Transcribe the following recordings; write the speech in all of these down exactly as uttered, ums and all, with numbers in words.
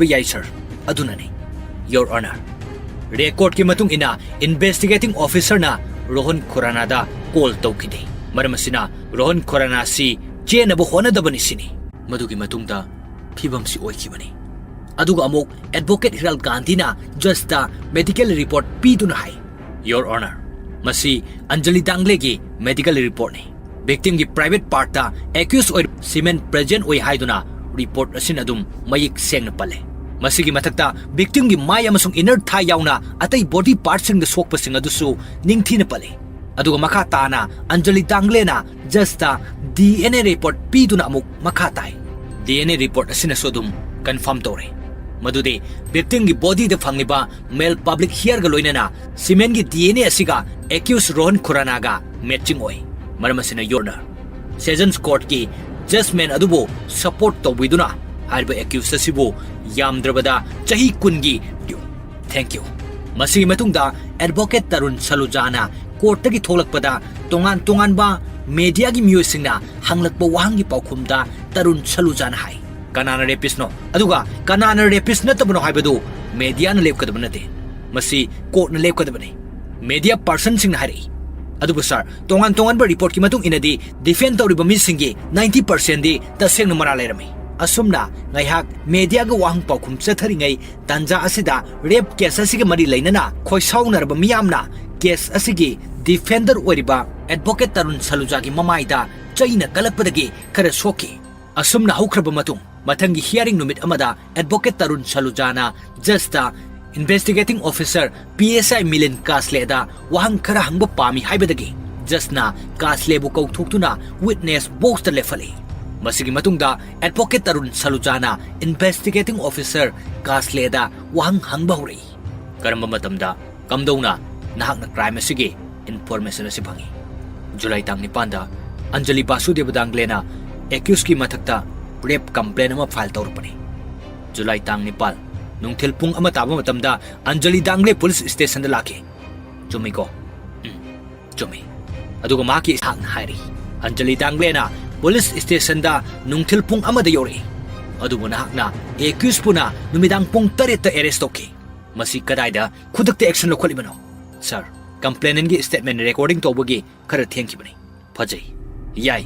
ꯌꯥꯏ ꯁꯥꯔ꯫ ꯑꯗꯨꯅꯅꯤ, your honour. ꯔꯦꯀꯣꯔꯗꯀꯤ ꯃꯇꯨꯡ ꯏꯟꯅ, ꯏꯟꯚꯦꯁꯇꯤꯒꯦꯇꯤꯡ ꯑꯣꯐꯤꯁꯔꯅ ꯔꯣꯍꯟ ꯈꯨꯔꯥꯅꯥꯗ ꯀꯣꯜ ꯇꯧꯈꯤꯗꯦ꯫ ꯃꯔꯝ ꯑꯁꯤꯅ, ꯔꯣꯍꯟ ꯈꯨꯔꯥꯅꯥꯁꯤ ꯆꯦꯟꯅꯕ ꯍꯣꯠꯅꯗꯕꯅꯤ ꯁꯤꯅꯤ꯫ ꯃꯗꯨꯒꯤ ꯃꯇꯨꯡꯗ ꯐꯤꯕꯝꯁꯤ ꯑꯣꯏꯈꯤꯕꯅꯤ꯫ ꯑꯗꯨꯒ ꯑꯃꯨꯛ ꯑꯦꯗꯚꯣꯀꯦꯠ ꯍꯤꯔꯥꯜ ꯒꯥꯟꯙꯤꯅ ꯖꯁꯇ ꯃꯦꯗꯤꯀꯦꯜ ꯔꯤꯄꯣꯔꯠ ꯄꯤꯗꯨꯅ ꯍꯥꯏ, ꯌꯣꯔ ꯑꯣꯅꯔ, ꯃꯁꯤ ꯑꯟꯖꯂꯤ ꯗꯥꯡꯒ꯭ꯂꯦꯒꯤ ꯃꯦꯗꯤꯀꯦꯜ ꯔꯤꯄꯣꯔꯠꯅꯤ꯫ ꯚꯤꯛꯇꯤꯝꯒꯤ ꯄ꯭ꯔꯥꯏꯚꯦꯠ ꯄꯥꯔꯠꯇ ꯑꯦꯀ꯭ꯌꯨꯁ ꯑꯣꯏꯔꯤꯕ ꯁꯤꯃꯦꯟ ꯄ꯭ꯔꯦꯖꯦꯟ ꯑꯣꯏ ꯍꯥꯏꯗꯨꯅ ꯔꯤꯄꯣꯔꯠ ꯑꯁꯤꯅ ꯑꯗꯨꯝ ꯃꯌꯦꯛ ꯁꯦꯡꯅ ꯄꯜꯂꯦ꯫ ꯃꯁꯤꯒꯤ ꯃꯊꯛꯇ, ꯚꯤꯛꯇꯤꯝꯒꯤ ꯃꯥꯏ ꯑꯃꯁꯨꯡ ꯏꯅꯔ ꯊꯥꯏ ꯌꯥꯎꯅ ꯑꯇꯩ ꯕꯣꯗꯤ ꯄꯥꯔꯠꯁꯤꯡꯗ ꯁꯣꯛꯄꯁꯤꯡ ꯑꯗꯨꯁꯨ ꯅꯤꯡꯊꯤꯅ ꯄꯜꯂꯤ꯫ ꯑꯗꯨꯒ ꯃꯈꯥ ꯇꯥꯅ ꯑꯟꯖꯂꯤ ꯗꯥꯡꯒ꯭ꯂꯦꯅ just D N A report ꯄꯤꯗꯨꯅ ꯑꯃꯨꯛ ꯃꯈꯥ ꯇꯥꯏ꯫ ꯗꯤ ꯑꯦꯟ ꯑꯦ ꯔꯤꯄꯣꯔꯠ ꯑꯁꯤꯅꯁꯨ ꯑꯗꯨꯝ ꯀꯟꯐꯥꯔꯝ ꯇꯧꯔꯦ ꯃꯗꯨꯗꯤ ꯚꯤꯛꯇꯤꯝꯒꯤ ꯕꯣꯗꯤꯗ ꯐꯪꯂꯤꯕ ꯃꯦꯜ ꯄꯕ꯭ꯂꯤꯛ ꯍꯤꯌꯔꯒ ꯂꯣꯏꯅꯅ ꯁꯤꯃꯦꯟꯒꯤ ꯗꯤ ꯑꯦꯟ ꯑꯦ ꯑꯁꯤꯒ ꯑꯦꯀ꯭ꯌꯨꯁ ꯔꯣꯍꯟ ꯈꯨꯔꯥꯅꯥꯒ ꯃꯦꯠꯆꯤꯡ ꯑꯣꯏ꯫ ꯃꯔꯝ ꯑꯁꯤꯅ, ꯌꯣꯔ ꯑꯣꯅꯔ, ꯁꯦꯁꯟꯁ ꯀꯣꯔꯠꯀꯤ ꯖꯖꯃꯦꯟ ꯑꯗꯨꯕꯨ ꯁꯄꯣꯔꯠ ꯇꯧꯕꯤꯗꯨꯅ ꯍꯥꯏꯔꯤꯕ ꯑꯦꯀ꯭ꯌꯨꯁ ꯑꯁꯤꯕꯨ ꯌꯥꯝꯗ꯭ꯔꯕꯗ ꯆꯍꯤ ꯀꯨꯟꯒꯤ, ꯊꯦꯡꯀ꯭ꯌꯨ꯫ ꯃꯁꯤꯒꯤ ꯃꯇꯨꯡꯗ ꯑꯦꯗꯚꯣꯀꯦꯠ ꯇꯔꯨꯟ ꯁꯂꯨꯖꯥꯅ ꯀꯣꯔꯠꯇꯒꯤ ꯊꯣꯛꯂꯛꯄꯗ ꯇꯣꯉꯥꯟ ꯇꯣꯉꯥꯟꯕ ꯃꯦꯗꯤꯌꯥꯒꯤ ꯃꯤꯑꯣꯏꯁꯤꯡꯅ ꯍꯪꯂꯛꯄ ꯋꯥꯍꯪꯒꯤ ꯄꯥꯎꯈꯨꯝꯗ ꯇꯔꯨꯟ ꯁꯂꯨꯖꯥꯅ ꯍꯥꯏ, ꯀꯅꯥꯅ ꯔꯦꯄꯤꯁꯅꯣ? ꯑꯗꯨꯒ ꯀꯅꯥꯅ ꯔꯦꯄꯤꯁ ꯅꯠꯇꯕꯅꯣ ꯍꯥꯏꯕꯗꯨ ꯃꯦꯗꯤꯌꯥꯅ ꯂꯦꯞꯀꯗꯕ ꯅꯠꯇꯦ, ꯃꯁꯤ ꯀꯣꯔꯠꯅ ꯂꯦꯞꯀꯗꯕꯅꯤ꯫ ꯃꯦꯗꯤꯌꯥ ꯄꯥꯔꯁꯟꯁꯤꯡꯅ ꯍꯥꯏꯔꯛꯏ꯫ ꯑꯗꯨꯕꯨ ꯁꯥꯔ, ꯇꯣꯉꯥꯟ ꯇꯣꯉꯥꯟꯕ ꯔꯤꯄꯣꯔꯠꯀꯤ ꯃꯇꯨꯡ ꯏꯟꯅꯗꯤ ꯗꯤꯐꯦꯟ ꯇꯧꯔꯤꯕ ꯃꯤꯁꯤꯡꯒꯤ ꯅꯥꯏꯟꯇꯤ ꯄꯥꯔꯁꯦꯟꯗꯤ ꯇꯁꯦꯡꯅ ꯃꯔꯥꯜ ꯂꯩꯔꯝꯃꯤ꯫ ꯑꯁꯨꯝꯅ ꯉꯥꯏꯍꯥꯛ ꯃꯦꯗꯤꯌꯥꯒ ꯋꯥꯍꯪ ꯄꯥꯎꯈꯨꯝ ꯆꯠꯊꯔꯤꯉꯩ ꯇꯥꯟꯖꯥ ꯑꯁꯤꯗ ꯔꯦꯞ ꯀꯦꯁ ꯑꯁꯤꯒ ꯃꯔꯤ ꯂꯩꯅꯅ ꯈꯣꯏꯁꯥꯎꯅꯔꯕ ꯃꯤꯌꯥꯝꯅ ꯀꯦꯁ ꯑꯁꯤꯒꯤ ꯗꯤꯐꯦꯟꯗꯔ ꯑꯣꯏꯔꯤꯕ ꯑꯦꯗꯚꯣꯀꯦꯠ ꯇꯔꯨꯟ ꯁꯂꯨꯖꯥꯒꯤ ꯃꯃꯥꯏꯗ ꯆꯩꯅ ꯀꯜꯂꯛꯄꯗꯒꯤ ꯈꯔ ꯁꯣꯛꯈꯤ꯫ ꯑꯁꯨꯝꯅ ꯍꯧꯈ꯭ꯔꯕ ꯃꯇꯨꯡ, ꯃꯊꯪꯒꯤ ꯍꯤꯌꯥꯔꯤꯡ ꯅꯨꯃꯤꯠ ꯑꯃꯗ advocate Tarun ꯁꯂꯨꯖꯥꯅ just ꯏꯟꯚꯦꯁꯇꯤꯒꯦꯇꯤꯡ officer P S ꯑꯥꯏ ꯃꯤꯂꯤꯟ ꯀꯥꯁꯂꯦꯗ ꯋꯥꯍꯪ ꯈꯔ ꯍꯪꯕ ꯄꯥꯝꯃꯤ ꯍꯥꯏꯕꯗꯒꯤ ꯖꯁꯅ ꯀꯥꯁꯂꯦꯕꯨ ꯀꯧꯊꯣꯛꯇꯨꯅ ꯋꯤꯠꯅꯦꯁ ꯕꯣꯛꯁꯇ ꯂꯦꯞꯍꯜꯂꯤ꯫ ꯃꯁꯤꯒꯤ ꯃꯇꯨꯡꯗ ꯑꯦꯗꯚꯣꯀꯦꯠ ꯇꯔꯨꯟ ꯁꯂꯨꯖꯥꯅ ꯏꯟꯚꯦꯁꯇꯤꯒꯦꯇꯤꯡ ꯑꯣꯐꯤꯁꯔ ꯀꯥꯁꯂꯦꯗ ꯋꯥꯍꯪ ꯍꯪꯕ ꯍꯧꯔꯛꯏ꯫ ꯀꯔꯝꯕ ꯃꯇꯝꯗ, ꯀꯝꯗꯧꯅ ꯅꯍꯥꯛꯅ ꯀ꯭ꯔꯥꯏꯝ ꯑꯁꯤꯒꯤ ꯏꯟꯐꯣꯔꯃꯦꯁꯟ ꯑꯁꯤ ꯐꯪꯏ? ꯖꯨꯂꯥꯏ ꯇꯥꯡ ꯅꯤꯄꯥꯟꯗ ꯑꯟꯖꯂꯤ ꯕꯥꯁꯨꯗꯦꯕ ꯗꯥꯡꯒ꯭ꯂꯦꯅ ꯑꯦꯀ꯭ꯌꯨꯁꯀꯤ ꯃꯊꯛꯇ ꯔꯦꯞ ꯀꯝꯄ꯭ꯂꯦꯟ ꯑꯃ ꯐꯥꯏꯜ ꯇꯧꯔꯛꯄꯅꯤ꯫ ꯖꯨꯂꯥꯏ ꯇꯥꯡ ꯅꯤꯄꯥꯟ, ꯅꯨꯡꯊꯤꯜ ꯄꯨꯡ ꯑꯃ ꯇꯥꯕ ꯃꯇꯝꯗ ꯑꯟꯖꯂꯤ ꯗꯥꯡꯒ꯭ꯂꯦ ꯄꯨꯂꯤꯁ ꯁ꯭ꯇꯦꯁꯟꯗ ꯂꯥꯛꯈꯤ꯫ ꯆꯨꯝꯃꯤꯀꯣ? ꯎꯝ, ꯆꯨꯝꯃꯤ꯫ ꯑꯗꯨꯒ ꯃꯍꯥꯛꯀꯤ ꯏꯁꯥꯛꯅ ꯍꯥꯏꯔꯤ꯫ ꯑꯟꯖꯂꯤ ꯗꯥꯡꯒ꯭ꯂꯦꯅ ꯄꯨꯂꯤꯁ ꯁ꯭ꯇꯦꯁꯟꯗ ꯅꯨꯡꯊꯤꯜ ꯄꯨꯡ ꯑꯃꯗ ꯌꯧꯔꯛꯏ꯫ ꯑꯗꯨꯕꯨ ꯅꯍꯥꯛꯅ accused ꯄꯨꯅ ꯅꯨꯃꯤꯗꯥꯡ ꯄꯨꯡ ꯇꯔꯦꯠꯇ arrest ꯇꯧꯈꯤ꯫ ꯃꯁꯤ ꯀꯗꯥꯏꯗ ꯈꯨꯗꯛꯇ action ꯂꯧꯈꯠꯂꯤꯕꯅꯣ? Sir, complainant ꯒꯤ statement recording ꯇꯧꯕꯒꯤ ꯈꯔ ꯊꯦꯡꯈꯤꯕꯅꯤ꯫ ꯐꯖꯩ꯫ ꯌꯥꯏ꯫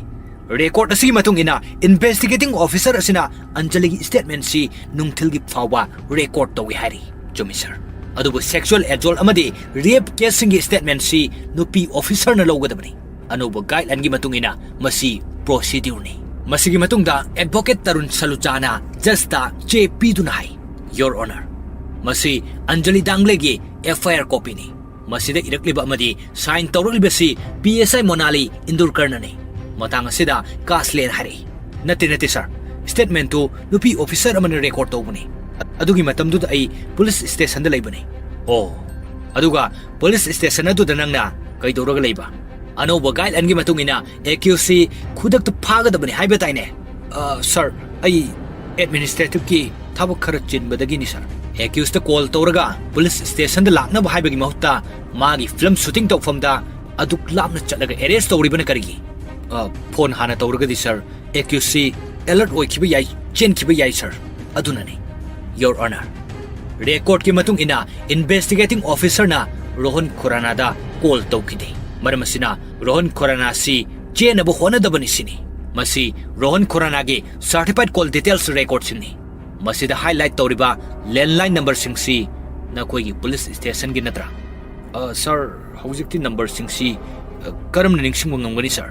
Record ꯑꯁꯤꯒꯤ ꯃꯇꯨꯡ ꯏꯟꯅ investigating officer ꯑꯁꯤꯅ ꯑꯟꯖꯂꯤꯒꯤ statement ꯁꯤ ꯅꯨꯡꯊꯤꯜꯒꯤ ꯐꯥꯎꯕ record ꯇꯧꯏ ꯍꯥꯏꯔꯤ꯫ ꯆꯨꯝꯃꯤ, sir꯫ ꯑꯗꯨꯕꯨ sexual assault ꯑꯃꯗꯤ rape case ꯁꯤꯡꯒꯤ statement ꯁꯤ ꯅꯨꯄꯤ officer ꯅ ꯂꯧꯒꯗꯕꯅꯤ꯫ ꯑꯅꯧꯕ guideline ꯒꯤ ꯃꯇꯨꯡ ꯏꯟꯅ ꯃꯁꯤ procedure ꯅꯤ꯫ ꯃꯁꯤꯒꯤ ꯃꯇꯨꯡꯗ advocate ꯇꯔꯨꯟ ꯁꯂꯨꯖꯥꯅ judge ꯇ ꯆꯦ ꯄꯤꯗꯨꯅ ꯍꯥꯏ, Your Honor, ꯃꯁꯤ Anjali ꯗꯥꯡꯂꯦꯒꯤ F I R copy ꯅꯤ꯫ ꯃꯁꯤꯗ ꯏꯔꯛꯂꯤꯕ ꯑꯃꯗꯤ sign ꯇꯧꯔꯛꯂꯤꯕꯁꯤ P S I ꯃꯣꯅꯥꯂꯤ ꯏꯟꯗꯨꯔꯀꯔꯅꯅꯤ꯫ ꯃꯇꯥꯡ ꯑꯁꯤꯗ ꯀꯥꯁꯂꯦꯅ ꯍꯥꯏꯔꯛꯏ, "ꯅꯠꯇꯦ, ꯅꯠꯇꯦ, sir꯫ Statement ꯇꯨ ꯅꯨꯄꯤ officer ꯑꯃꯅ record ꯇꯧꯕꯅꯤ꯫ ꯑꯗꯨꯒꯤ ꯃꯇꯝꯗꯨꯗ ꯑꯩ police station ꯗ ꯂꯩꯕꯅꯤ꯫" "ꯑꯣ, ꯑꯗꯨꯒ police station ꯑꯗꯨꯗ ꯅꯪꯅ ꯀꯩꯗꯧꯔꯒ ꯂꯩꯕ?" "ꯑꯅꯧꯕ guideline ꯒꯤ ꯃꯇꯨꯡ ꯏꯟꯅ accused ꯁꯤ ꯈꯨꯗꯛꯇ ꯐꯥꯒꯗꯕꯅꯤ ꯍꯥꯏꯕ ꯇꯥꯏꯅꯦ?" "ꯑ, sir, ꯑꯩ administrative ꯀꯤ ꯊꯕꯛ ꯈꯔ ꯆꯤꯟꯕꯗꯒꯤꯅꯤ, sir꯫ Accused ꯇ call ꯇꯧꯔꯒ police station ꯗ ꯂꯥꯛꯅꯕ ꯍꯥꯏꯕꯒꯤ ꯃꯍꯨꯠꯇ ꯃꯥꯒꯤ film shooting ꯇꯧꯐꯝꯗ ꯑꯗꯨꯛ ꯂꯥꯞꯅ ꯆꯠꯂꯒ arrest ꯇꯧꯔꯤꯕꯅ ꯀꯔꯤꯒꯤ?" "ꯑ, phone ꯍꯥꯟꯅ ꯇꯧꯔꯒꯗꯤ, sir, accused ꯁꯤ alert ꯑꯣꯏꯈꯤꯕ ꯌꯥꯏ, ꯆꯦꯟꯈꯤꯕ ꯌꯥꯏ, sir꯫ ꯑꯗꯨꯅꯅꯤ꯫" Your Honor, record ꯀꯤ ꯃꯇꯨꯡ ꯏꯟꯅ investigating officer ꯅ ꯔꯣꯍꯟ ꯈꯨꯔꯥꯅꯥꯗ call ꯇꯧꯈꯤꯗꯦ꯫ ꯃꯔꯝ ꯑꯁꯤꯅ ꯔꯣꯍꯟ ꯈꯨꯔꯥꯅꯥ ꯁꯤ ꯆꯦꯟꯅꯕ ꯍꯣꯠꯅꯗꯕꯅꯤ ꯁꯤꯅꯤ꯫ ꯃꯁꯤ Rohan ꯈꯨꯔꯥꯅꯥꯒꯤ certified call details record ꯁꯤꯡꯅꯤ꯫ ꯃꯁꯤꯗ highlight ꯇꯧꯔꯤꯕ landline number ꯁꯤꯡꯁꯤ ꯅꯈꯣꯏꯒꯤ police station ꯒꯤ ꯅꯠꯇ꯭ꯔꯥ? "ꯑ, sir, ꯍꯧꯖꯤꯛꯇꯤ number ꯁꯤꯡꯁꯤ, ꯑ, ꯀꯔꯝꯅ ꯅꯤꯡꯁꯤꯡꯕ ꯉꯝꯒꯅꯤ, sir?"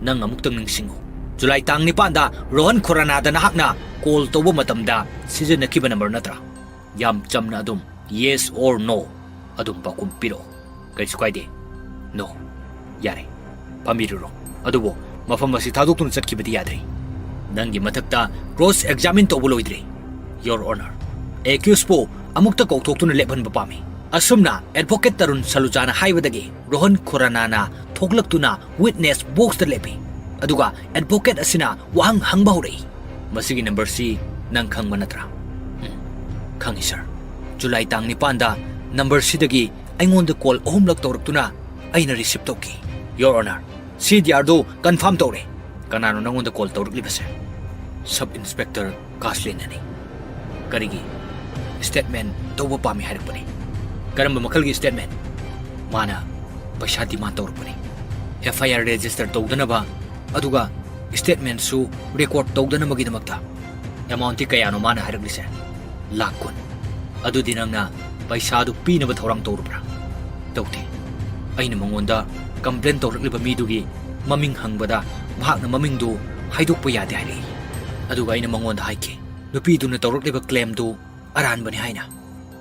"ꯅꯪ ꯑꯃꯨꯛꯇꯪ ꯅꯤꯡꯁꯤꯡꯉꯨ꯫ ꯖꯨꯂꯥꯏ ꯇꯥꯡ ꯅꯤꯄꯥꯟꯗ ꯔꯣꯍꯟ ꯈꯨꯔꯥꯅꯥꯗ ꯅꯍꯥꯛꯅ call ꯇꯧꯕ ꯃꯇꯝꯗ ꯁꯤꯖꯤꯟꯅꯈꯤꯕ number ꯅꯠꯇ꯭ꯔꯥ?" ꯌꯥꯝ ꯆꯝꯅ ꯑꯗꯨꯝ yes or no ꯑꯗꯨꯝ ꯄꯥꯎꯈꯨꯝ ꯄꯤꯔꯛꯑꯣ꯫ ꯀꯩꯁꯨ ꯀꯥꯏꯗꯦ꯫ No꯫ ꯌꯥꯔꯦ꯫ ꯐꯝꯕꯤꯔꯨꯔꯣ꯫ ꯑꯗꯨꯕꯨ ꯃꯐꯝ ꯑꯁꯤ ꯊꯥꯗꯣꯛꯇꯨꯅ ꯆꯠꯈꯤꯕꯗꯤ ꯌꯥꯗ꯭ꯔꯤ꯫ ꯅꯪꯒꯤ ꯃꯊꯛꯇ cross examine ꯇꯧꯕ ꯂꯣꯏꯗ꯭ꯔꯤ꯫ Your Honor, accused ꯄꯨ ꯑꯃꯨꯛꯇ ꯀꯧꯊꯣꯛꯇꯨꯅ ꯂꯦꯞꯍꯟꯕ ꯄꯥꯝꯃꯤ꯫ ꯑꯁꯨꯝꯅ advocate ꯇꯔꯨꯟ ꯁꯂꯨꯖꯥꯅ ꯍꯥꯏꯕꯗꯒꯤ ꯔꯣꯍꯟ ꯈꯨꯔꯥꯅꯥꯅ ꯊꯣꯛꯂꯛꯇꯨꯅ witness box ꯇ ꯂꯦꯞꯄꯤ꯫ ꯑꯗꯨꯒ advocate ꯑꯁꯤꯅ ꯋꯥꯍꯪ ꯍꯪꯕ ꯍꯧꯔꯛꯏ꯫ "ꯃꯁꯤꯒꯤ number ꯁꯤ ꯅꯪ ꯈꯪꯕ ꯅꯠꯇ꯭ꯔꯥ?" "ꯎꯝ, ꯈꯪꯉꯤ, sir꯫ ꯖꯨꯂꯥꯏ ꯇꯥꯡ ꯅꯤꯄꯥꯟꯗ number ꯁꯤꯗꯒꯤ ꯑꯩꯉꯣꯟꯗ call ꯑꯍꯨꯝꯂꯛ ꯇꯧꯔꯛꯇꯨꯅ ꯑꯩꯅ receive ꯇꯧꯈꯤ꯫" "Your Honor, C D R do confirm ꯇꯧꯔꯦ꯫ ꯀꯅꯥꯅꯣ ꯅꯪꯉꯣꯟꯗ call ꯇꯧꯔꯛꯂꯤꯕꯁꯦ?" "Sub Inspector ꯀꯥꯁꯂꯦꯟꯅꯅꯤ꯫ ꯀꯔꯤꯒꯤ? ꯁ꯭ꯇꯦꯠꯃꯦꯟ ꯇꯧꯕ ꯄꯥꯝꯃꯤ ꯍꯥꯏꯔꯛꯄꯅꯤ꯫ ꯀꯔꯝꯕ ꯃꯈꯜꯒꯤ ꯁ꯭ꯇꯦꯠꯃꯦꯟ? ꯃꯥꯅ ꯄꯩꯁꯥ ꯗꯤꯃꯥꯟ ꯇꯧꯔꯛꯄꯅꯤ꯫ ꯑꯦꯐ ꯑꯥꯏ ꯑꯥꯔ ꯔꯦꯖꯤꯁꯇꯔ ꯇꯧꯗꯅꯕ, ꯑꯗꯨꯒ ꯁ꯭ꯇꯦꯠꯃꯦꯟꯁꯨ ꯔꯦꯀꯣꯔꯗ ꯇꯧꯗꯅꯕꯒꯤꯗꯃꯛꯇ꯫ ꯑꯦꯃꯥꯎꯟꯠꯇꯤ ꯀꯌꯥꯅꯣ ꯃꯥꯅ ꯍꯥꯏꯔꯛꯂꯤꯁꯦ? ꯂꯥꯈ ꯀꯨꯟ꯫ ꯑꯗꯨꯗꯤ ꯅꯪꯅ ꯄꯩꯁꯥꯗꯨ ꯄꯤꯅꯕ ꯊꯧꯔꯥꯡ ꯇꯧꯔꯨꯕ꯭ꯔꯥ? ꯇꯧꯗꯦ꯫ ꯑꯩꯅ ꯃꯉꯣꯟꯗ ꯀꯝꯄ꯭ꯂꯦꯟ ꯇꯧꯔꯛꯂꯤꯕ ꯃꯤꯗꯨꯒꯤ ꯃꯃꯤꯡ ꯍꯪꯕꯗ ꯃꯍꯥꯛꯅ ꯃꯃꯤꯡꯗꯨ ꯍꯥꯏꯗꯣꯛꯄ ꯌꯥꯗꯦ ꯍꯥꯏꯔꯛꯏ꯫ ꯑꯗꯨꯒ ꯑꯩꯅ ꯃꯉꯣꯟꯗ ꯍꯥꯏꯈꯤ, ꯅꯨꯄꯤꯗꯨꯅ ꯇꯧꯔꯛꯂꯤꯕ ꯀ꯭ꯂꯦꯝꯗꯨ ꯑꯔꯥꯟꯕꯅꯤ ꯍꯥꯏꯅ꯫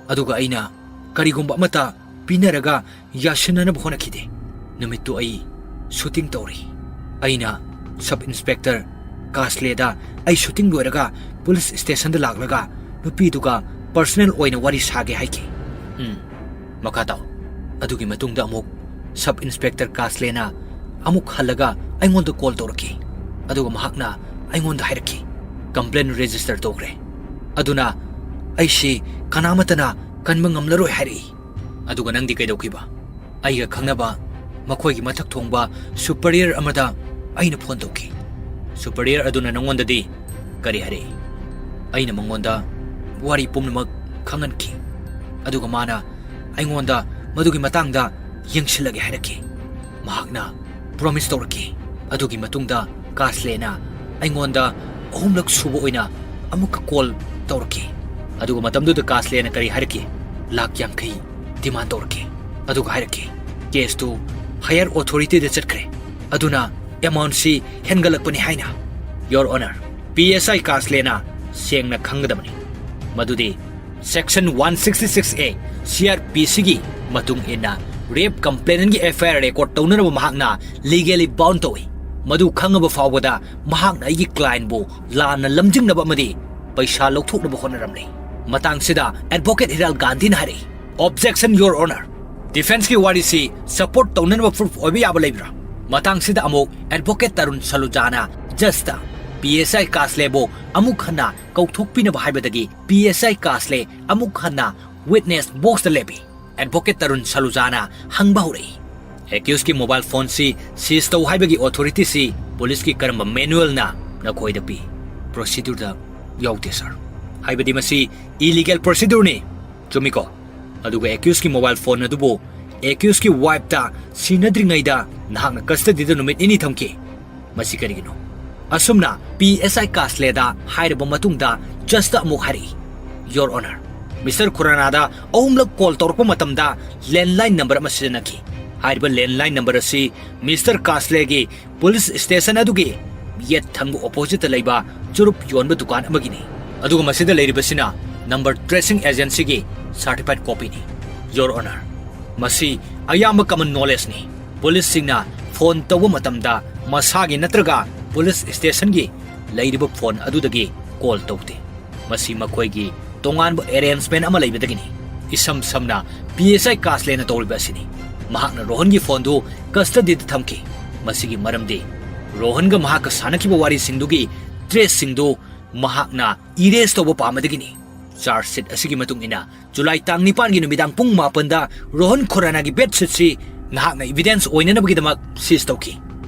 ꯑꯗꯨꯒ ꯑꯩꯅ ꯀꯔꯤꯒꯨꯝꯕ ꯑꯃꯠꯇ ꯄꯤꯅꯔꯒ ꯌꯥꯁꯤꯟꯅꯅꯕ ꯍꯣꯠꯅꯈꯤꯗꯦ꯫ ꯅꯨꯃꯤꯠꯇꯨ ꯑꯩ ꯁꯨꯇꯤꯡ ꯇꯧꯔꯤ꯫ ꯑꯩꯅ ꯁꯕ ꯏꯟꯁꯄꯦꯛꯇꯔ ꯀꯥꯁꯂꯦꯗ ꯑꯩ ꯁꯨꯇꯤꯡ ꯂꯣꯏꯔꯒ ꯄꯨꯂꯤꯁ ꯁ꯭ꯇꯦꯁꯟꯗ ꯂꯥꯛꯂꯒ ꯅꯨꯄꯤꯗꯨꯒ ꯄꯔꯁꯅꯦꯜ ꯑꯣꯏꯅ ꯋꯥꯔꯤ ꯁꯥꯒꯦ ꯍꯥꯏꯈꯤ꯫ ꯎꯝ, ꯃꯈꯥ ꯇꯥꯎ꯫ ꯑꯗꯨꯒꯤ ꯃꯇꯨꯡꯗ ꯑꯃꯨꯛ ꯁꯕ ꯏꯟꯁꯄꯦꯛꯇꯔ ꯀꯥꯁꯂꯦꯅ ꯑꯃꯨꯛ ꯍꯜꯂꯒ ꯑꯩꯉꯣꯟꯗ ꯀꯣꯜ ꯇꯧꯔꯛꯈꯤ꯫ ꯑꯗꯨꯒ ꯃꯍꯥꯛꯅ ꯑꯩꯉꯣꯟꯗ ꯍꯥꯏꯔꯛꯈꯤ, ꯀꯝꯄ꯭ꯂꯦꯟ ꯔꯦꯖꯤꯁꯇꯔ ꯇꯧꯈ꯭ꯔꯦ꯫ ꯑꯗꯨꯅ ꯑꯩꯁꯤ ꯀꯅꯥꯃꯠꯇꯅ ꯀꯟꯕ ꯉꯝꯂꯔꯣꯏ ꯍꯥꯏꯔꯛꯏ꯫ ꯑꯗꯨꯒ ꯅꯪꯗꯤ ꯀꯩꯗꯧꯈꯤꯕ? ꯑꯩꯒ ꯈꯪꯅꯕ ꯃꯈꯣꯏꯒꯤ ꯃꯊꯛ ꯊꯣꯡꯕ ꯁꯨꯄꯔꯤꯌꯔ ꯑꯃꯗ ꯑꯩꯅ ꯐꯣꯟ ꯇꯧꯈꯤ꯫ ꯁꯨꯄꯔꯤꯌꯔ ꯑꯗꯨꯅ ꯅꯉꯣꯟꯗꯗꯤ ꯀꯔꯤ ꯍꯥꯏꯔꯛꯏ? ꯑꯩꯅ ꯃꯉꯣꯟꯗ ꯋꯥꯔꯤ ꯄꯨꯝꯅꯃꯛ ꯈꯪꯍꯟꯈꯤ꯫ ꯑꯗꯨꯒ ꯃꯥꯅ ꯑꯩꯉꯣꯟꯗ ꯃꯗꯨꯒꯤ ꯃꯇꯥꯡꯗ ꯌꯦꯡꯁꯤꯜꯂꯒꯦ ꯍꯥꯏꯔꯛꯈꯤ꯫ ꯃꯍꯥꯛꯅ ꯄ꯭ꯔꯣꯃꯤꯁ ꯇꯧꯔꯛꯈꯤ꯫ ꯑꯗꯨꯒꯤ ꯃꯇꯨꯡꯗ ꯀꯥꯁꯂꯦꯅ ꯑꯩꯉꯣꯟꯗ ꯑꯍꯨꯝꯂꯛ ꯁꯨꯕ ꯑꯣꯏꯅ ꯑꯃꯨꯛꯀ ꯀꯣꯜ ꯇꯧꯔꯛꯈꯤ꯫ ꯑꯗꯨꯒ ꯃꯇꯝꯗꯨꯗ ꯀꯥꯁꯂꯦꯅ ꯀꯔꯤ ꯍꯥꯏꯔꯛꯈꯤ? ꯂꯥꯈ ꯌꯥꯡꯈꯩ ꯗꯤꯃꯥꯟ ꯇꯧꯔꯛꯈꯤ꯫ ꯑꯗꯨꯒ ꯍꯥꯏꯔꯛꯈꯤ, ꯀꯦꯁꯇꯨ ꯍꯥꯌꯔ ꯑꯣꯊꯣꯔꯤꯇꯤꯗ ꯆꯠꯈ꯭ꯔꯦ, ꯑꯗꯨꯅ ꯑꯦꯃꯥꯎꯟꯠꯁꯤ ꯍꯦꯟꯒꯠꯂꯛꯄꯅꯤ ꯍꯥꯏꯅ꯫ ꯌꯣꯔ ꯑꯣꯅꯔ, ꯄꯤ ꯑꯦꯁ ꯑꯥꯏ ꯀꯥꯁꯂꯦꯅ ꯁꯦꯡꯅ ꯈꯪꯒꯗꯕꯅꯤ ꯃꯗꯨꯗꯤ ꯁꯦꯛꯁꯟ ꯋꯥꯟ ꯁꯤꯛꯁꯇꯤ ꯁꯤꯛꯁ ꯑꯦ ꯁꯤ ꯑꯥꯔ ꯄꯤ ꯁꯤꯒꯤ ꯃꯇꯨꯡ ꯏꯟꯅ ꯔꯦꯞ ꯀꯝꯄ꯭ꯂꯦꯅꯦꯟꯒꯤ ꯑꯦꯐ ꯑꯥꯏ ꯑꯥꯔ ꯔꯦꯀꯣꯔꯗ ꯇꯧꯅꯅꯕ ꯃꯍꯥꯛꯅ ꯂꯤꯒꯦꯂꯤ ꯕꯥꯎꯟ ꯇꯧꯏ꯫ ꯃꯗꯨ ꯈꯪꯉꯕ ꯐꯥꯎꯕꯗ ꯃꯍꯥꯛꯅ ꯑꯩꯒꯤ ꯀ꯭ꯂꯥꯏꯟꯕꯨ ꯂꯥꯟꯅ ꯂꯝꯖꯤꯡꯅꯕ ꯑꯃꯗꯤ ꯄꯩꯁꯥ ꯂꯧꯊꯣꯛꯅꯕ ꯍꯣꯠꯅꯔꯝꯂꯤ꯫ ꯃꯇꯥꯡꯁꯤꯗ ꯑꯦꯗꯚꯣꯀꯦꯠ ꯍꯤꯔꯥꯜ ꯒꯥꯟꯙꯤꯅ ꯍꯥꯏꯔꯛꯏ, ꯑꯣꯕꯖꯦꯛꯁꯟ, ꯌꯣꯔ ꯑꯣꯅꯔ꯫ ꯗꯤꯐꯦꯟꯁꯀꯤ ꯋꯥꯔꯤꯁꯤ ꯁꯄꯣꯔꯠ ꯇꯧꯅꯅꯕ ꯄ꯭ꯔꯨꯐ ꯑꯣꯏꯕ ꯌꯥꯕ ꯂꯩꯕ꯭ꯔꯥ? ꯃꯇꯥꯡꯁꯤꯗ ꯑꯃꯨꯛ advocate Tarun ꯁꯂꯨꯖꯥꯅ just P S ꯑꯥꯏ ꯀꯥꯁꯂꯦꯕꯨ ꯑꯃꯨꯛ ꯍꯟꯅ ꯀꯧꯊꯣꯛꯄꯤꯅꯕ ꯍꯥꯏꯕꯗꯒꯤ ꯄꯤ ꯑꯦꯁ ꯑꯥꯏ ꯀꯥꯁꯂꯦ ꯑꯃꯨꯛ ꯍꯟꯅ ꯋꯤꯠꯅꯦꯁ ꯕꯣꯛꯁꯇ ꯂꯦꯞꯄꯤ꯫ ꯑꯦꯗꯚꯣꯀꯦꯠ ꯇꯔꯨꯟ ꯁꯂꯨꯖꯥꯅ ꯍꯪꯕ ꯍꯧꯔꯛꯏ, ꯑꯦꯀ꯭ꯌꯨꯁꯀꯤ ꯃꯣꯕꯥꯏꯜ ꯐꯣꯟꯁꯤ ꯁꯤꯖ ꯇꯧ ꯍꯥꯏꯕꯒꯤ ꯑꯣꯊꯣꯔꯤꯇꯤꯁꯤ ꯄꯨꯂꯤꯁꯀꯤ ꯀꯔꯝꯕ ꯃꯦꯅꯨꯑꯦꯜꯅ ꯅꯈꯣꯏꯗ ꯄꯤ? ꯄ꯭ꯔꯣꯁꯤꯗ꯭ꯌꯨꯔꯗ ꯌꯥꯎꯗꯦ, ꯁꯥꯔ꯫ ꯍꯥꯏꯕꯗꯤ ꯃꯁꯤ ꯏꯂꯤꯒꯦꯜ ꯄ꯭ꯔꯣꯁꯤꯗ꯭ꯌꯨꯔꯅꯤ꯫ ꯆꯨꯝꯃꯤꯀꯣ? ꯑꯗꯨꯒ ꯑꯦꯀ꯭ꯌꯨꯁꯀꯤ ꯃꯣꯕꯥꯏꯜ ꯐꯣꯟ ꯑꯗꯨꯕꯨ ꯑꯦꯀ꯭ꯌꯨꯁꯀꯤ ꯋꯥꯏꯐꯇ ꯁꯤꯟꯅꯗ꯭ꯔꯤꯉꯩꯗ ꯅꯍꯥꯛꯅ ꯀꯁꯇꯗꯤꯗ ꯅꯨꯃꯤꯠ ꯅꯤꯅꯤ ꯊꯝꯈꯤ꯫ ꯃꯁꯤ ꯀꯔꯤꯒꯤꯅꯣ? ꯑꯁꯨꯝꯅ ꯄꯤ ꯑꯦꯁ ꯑꯥꯏ ꯀꯥꯁꯂꯦꯗ ꯍꯥꯏꯔꯕ ꯃꯇꯨꯡꯗ ꯖꯁꯇ ꯑꯃꯨꯛ ꯍꯥꯏꯔꯛꯏ, "ꯌꯣꯔ ꯑꯣꯅꯔ, ꯃꯤꯁꯇꯔ ꯈꯨꯔꯥꯅꯥꯗ ꯑꯍꯨꯝꯂꯛ ꯀꯣꯜ ꯇꯧꯔꯛꯄ ꯃꯇꯝꯗ ꯂꯦꯟꯂꯥꯏꯟ ꯅꯝꯕꯔ ꯑꯃ ꯁꯤꯖꯤꯟꯅꯈꯤ꯫ ꯍꯥꯏꯔꯤꯕ ꯂꯦꯟꯂꯥꯏꯟ ꯅꯝꯕꯔ ꯑꯁꯤ ꯃꯤꯁꯇꯔ ꯀꯥꯁꯂꯦꯒꯤ ꯄꯨꯂꯤꯁ ꯁ꯭ꯇꯦꯁꯟ ꯑꯗꯨꯒꯤ ꯌꯦꯠ ꯊꯪꯕ ꯑꯣꯄꯣꯖꯤꯠꯇ ꯂꯩꯕ ꯆꯨꯔꯨꯞ ꯌꯣꯟꯕ ꯗꯨꯀꯥꯟ ꯑꯃꯒꯤꯅꯤ꯫ ꯑꯗꯨꯒ ꯃꯁꯤꯗ ꯂꯩꯔꯤꯕꯁꯤꯅ number tracing ꯑꯦꯖꯦꯟꯁꯤꯒꯤ certified ꯀꯣꯄꯤꯅꯤ꯫ Your honour, ꯃꯁꯤ ꯑꯌꯥꯝꯕ ꯀꯃꯟ ꯅꯣꯂꯦꯖꯅꯤ꯫ ꯄꯨꯂꯤꯁꯁꯤꯡꯅ ꯐꯣꯟ ꯇꯧꯕ ꯃꯇꯝꯗ ꯃꯁꯥꯒꯤ ꯅꯠꯇ꯭ꯔꯒ ꯄꯨꯂꯤꯁ ꯁ꯭ꯇꯦꯁꯟꯒꯤ ꯂꯩꯔꯤꯕ ꯐꯣꯟ ꯑꯗꯨꯗꯒꯤ ꯀꯣꯜ ꯇꯧꯗꯦ꯫ ꯃꯁꯤ ꯃꯈꯣꯏꯒꯤ ꯇꯣꯉꯥꯟꯕ ꯑꯦꯔꯦꯟꯖꯃꯦꯟ ꯑꯃ ꯂꯩꯕꯗꯒꯤꯅꯤ꯫ ꯏꯁꯝ ꯁꯝꯅ ꯄꯤ ꯑꯦꯁ ꯑꯥꯏ ꯀꯥꯁꯂꯦꯅ ꯇꯧꯔꯤꯕ ꯑꯁꯤꯅꯤ꯫ ꯃꯍꯥꯛꯅ ꯔꯣꯍꯟꯒꯤ ꯐꯣꯟꯗꯨ ꯀꯁꯇꯗꯤꯗ ꯊꯝꯈꯤ꯫ ꯃꯁꯤꯒꯤ ꯃꯔꯝꯗꯤ ꯔꯣꯍꯟꯒ ꯃꯍꯥꯛꯀ ꯁꯥꯟꯅꯈꯤꯕ ꯋꯥꯔꯤꯁꯤꯡꯗꯨꯒꯤ ꯇ꯭ꯔꯦꯁꯁꯤꯡꯗꯨ ꯃꯍꯥꯛꯅ ꯏꯔꯦꯖ ꯇꯧꯕ ꯄꯥꯝꯕꯗꯒꯤꯅꯤ꯫ ꯆꯥꯔꯖ ꯁꯤꯠ ꯑꯁꯤꯒꯤ ꯃꯇꯨꯡ ꯏꯟꯅ ꯖꯨꯂꯥꯏ ꯇꯥꯡ ꯅꯤꯄꯥꯟꯒꯤ ꯅꯨꯃꯤꯗꯥꯡ ꯄꯨꯡ ꯃꯥꯄꯟꯗ ꯔꯣꯍꯟ ꯈꯨꯔꯥꯅꯥꯒꯤ ꯕꯦꯗꯁꯤꯠꯁꯤ ꯅꯍꯥꯛꯅ ꯏꯕꯤꯗꯦꯟꯁ ꯑꯣꯏꯅꯅꯕꯒꯤꯗꯃꯛ ꯁꯤꯖ ꯇꯧꯈꯤ꯫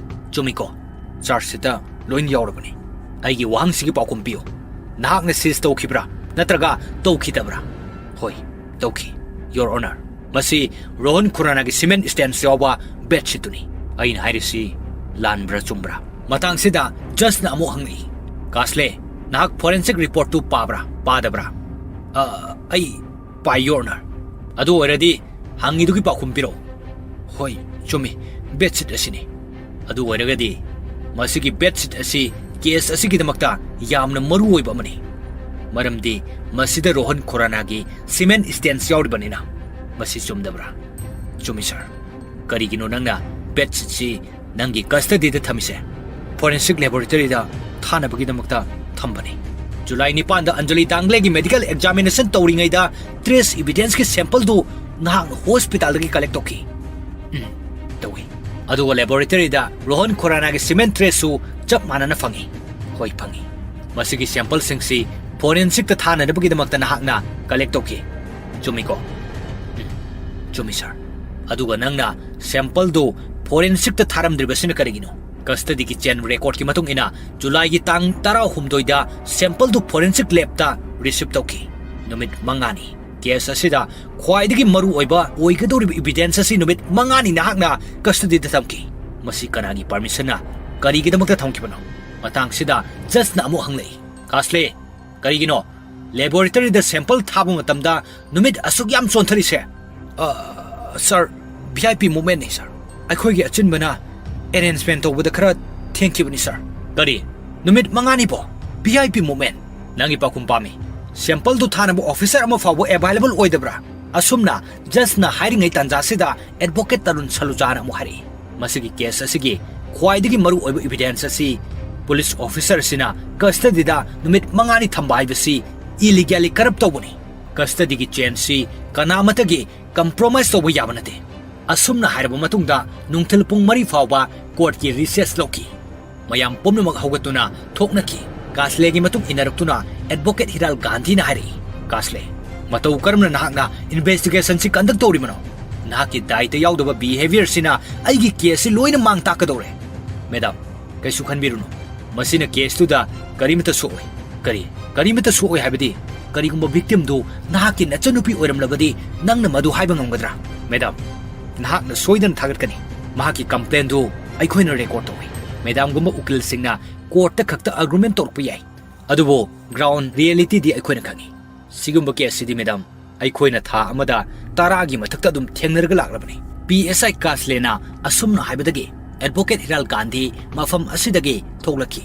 ꯆꯨꯝꯃꯤꯀꯣ? ꯆꯥꯔꯖ ꯁꯤꯠꯇ ꯂꯣꯏꯅ ꯌꯥꯎꯔꯕꯅꯤ꯫ ꯑꯩꯒꯤ ꯋꯥꯍꯪꯁꯤꯒꯤ ꯄꯥꯎꯈꯨꯝ ꯄꯤꯌꯨ꯫ ꯅꯍꯥꯛꯅ ꯁꯤꯖ ꯇꯧꯈꯤꯕ꯭ꯔꯥ ꯅꯠꯇ꯭ꯔꯒ ꯇꯧꯈꯤꯗꯕ꯭ꯔꯥ? ꯍꯣꯏ, ꯇꯧꯈꯤ, ꯌꯣꯔ ꯑꯣꯅꯔ꯫ ꯃꯁꯤ ꯔꯣꯍꯟ ꯈꯨꯔꯥꯅꯥꯒꯤ ꯁꯤꯃꯦꯟ ꯁ꯭ꯇꯦꯟꯁ ꯌꯥꯎꯕ ꯕꯦꯗꯁꯤꯠꯇꯨꯅꯤ꯫ ꯑꯩꯅ ꯍꯥꯏꯔꯤꯁꯤ ꯂꯥꯟꯕ꯭ꯔꯥ ꯆꯨꯝꯕ꯭ꯔꯥ? ꯃꯇꯥꯡꯁꯤꯗ ꯖꯁꯅ ꯑꯃꯨꯛ ꯍꯪꯂꯛꯏ, "ꯀꯥꯁꯂꯦ, ꯅꯍꯥꯛ ꯐꯣꯔꯦꯟꯁꯤꯛ ꯔꯤꯄꯣꯔꯠꯇꯨ ꯄꯥꯕ꯭ꯔꯥ, ꯄꯥꯗꯕ꯭ꯔꯥ?" "ꯑ, ꯑꯩ ꯄꯥꯏ, ꯌꯣꯔ ꯑꯣꯅꯔ"꯫ "ꯑꯗꯨ ꯑꯣꯏꯔꯗꯤ ꯍꯪꯉꯤꯗꯨꯒꯤ ꯄꯥꯎꯈꯨꯝ ꯄꯤꯔꯛꯎ"꯫ "ꯍꯣꯏ, ꯆꯨꯝꯃꯤ, ꯕꯦꯗꯁꯤꯠ ꯑꯁꯤꯅꯤ"꯫ "ꯑꯗꯨ ꯑꯣꯏꯔꯒꯗꯤ ꯃꯁꯤꯒꯤ ꯕꯦꯗꯁꯤꯠ ꯑꯁꯤ ꯀꯦꯁ ꯑꯁꯤꯒꯤꯗꯃꯛꯇ ꯌꯥꯝꯅ ꯃꯔꯨ ꯑꯣꯏꯕ ꯑꯃꯅꯤ, ꯃꯔꯝꯗꯤ ꯃꯁꯤꯗ ꯔꯣꯍꯟ ꯈꯨꯔꯥꯅꯥꯒꯤ ꯁꯤꯃꯦꯟ ꯁ꯭ꯇꯦꯟꯁ ꯌꯥꯎꯔꯤꯕꯅꯤꯅ꯫ ꯃꯁꯤ ꯆꯨꯝꯗꯕ꯭ꯔꯥ?" "ꯆꯨꯝꯃꯤ, ꯁꯥꯔ꯫ ꯀꯔꯤꯒꯤꯅꯣ ꯅꯪꯅ ꯕꯦꯗꯁꯤꯠꯁꯤ ꯅꯪꯒꯤ ꯀꯁꯇꯗꯤꯗ ꯊꯝꯃꯤꯁꯦ?" "ꯐꯣꯔꯦꯟꯁꯤꯛ ꯂꯦꯕꯣꯔꯦꯇꯔꯤꯗ ꯊꯥꯅꯕꯒꯤꯗꯃꯛꯇ ꯊꯝꯕꯅꯤ꯫ ꯖꯨꯂꯥꯏ ꯅꯤꯄꯥꯟꯗ ꯑꯟꯖꯂꯤ ꯗꯥꯡꯒ꯭ꯂꯦꯒꯤ ꯃꯦꯗꯤꯀꯦꯜ ꯑꯦꯛꯖꯥꯃꯤꯅꯦꯁꯟ ꯇꯧꯔꯤꯉꯩꯗ ꯇ꯭ꯔꯦꯁ ꯏꯕꯤꯗꯦꯟꯁꯀꯤ ꯁꯦꯝꯄꯜꯗꯨ ꯅꯍꯥꯛꯅ ꯍꯣꯁꯄꯤꯇꯥꯜꯗꯒꯤ ꯀꯂꯦꯛ ꯇꯧꯈꯤ"꯫ "ꯎꯝ, ꯇꯧꯏ"꯫ "ꯑꯗꯨꯒ ꯂꯦꯕꯣꯔꯦꯇꯔꯤꯗ ꯔꯣꯍꯟ ꯈꯣꯔꯥꯅꯥꯒꯤ ꯁꯤꯃꯦꯟ ꯇ꯭ꯔꯦꯁꯁꯨ ꯆꯞ ꯃꯥꯟꯅꯅ ꯐꯪꯏ"꯫ "ꯍꯣꯏ, ꯐꯪꯏ"꯫ "ꯃꯁꯤꯒꯤ ꯁꯦꯝꯄꯜꯁꯤꯡꯁꯤ ꯐꯣꯔꯦꯟꯁꯤꯛꯇ ꯊꯥꯅꯅꯕꯒꯤꯗꯃꯛꯇ ꯅꯍꯥꯛꯅ ꯀꯂꯦꯛ ꯇꯧꯈꯤ, ꯆꯨꯝꯃꯤꯀꯣ?" "ꯎꯝ, ꯆꯨꯝꯃꯤ, ꯁꯥꯔ"꯫ "ꯑꯗꯨꯒ ꯅꯪꯅ ꯁꯦꯝꯄꯜꯗꯨ ꯐꯣꯔꯦꯟꯁꯤꯛꯇ ꯊꯥꯔꯝꯗ꯭ꯔꯤꯕꯁꯤꯅ ꯀꯔꯤꯒꯤꯅꯣ?" Custodyꯒꯤ chain recordꯀꯤ ꯃꯇꯨꯡ ꯏꯟꯅ, ꯖꯨꯂꯥꯏꯒꯤ ꯇꯥꯡ ꯇꯔꯥꯍꯨꯝꯗꯣꯏꯗ sampleꯗꯨ forensic labꯇ receive ꯇꯧꯈꯤ꯫ ꯅꯨꯃꯤꯠ ꯃꯉꯥꯅꯤ꯫ Case ꯑꯁꯤꯗ ꯈ꯭ꯋꯥꯏꯗꯒꯤ ꯃꯔꯨꯑꯣꯏꯕ ꯑꯣꯏꯒꯗꯧꯔꯤꯕ evidence ꯑꯁꯤ ꯅꯨꯃꯤꯠ ꯃꯉꯥꯅꯤ ꯅꯍꯥꯛꯅ custodyꯗ ꯊꯝꯈꯤ꯫ ꯃꯁꯤ ꯀꯅꯥꯒꯤ permissionꯅ, ꯀꯔꯤꯒꯤꯗꯃꯛꯇ ꯊꯝꯈꯤꯕꯅꯣ? ꯃꯇꯥꯡꯁꯤꯗ judgeꯅ ꯑꯃꯨꯛ ꯍꯪꯂꯛꯏ, "ꯀꯥꯁꯂꯦ, ꯀꯔꯤꯒꯤꯅꯣ laboratoryꯗ sample ꯊꯥꯕ ꯃꯇꯝꯗ ꯅꯨꯃꯤꯠ ꯑꯁꯨꯛ ꯌꯥꯝ ꯆꯣꯟꯊꯔꯤꯁꯦ?" "ꯑ, sir, V I P movementꯅꯤ, sir꯫ ꯑꯩꯈꯣꯏꯒꯤ ꯑꯆꯤꯟꯕꯅ arrangement ꯇꯧꯕꯗ ꯈꯔ ꯊꯦꯡꯈꯤꯕꯅꯤ, sir꯫" "ꯀꯔꯤ? ꯅꯨꯃꯤꯠ ꯃꯉꯥꯅꯤꯕꯣ? V I P movement? ꯅꯪꯒꯤ ꯄꯥꯎꯈꯨꯝ ꯄꯥꯝꯃꯤ꯫ Sampleꯗꯨ ꯊꯥꯅꯕ officer ꯑꯃ ꯐꯥꯎꯕ available ꯑꯣꯏꯗꯕ꯭ꯔꯥ?" ꯑꯁꯨꯝꯅ judgeꯅ ꯍꯥꯏꯔꯤꯉꯩ ꯇꯥꯟꯖꯥꯁꯤꯗ advocate ꯇꯔꯨꯟ ꯁꯂꯨꯖꯥꯅ ꯑꯃꯨꯛ ꯍꯥꯏꯔꯛꯏ, "ꯃꯁꯤꯒꯤ case ꯑꯁꯤꯒꯤ ꯈ꯭ꯋꯥꯏꯗꯒꯤ ꯃꯔꯨꯑꯣꯏꯕ evidence ꯑꯁꯤ police officer ꯑꯁꯤꯅ custodyꯗ ꯅꯨꯃꯤꯠ ꯃꯉꯥꯅꯤ ꯊꯝꯕ ꯍꯥꯏꯕꯁꯤ illegally corrupt ꯇꯧꯕꯅꯤ꯫ Custodyꯒꯤ chainꯁꯤ ꯀꯅꯥꯃꯠꯇꯒꯤ compromise ꯇꯧꯕ ꯌꯥꯕ ꯅꯠꯇꯦ꯫" ꯑꯁꯨꯝꯅ ꯍꯥꯏꯔꯕ ꯃꯇꯨꯡꯗ ꯅꯨꯡꯊꯤꯜ ꯄꯨꯡ ꯃꯔꯤ ꯐꯥꯎꯕ courtꯀꯤ recess ꯂꯧꯈꯤ꯫ ꯃꯌꯥꯝ ꯄꯨꯝꯅꯃꯛ ꯍꯧꯒꯠꯇꯨꯅ ꯊꯣꯛꯅꯈꯤ꯫ ꯀꯥꯁꯂꯦꯒꯤ ꯃꯇꯨꯡ ꯏꯟꯅꯔꯛꯇꯨꯅ advocate ꯍꯤꯔꯥꯜ ꯒꯥꯟꯙꯤꯅ ꯍꯥꯏꯔꯛꯏ, "ꯀꯥꯁꯂꯦ, ꯃꯇꯧ ꯀꯔꯝꯅ ꯅꯍꯥꯛꯅ investigationꯁꯤ conduct ꯇꯧꯔꯤꯕꯅꯣ? ꯅꯍꯥꯛꯀꯤ ꯗꯥꯏꯇ ꯌꯥꯎꯗꯕ behaviourꯁꯤꯅ ꯑꯩꯒꯤ caseꯁꯤ ꯂꯣꯏꯅ ꯃꯥꯡ ꯇꯥꯛꯀꯗꯧꯔꯦ꯫" "Madam, ꯀꯩꯁꯨ ꯈꯟꯕꯤꯔꯨꯅꯨ꯫ ꯃꯁꯤꯅ caseꯇꯨꯗ ꯀꯔꯤꯃꯠꯇ ꯁꯣꯛꯑꯣꯏ꯫" "ꯀꯔꯤ? ꯀꯔꯤꯃꯠꯇ ꯁꯣꯛꯑꯣꯏ ꯍꯥꯏꯕꯗꯤ? ꯀꯔꯤꯒꯨꯝꯕ victimꯗꯨ ꯅꯍꯥꯛꯀꯤ ꯅꯆꯟꯅꯨꯄꯤ ꯑꯣꯏꯔꯝꯂꯕꯗꯤ ꯅꯪꯅ ꯃꯗꯨ ꯍꯥꯏꯕ ꯉꯝꯒꯗ꯭ꯔꯥ?" "Madam, ꯅꯍꯥꯛꯅ ꯁꯣꯏꯗꯅ ꯊꯥꯒꯠꯀꯅꯤ꯫ ꯃꯍꯥꯛꯀꯤ complaintꯗꯨ ꯑꯩꯈꯣꯏꯅ record ꯇꯧꯏ꯫ Madamꯒꯨꯝꯕ ꯎꯀꯤꯜꯁꯤꯡꯅ courtꯇ ꯈꯛꯇ argument ꯇꯧꯔꯛꯄ ꯌꯥꯏ, ꯑꯗꯨꯕꯨ ground realityꯗꯤ ꯑꯩꯈꯣꯏꯅ ꯈꯪꯏ꯫ ꯁꯤꯒꯨꯝꯕ caseꯁꯤꯗꯤ, madam, ꯑꯩꯈꯣꯏꯅ ꯊꯥ ꯑꯃꯗ ꯇꯔꯥꯒꯤ ꯃꯊꯛꯇ ꯑꯗꯨꯝ ꯊꯦꯡꯅꯔꯒ ꯂꯥꯛꯂꯕꯅꯤ꯫" ꯄꯤ ꯑꯦꯁ ꯑꯥꯏ ꯀꯥꯁꯂꯦꯅ ꯑꯁꯨꯝꯅ ꯍꯥꯏꯕꯗꯒꯤ advocate ꯍꯤꯔꯥꯜ ꯒꯥꯟꯙꯤ ꯃꯐꯝ ꯑꯁꯤꯗꯒꯤ ꯊꯣꯛꯂꯛꯈꯤ꯫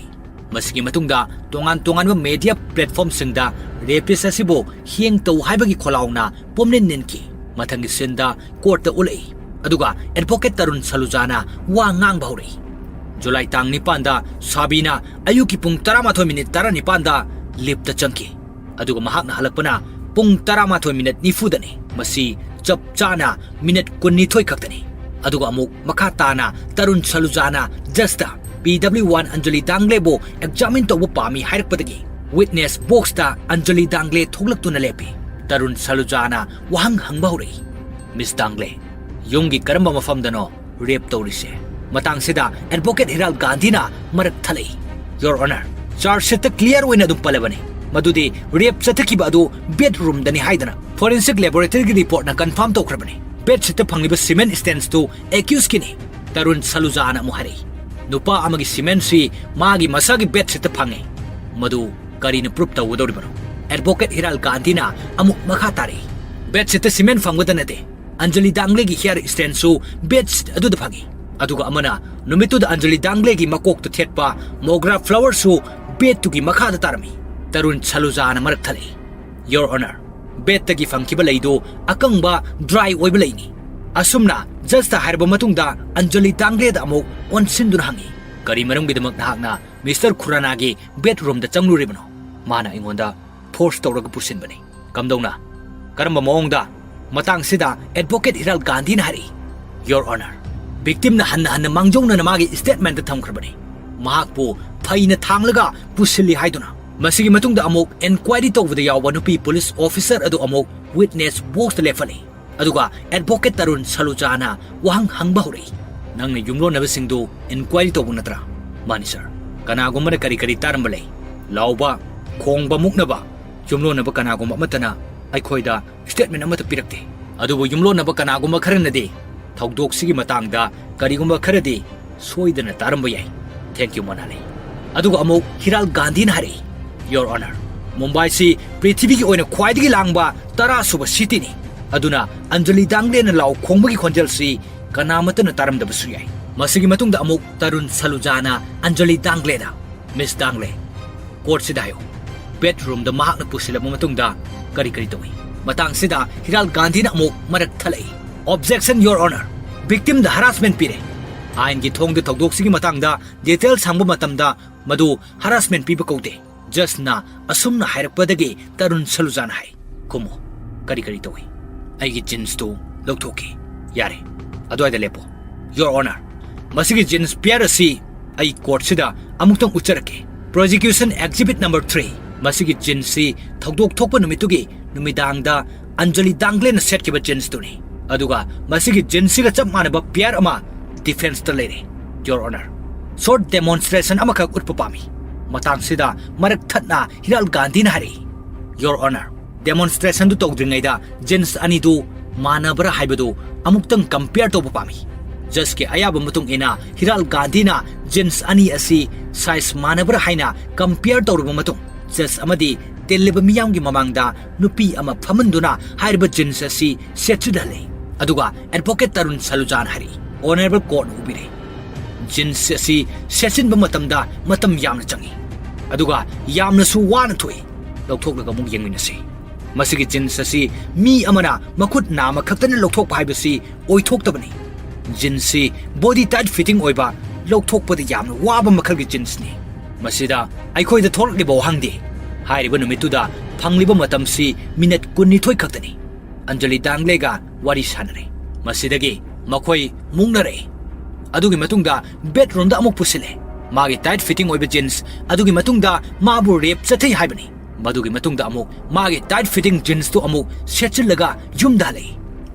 ꯃꯁꯤꯒꯤ ꯃꯇꯨꯡꯗ ꯇꯣꯉꯥꯟ ꯇꯣꯉꯥꯟꯕ media platformꯁꯤꯡꯗ rapist ꯑꯁꯤꯕꯨ ꯍꯦꯡ ꯇꯧ ꯍꯥꯏꯕꯒꯤ ꯈꯣꯜꯂꯥꯎꯅ ꯄꯨꯝꯅꯤꯟ ꯅꯤꯟꯈꯤ꯫ ꯃꯊꯪꯒꯤ sceneꯗ courtꯇ ꯎꯠꯂꯛꯏ, ꯑꯗꯨꯒ advocate ꯇꯔꯨꯟ ꯁꯂꯨꯖꯥꯅ ꯋꯥ ꯉꯥꯡꯕ ꯍꯧꯔꯛꯏ꯫ ꯖꯨꯂꯥꯏ ꯇꯥꯡ ꯅꯤꯄꯥꯟꯗ ꯁꯥꯕꯤꯅ ꯑꯌꯨꯛꯀꯤ ꯄꯨꯡ ꯇꯔꯥꯃꯥꯊꯣꯏ minute ꯇꯔꯥꯅꯤꯄꯥꯟꯗ liftꯇ ꯆꯪꯈꯤ꯫ ꯑꯗꯨꯒ ꯃꯍꯥꯛꯅ ꯍꯜꯂꯛꯄꯅ ꯄꯨꯡ ꯇꯔꯥꯃꯥꯊꯣꯏ minute ꯅꯤꯐꯨꯗꯅꯤ꯫ ꯃꯁꯤ ꯆꯞ ꯆꯥꯅ minute ꯀꯨꯟꯅꯤꯊꯣꯏ ꯈꯛꯇꯅꯤ꯫ ꯑꯗꯨꯒ ꯑꯃꯨꯛ ꯃꯈꯥ ꯇꯥꯅ Tarun ꯁꯂꯨꯖꯥꯅ judgeꯇ P W one Anjali Dangleꯕꯨ examine ꯇꯧꯕ ꯄꯥꯝꯃꯤ ꯍꯥꯏꯔꯛꯄꯗꯒꯤ witness boxꯇ Anjali Dangle ꯊꯣꯛꯂꯛꯇꯨꯅ ꯂꯦꯞꯄꯤ꯫ ꯇꯔꯨꯟ ꯁꯂꯨꯖꯥꯅ ꯋꯥꯍꯪ ꯍꯪꯕ ꯍꯧꯔꯛꯏ, "Miss Dangle, ꯌꯨꯝꯒꯤ ꯀꯔꯝꯕ ꯃꯐꯝꯗꯅꯣ rape ꯇꯧꯔꯤꯁꯦ?" ꯃꯇꯥꯡꯁꯤꯗ ꯑꯦꯗꯚꯣꯀꯦꯠ ꯍꯤꯔꯥꯜ ꯒꯥꯟꯙꯤꯅ ꯃꯔꯛ ꯊꯠꯂꯛꯏ꯫ Your Honor, ꯆꯥꯔꯖ ꯁꯤꯠꯇ ꯀ꯭ꯂꯤꯌꯥꯔ ꯑꯣꯏꯅ ꯑꯗꯨꯝ ꯄꯜꯂꯕꯅꯤ ꯃꯗꯨꯗꯤ ꯔꯦꯞ ꯆꯠꯊꯈꯤꯕ ꯑꯗꯨ ꯕꯦꯗꯔꯨꯝꯗꯅꯤ ꯍꯥꯏꯗꯅ꯫ ꯐꯣꯔꯦꯟꯁꯤꯛ ꯂꯦꯕꯣꯔꯦꯇꯔꯤꯒꯤ ꯔꯤꯄꯣꯔꯠꯅ ꯀꯟꯐꯥꯔꯝ ꯇꯧꯈ꯭ꯔꯕꯅꯤ꯫ ꯕꯦꯗ ꯁꯤꯠꯇ ꯐꯪꯂꯤꯕ ꯁꯤꯃꯦꯟ ꯁ꯭ꯇꯦꯟꯁꯇꯨ ꯑꯦꯀ꯭ꯌꯨꯁꯀꯤꯅꯤ꯫ ꯇꯔꯨꯟ ꯁꯂꯨꯖꯥꯅ ꯑꯃꯨꯛ ꯍꯥꯏꯔꯛꯏ, ꯅꯨꯄꯥ ꯑꯃꯒꯤ ꯁꯤꯃꯦꯟꯁꯤ ꯃꯥꯒꯤ ꯃꯁꯥꯒꯤ ꯕꯦꯗ ꯁꯤꯠꯇ ꯐꯪꯉꯦ꯫ ꯃꯗꯨ ꯀꯔꯤꯅ ꯄ꯭ꯔꯨꯞ ꯇꯧꯒꯗꯧꯔꯤꯕꯅꯣ? ꯑꯦꯗꯚꯣꯀꯦꯠ ꯍꯤꯔꯥꯜ ꯒꯥꯟꯙꯤꯅ ꯑꯃꯨꯛ ꯃꯈꯥ ꯇꯥꯔꯛꯏ, ꯕꯦꯗ ꯁꯤꯠꯇ ꯁꯤꯃꯦꯟ ꯐꯪꯕꯗ ꯅꯠꯇꯦ, ꯑꯟꯖꯂꯤ ꯗꯥꯡꯂꯦꯒꯤ ꯍꯤꯌꯥꯔ ꯁ꯭ꯇꯦꯟꯁꯨ ꯕꯦꯗ ꯁꯤꯠ ꯑꯗꯨꯗ ꯐꯪꯉꯤ꯫ ꯑꯗꯨꯒ ꯑꯃꯅ ꯅꯨꯃꯤꯠꯇꯨꯗ ꯑꯟꯖꯂꯤ ꯗꯥꯡꯂꯦꯒꯤ ꯃꯀꯣꯛꯇ ꯊꯦꯠꯄ ꯃꯣꯒ꯭ꯔꯥ ꯐ꯭ꯂꯥꯋꯔꯁꯨ ꯕꯦꯗꯇꯨꯒꯤ ꯃꯈꯥꯗ ꯇꯥꯔꯝꯃꯤ꯫ ꯇꯔꯨꯟ ꯁꯂꯨꯖꯥꯅ ꯃꯔꯛ ꯊꯠꯂꯛꯏ, Your Honor, ꯕꯦꯗꯇꯒꯤ ꯐꯪꯈꯤꯕ ꯂꯩꯗꯨ ꯑꯀꯪꯕ, ꯗ꯭ꯔꯥꯏ ꯑꯣꯏꯕ ꯂꯩꯅꯤ꯫ ꯑꯁꯨꯝꯅ ꯖꯖꯇ ꯍꯥꯏꯔꯕ ꯃꯇꯨꯡꯗ ꯑꯟꯖꯂꯤ ꯗꯥꯡꯂꯦꯗ ꯑꯃꯨꯛ ꯑꯣꯟꯁꯤꯟꯗꯨꯅ ꯍꯪꯉꯤ, ꯀꯔꯤ ꯃꯔꯝꯒꯤꯗꯃꯛ ꯅꯍꯥꯛꯅ ꯃꯤꯁꯇꯔ ꯈꯨꯔꯥꯅꯥꯒꯤ ꯕꯦꯗꯔꯨꯝꯗ ꯆꯪꯂꯨꯔꯤꯕꯅꯣ? ꯃꯥꯅ ꯑꯩꯉꯣꯟꯗ ꯐꯣꯔꯁ ꯇꯧꯔꯒ ꯄꯨꯁꯤꯟꯕꯅꯤ꯫ ꯀꯝꯗꯧꯅ? ꯀꯔꯝꯕ ꯃꯑꯣꯡꯗ? ꯃꯇꯥꯡꯁꯤꯗ ꯑꯦꯗꯚꯣꯀꯦꯠ ꯍꯤꯔꯥꯜ ꯒꯥꯟꯙꯤꯅ ꯍꯥꯏꯔꯛꯏ, Your Honor, ꯚꯤꯛꯇꯤꯝꯅ ꯍꯟꯅ ꯍꯟꯅ ꯃꯥꯡꯖꯧꯅꯅ ꯃꯥꯒꯤ ꯁ꯭ꯇꯦꯠꯃꯦꯟꯠꯇ ꯊꯝꯈ꯭ꯔꯕꯅꯤ, ꯃꯍꯥꯛꯄꯨ ꯐꯩꯅ ꯊꯥꯡꯂꯒ ꯄꯨꯁꯤꯜꯂꯤ ꯍꯥꯏꯗꯨꯅ꯫ ꯃꯁꯤꯒꯤ ꯃꯇꯨꯡꯗ ꯑꯃꯨꯛ ꯏꯟꯀ꯭ꯋꯥꯏꯔꯤ ꯇꯧꯕꯗ ꯌꯥꯎꯕ ꯅꯨꯄꯤ ꯄꯨꯂꯤꯁ ꯑꯣꯐꯤꯁꯔ ꯑꯗꯨ ꯑꯃꯨꯛ ꯋꯤꯠꯅꯦꯁ ꯕꯣꯛꯁꯇ ꯂꯦꯞꯍꯜꯂꯤ꯫ ꯑꯗꯨꯒ ꯑꯦꯗꯚꯣꯀꯦꯠ ꯇꯔꯨꯟ ꯁꯂꯨꯖꯥꯅ ꯋꯥꯍꯪ ꯍꯪꯕ ꯍꯧꯔꯛꯏ, ꯅꯪꯅ ꯌꯨꯝꯂꯣꯟꯅꯕꯁꯤꯡꯗꯨ ꯏꯟꯀ꯭ꯋꯥꯏꯔꯤ ꯇꯧꯕ ꯅꯠꯇ꯭ꯔꯥ? ꯃꯥꯅꯤ, ꯁꯔ꯫ ꯀꯅꯥꯒꯨꯝꯕꯅ ꯀꯔꯤ ꯀꯔꯤ ꯇꯥꯔꯝꯕ ꯂꯩ? ꯂꯥꯎꯕ, ꯈꯣꯡꯕ, ꯃꯨꯛꯅꯕ? ꯌꯨꯝꯂꯣꯟꯅꯕ ꯀꯅꯥꯒꯨꯝꯕ ꯑꯃꯠꯇꯅ ꯑꯩꯈꯣꯏꯗ ꯁ꯭ꯇꯦꯠꯃꯦꯟ ꯑꯃꯠꯇ ꯄꯤꯔꯛꯇꯦ꯫ ꯑꯗꯨꯕꯨ ꯌꯨꯝꯂꯣꯟꯅꯕ ꯀꯅꯥꯒꯨꯝꯕ ꯈꯔꯅꯗꯤ ꯊꯧꯗꯣꯛꯁꯤꯒꯤ ꯃꯇꯥꯡꯗ ꯀꯔꯤꯒꯨꯝꯕ ꯈꯔꯗꯤ ꯁꯣꯏꯗꯅ ꯇꯥꯔꯝꯕ ꯌꯥꯏ꯫ Thank you, ꯃꯣꯅꯥꯂꯤ꯫ ꯑꯗꯨꯒ ꯑꯃꯨꯛ ꯍꯤꯔꯥꯜ ꯒꯥꯟꯙꯤꯅ ꯍꯥꯏꯔꯛꯏ, Your Honor, ꯃꯨꯝꯕꯥꯏꯁꯤ ꯄ꯭ꯔꯤꯊꯤꯕꯤꯒꯤ ꯑꯣꯏꯅ ꯈ꯭ꯋꯥꯏꯗꯒꯤ ꯂꯥꯡꯕ ꯇꯔꯥ ꯁꯨꯕ ꯁꯤꯇꯤꯅꯤ꯫ ꯑꯗꯨꯅ ꯑꯟꯖꯂꯤ ꯗꯥꯡꯂꯦꯅ ꯂꯥꯎ ꯈꯣꯡꯕꯒꯤ ꯈꯣꯟꯖꯦꯜꯁꯤ ꯀꯅꯥꯃꯠꯇꯅ ꯇꯥꯔꯝꯗꯕꯁꯨ ꯌꯥꯏ꯫ ꯃꯁꯤꯒꯤ ꯃꯇꯨꯡꯗ ꯑꯃꯨꯛ ꯇꯔꯨꯟ ꯁꯂꯨꯖꯥꯅ ꯑꯟꯖꯂꯤ ꯗꯥꯡꯂꯦꯗ, ꯃꯤꯁ ꯗꯥꯡꯂꯦ, ꯀꯣꯔꯠꯁꯤꯗ ꯍꯥꯏꯌꯨ, ꯕꯦꯗꯔꯨꯝꯗ ꯃꯍꯥꯛꯅ ꯄꯨꯁꯤꯜꯂꯕ ꯃꯇꯨꯡꯗ ꯀꯔꯤ ꯀꯔꯤ ꯇꯧꯏ? ꯃꯇꯥꯡꯁꯤꯗ ꯍꯤꯔꯥꯜ ꯒꯥꯟꯙꯤꯅ ꯑꯃꯨꯛ ꯃꯔꯛ ꯊꯠꯂꯛꯏ, Objection, Your Honor, ꯚꯤꯛꯇꯤꯝꯗ ꯍꯔꯥꯁꯃꯦꯟ ꯄꯤꯔꯦ꯫ ꯑꯥꯏꯟꯒꯤ ꯊꯣꯡꯗ ꯊꯧꯗꯣꯛꯁꯤꯒꯤ ꯃꯇꯥꯡꯗ ꯗꯤꯇꯦꯜꯁ ꯍꯪꯕ ꯃꯇꯝꯗ ꯃꯗꯨ ꯍꯔꯥꯁꯃꯦꯟ ꯄꯤꯕ ꯀꯧꯗꯦ꯫ ꯖꯖꯅ ꯑꯁꯨꯝꯅ ꯍꯥꯏꯔꯛꯄꯗꯒꯤ ꯇꯔꯨꯟ ꯁꯂꯨꯖꯥꯅ ꯍꯥꯏ, ꯈꯨꯝꯃꯨ, ꯀꯔꯤ ꯀꯔꯤ ꯇꯧꯏ? ꯑꯩꯒꯤ ꯖꯤꯟꯁꯇꯨ ꯂꯧꯊꯣꯛꯈꯤ꯫ ꯌꯥꯔꯦ, ꯑꯗꯨꯋꯥꯏꯗ ꯂꯦꯞꯄꯣ꯫ Your Honor, ꯃꯁꯤꯒꯤ ꯖꯤꯟꯁ ꯄꯤꯌꯔ ꯑꯁꯤ ꯑꯩ ꯀꯣꯔꯠꯁꯤꯗ ꯑꯃꯨꯛꯇꯪ ꯎꯠꯆꯔꯛꯀꯦ꯫ Prosecution Exhibit Number Three, ꯃꯁꯤꯒꯤ ꯖꯤꯟꯁꯁꯤ ꯊꯧꯗꯣꯛ ꯊꯣꯛꯄ ꯅꯨꯃꯤꯠꯇꯨꯒꯤ ꯅꯨꯃꯤꯗꯥꯡꯗ ꯑꯟꯖꯂꯤ ꯗꯥꯡꯒ꯭ꯂꯦꯅ ꯁꯦꯠꯈꯤꯕ ꯖꯤꯟꯁꯇꯨꯅꯤ꯫ ꯑꯗꯨꯒ ꯃꯁꯤꯒꯤ ꯖꯤꯟꯁꯁꯤꯒ ꯆꯞ ꯃꯥꯟꯅꯕ ꯄꯤꯌꯔ ꯑꯃ defenceꯇ ꯂꯩꯔꯦ, Your Honor꯫ Short demonstration ꯑꯃꯈꯛ ꯎꯠꯄ ꯄꯥꯝꯃꯤ꯫ ꯃꯇꯥꯡꯁꯤꯗ ꯃꯔꯛ ꯊꯠꯅ ꯍꯤꯔꯥꯜ ꯒꯥꯟꯙꯤꯅ ꯍꯥꯏꯔꯛꯏ, Your Honor, demonstrationꯗꯨ ꯇꯧꯗ꯭ꯔꯤꯉꯩꯗ jeans ꯑꯅꯤꯗꯨ ꯃꯥꯟꯅꯕ꯭ꯔꯥ ꯍꯥꯏꯕꯗꯨ ꯑꯃꯨꯛꯇꯪ compare ꯇꯧꯕ ꯄꯥꯝꯃꯤ꯫ Judgeꯀꯤ ꯑꯌꯥꯕ ꯃꯇꯨꯡ ꯏꯟꯅ ꯍꯤꯔꯥꯜ ꯒꯥꯟꯙꯤꯅ jeans ꯑꯅꯤ ꯑꯁꯤ size ꯃꯥꯟꯅꯕ꯭ꯔꯥ ꯍꯥꯏꯅ compare ꯇꯧꯔꯕ ꯃꯇꯨꯡ, judge ꯑꯃꯗꯤ ꯇꯤꯜꯂꯤꯕ ꯃꯤꯌꯥꯝꯒꯤ ꯃꯃꯥꯡꯗ ꯅꯨꯄꯤ ꯑꯃ ꯐꯝꯍꯟꯗꯨꯅ ꯍꯥꯏꯔꯤꯕ jeans ꯑꯁꯤ ꯁꯦꯠꯆꯤꯜꯍꯜꯂꯦ꯫ ꯑꯗꯨꯒ advocate ꯇꯔꯨꯟ ꯁꯂꯨꯖꯥꯅ ꯍꯥꯏꯔꯛꯏ, Honourable Courtꯅ ꯎꯕꯤꯔꯦ, jeans ꯑꯁꯤ ꯁꯦꯠꯆꯤꯟꯕ ꯃꯇꯝꯗ ꯃꯇꯝ ꯌꯥꯝꯅ ꯆꯪꯏ, ꯑꯗꯨꯒ ꯌꯥꯝꯅꯁꯨ ꯋꯥꯅ ꯊꯣꯛꯏ꯫ ꯂꯧꯊꯣꯛꯂꯒ ꯑꯃꯨꯛ ꯌꯦꯡꯃꯤꯟꯅꯁꯤ꯫ ꯃꯁꯤꯒꯤ jeans ꯑꯁꯤ ꯃꯤ ꯑꯃꯅ ꯃꯈꯨꯠ ꯅꯥꯝꯃ ꯈꯛꯇꯅ ꯂꯧꯊꯣꯛꯄ ꯍꯥꯏꯕꯁꯤ ꯑꯣꯏꯊꯣꯛꯇꯕꯅꯤ꯫ Jeansꯁꯤ body tight fitting ꯑꯣꯏꯕ, ꯂꯧꯊꯣꯛꯄꯗ ꯌꯥꯝꯅ ꯋꯥꯕ ꯃꯈꯜꯒꯤ jeansꯅꯤ꯫ ꯃꯁꯤꯗ ꯑꯩꯈꯣꯏꯗ ꯊꯣꯛꯂꯛꯂꯤꯕ ꯋꯥꯍꯪꯗꯤ, ꯍꯥꯏꯔꯤꯕ ꯅꯨꯃꯤꯠꯇꯨꯗ ꯐꯪꯂꯤꯕ ꯃꯇꯝꯁꯤ minute ꯀꯨꯟꯅꯤꯊꯣꯏ ꯈꯛꯇꯅꯤ꯫ ꯑꯟꯖꯂꯤ ꯗꯥꯡꯒ꯭ꯂꯦꯒ ꯋꯥꯔꯤ ꯁꯥꯟꯅꯔꯦ꯫ ꯃꯁꯤꯗꯒꯤ ꯃꯈꯣꯏ ꯃꯨꯛꯅꯔꯛꯏ꯫ ꯑꯗꯨꯒꯤ ꯃꯇꯨꯡꯗ bedroomꯗ ꯑꯃꯨꯛ ꯄꯨꯁꯤꯜꯂꯦ꯫ ꯃꯥꯒꯤ tight fitting ꯑꯣꯏꯕ jeans ꯑꯗꯨꯒꯤ ꯃꯇꯨꯡꯗ ꯃꯥꯕꯨ rape ꯆꯠꯊꯩ ꯍꯥꯏꯕꯅꯤ꯫ ꯃꯗꯨꯒꯤ ꯃꯇꯨꯡꯗ ꯑꯃꯨꯛ ꯃꯥꯒꯤ tight fitting jeansꯇꯨ ꯑꯃꯨꯛ ꯁꯦꯠꯆꯤꯜꯂꯒ ꯌꯨꯝꯗ ꯍꯜꯂꯛꯏ꯫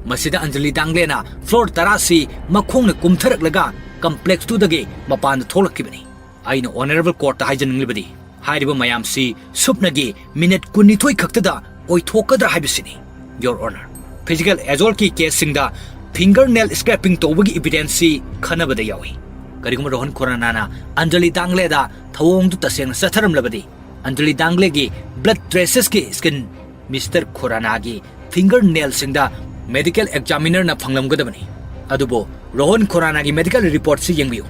ꯃꯁꯤꯗ ꯑꯟꯖꯂꯤ ꯗꯥꯡꯒ꯭ꯂꯦꯅ floor ꯇꯔꯥꯁꯤ ꯃꯈꯣꯡꯅ ꯀꯨꯝꯊꯔꯛꯂꯒ complexꯇꯨꯗꯒꯤ ꯃꯄꯥꯟꯗ ꯊꯣꯛꯂꯛꯈꯤꯕꯅꯤ꯫ ꯑꯩꯅ Honourable Courtꯇ ꯍꯥꯏꯖꯅꯤꯡꯂꯤꯕꯗꯤ, ꯍꯥꯏꯔꯤꯕ ꯃꯌꯥꯝꯁꯤ ꯁꯨꯞꯅꯒꯤ minute ꯀꯨꯟꯅꯤꯊꯣꯏ ꯈꯛꯇꯗ ꯑꯣꯏꯊꯣꯛꯀꯗ꯭ꯔꯥ ꯍꯥꯏꯕꯁꯤꯅꯤ, Your Honor꯫ Physical assaultꯀꯤ caseꯁꯤꯡꯗ fingernail scraping ꯇꯧꯕꯒꯤ evidenceꯁꯤ ꯈꯟꯅꯕꯗ ꯌꯥꯎꯏ꯫ ꯀꯔꯤꯒꯨꯝꯕ ꯔꯣꯍꯟ ꯈꯨꯔꯥꯅꯥꯅ ꯑꯟꯖꯂꯤ ꯗꯥꯡꯒ꯭ꯂꯦꯗ ꯊꯧꯑꯣꯡꯗꯨ ꯇꯁꯦꯡꯅ ꯆꯠꯊꯔꯝꯂꯕꯗꯤ, Anjali ꯗꯥꯡꯒ꯭ꯂꯦꯒꯤ blood tracesꯀꯤ skin Mister ꯈꯨꯔꯥꯅꯥꯒꯤ fingernailꯁꯤꯡꯗ medical examinerꯅ ꯐꯪꯂꯝꯒꯗꯕꯅꯤ꯫ ꯑꯗꯨꯕꯨ ꯔꯣꯍꯟ ꯈꯨꯔꯥꯅꯥꯒꯤ medical reportꯁꯤ ꯌꯦꯡꯕꯤꯌꯨ,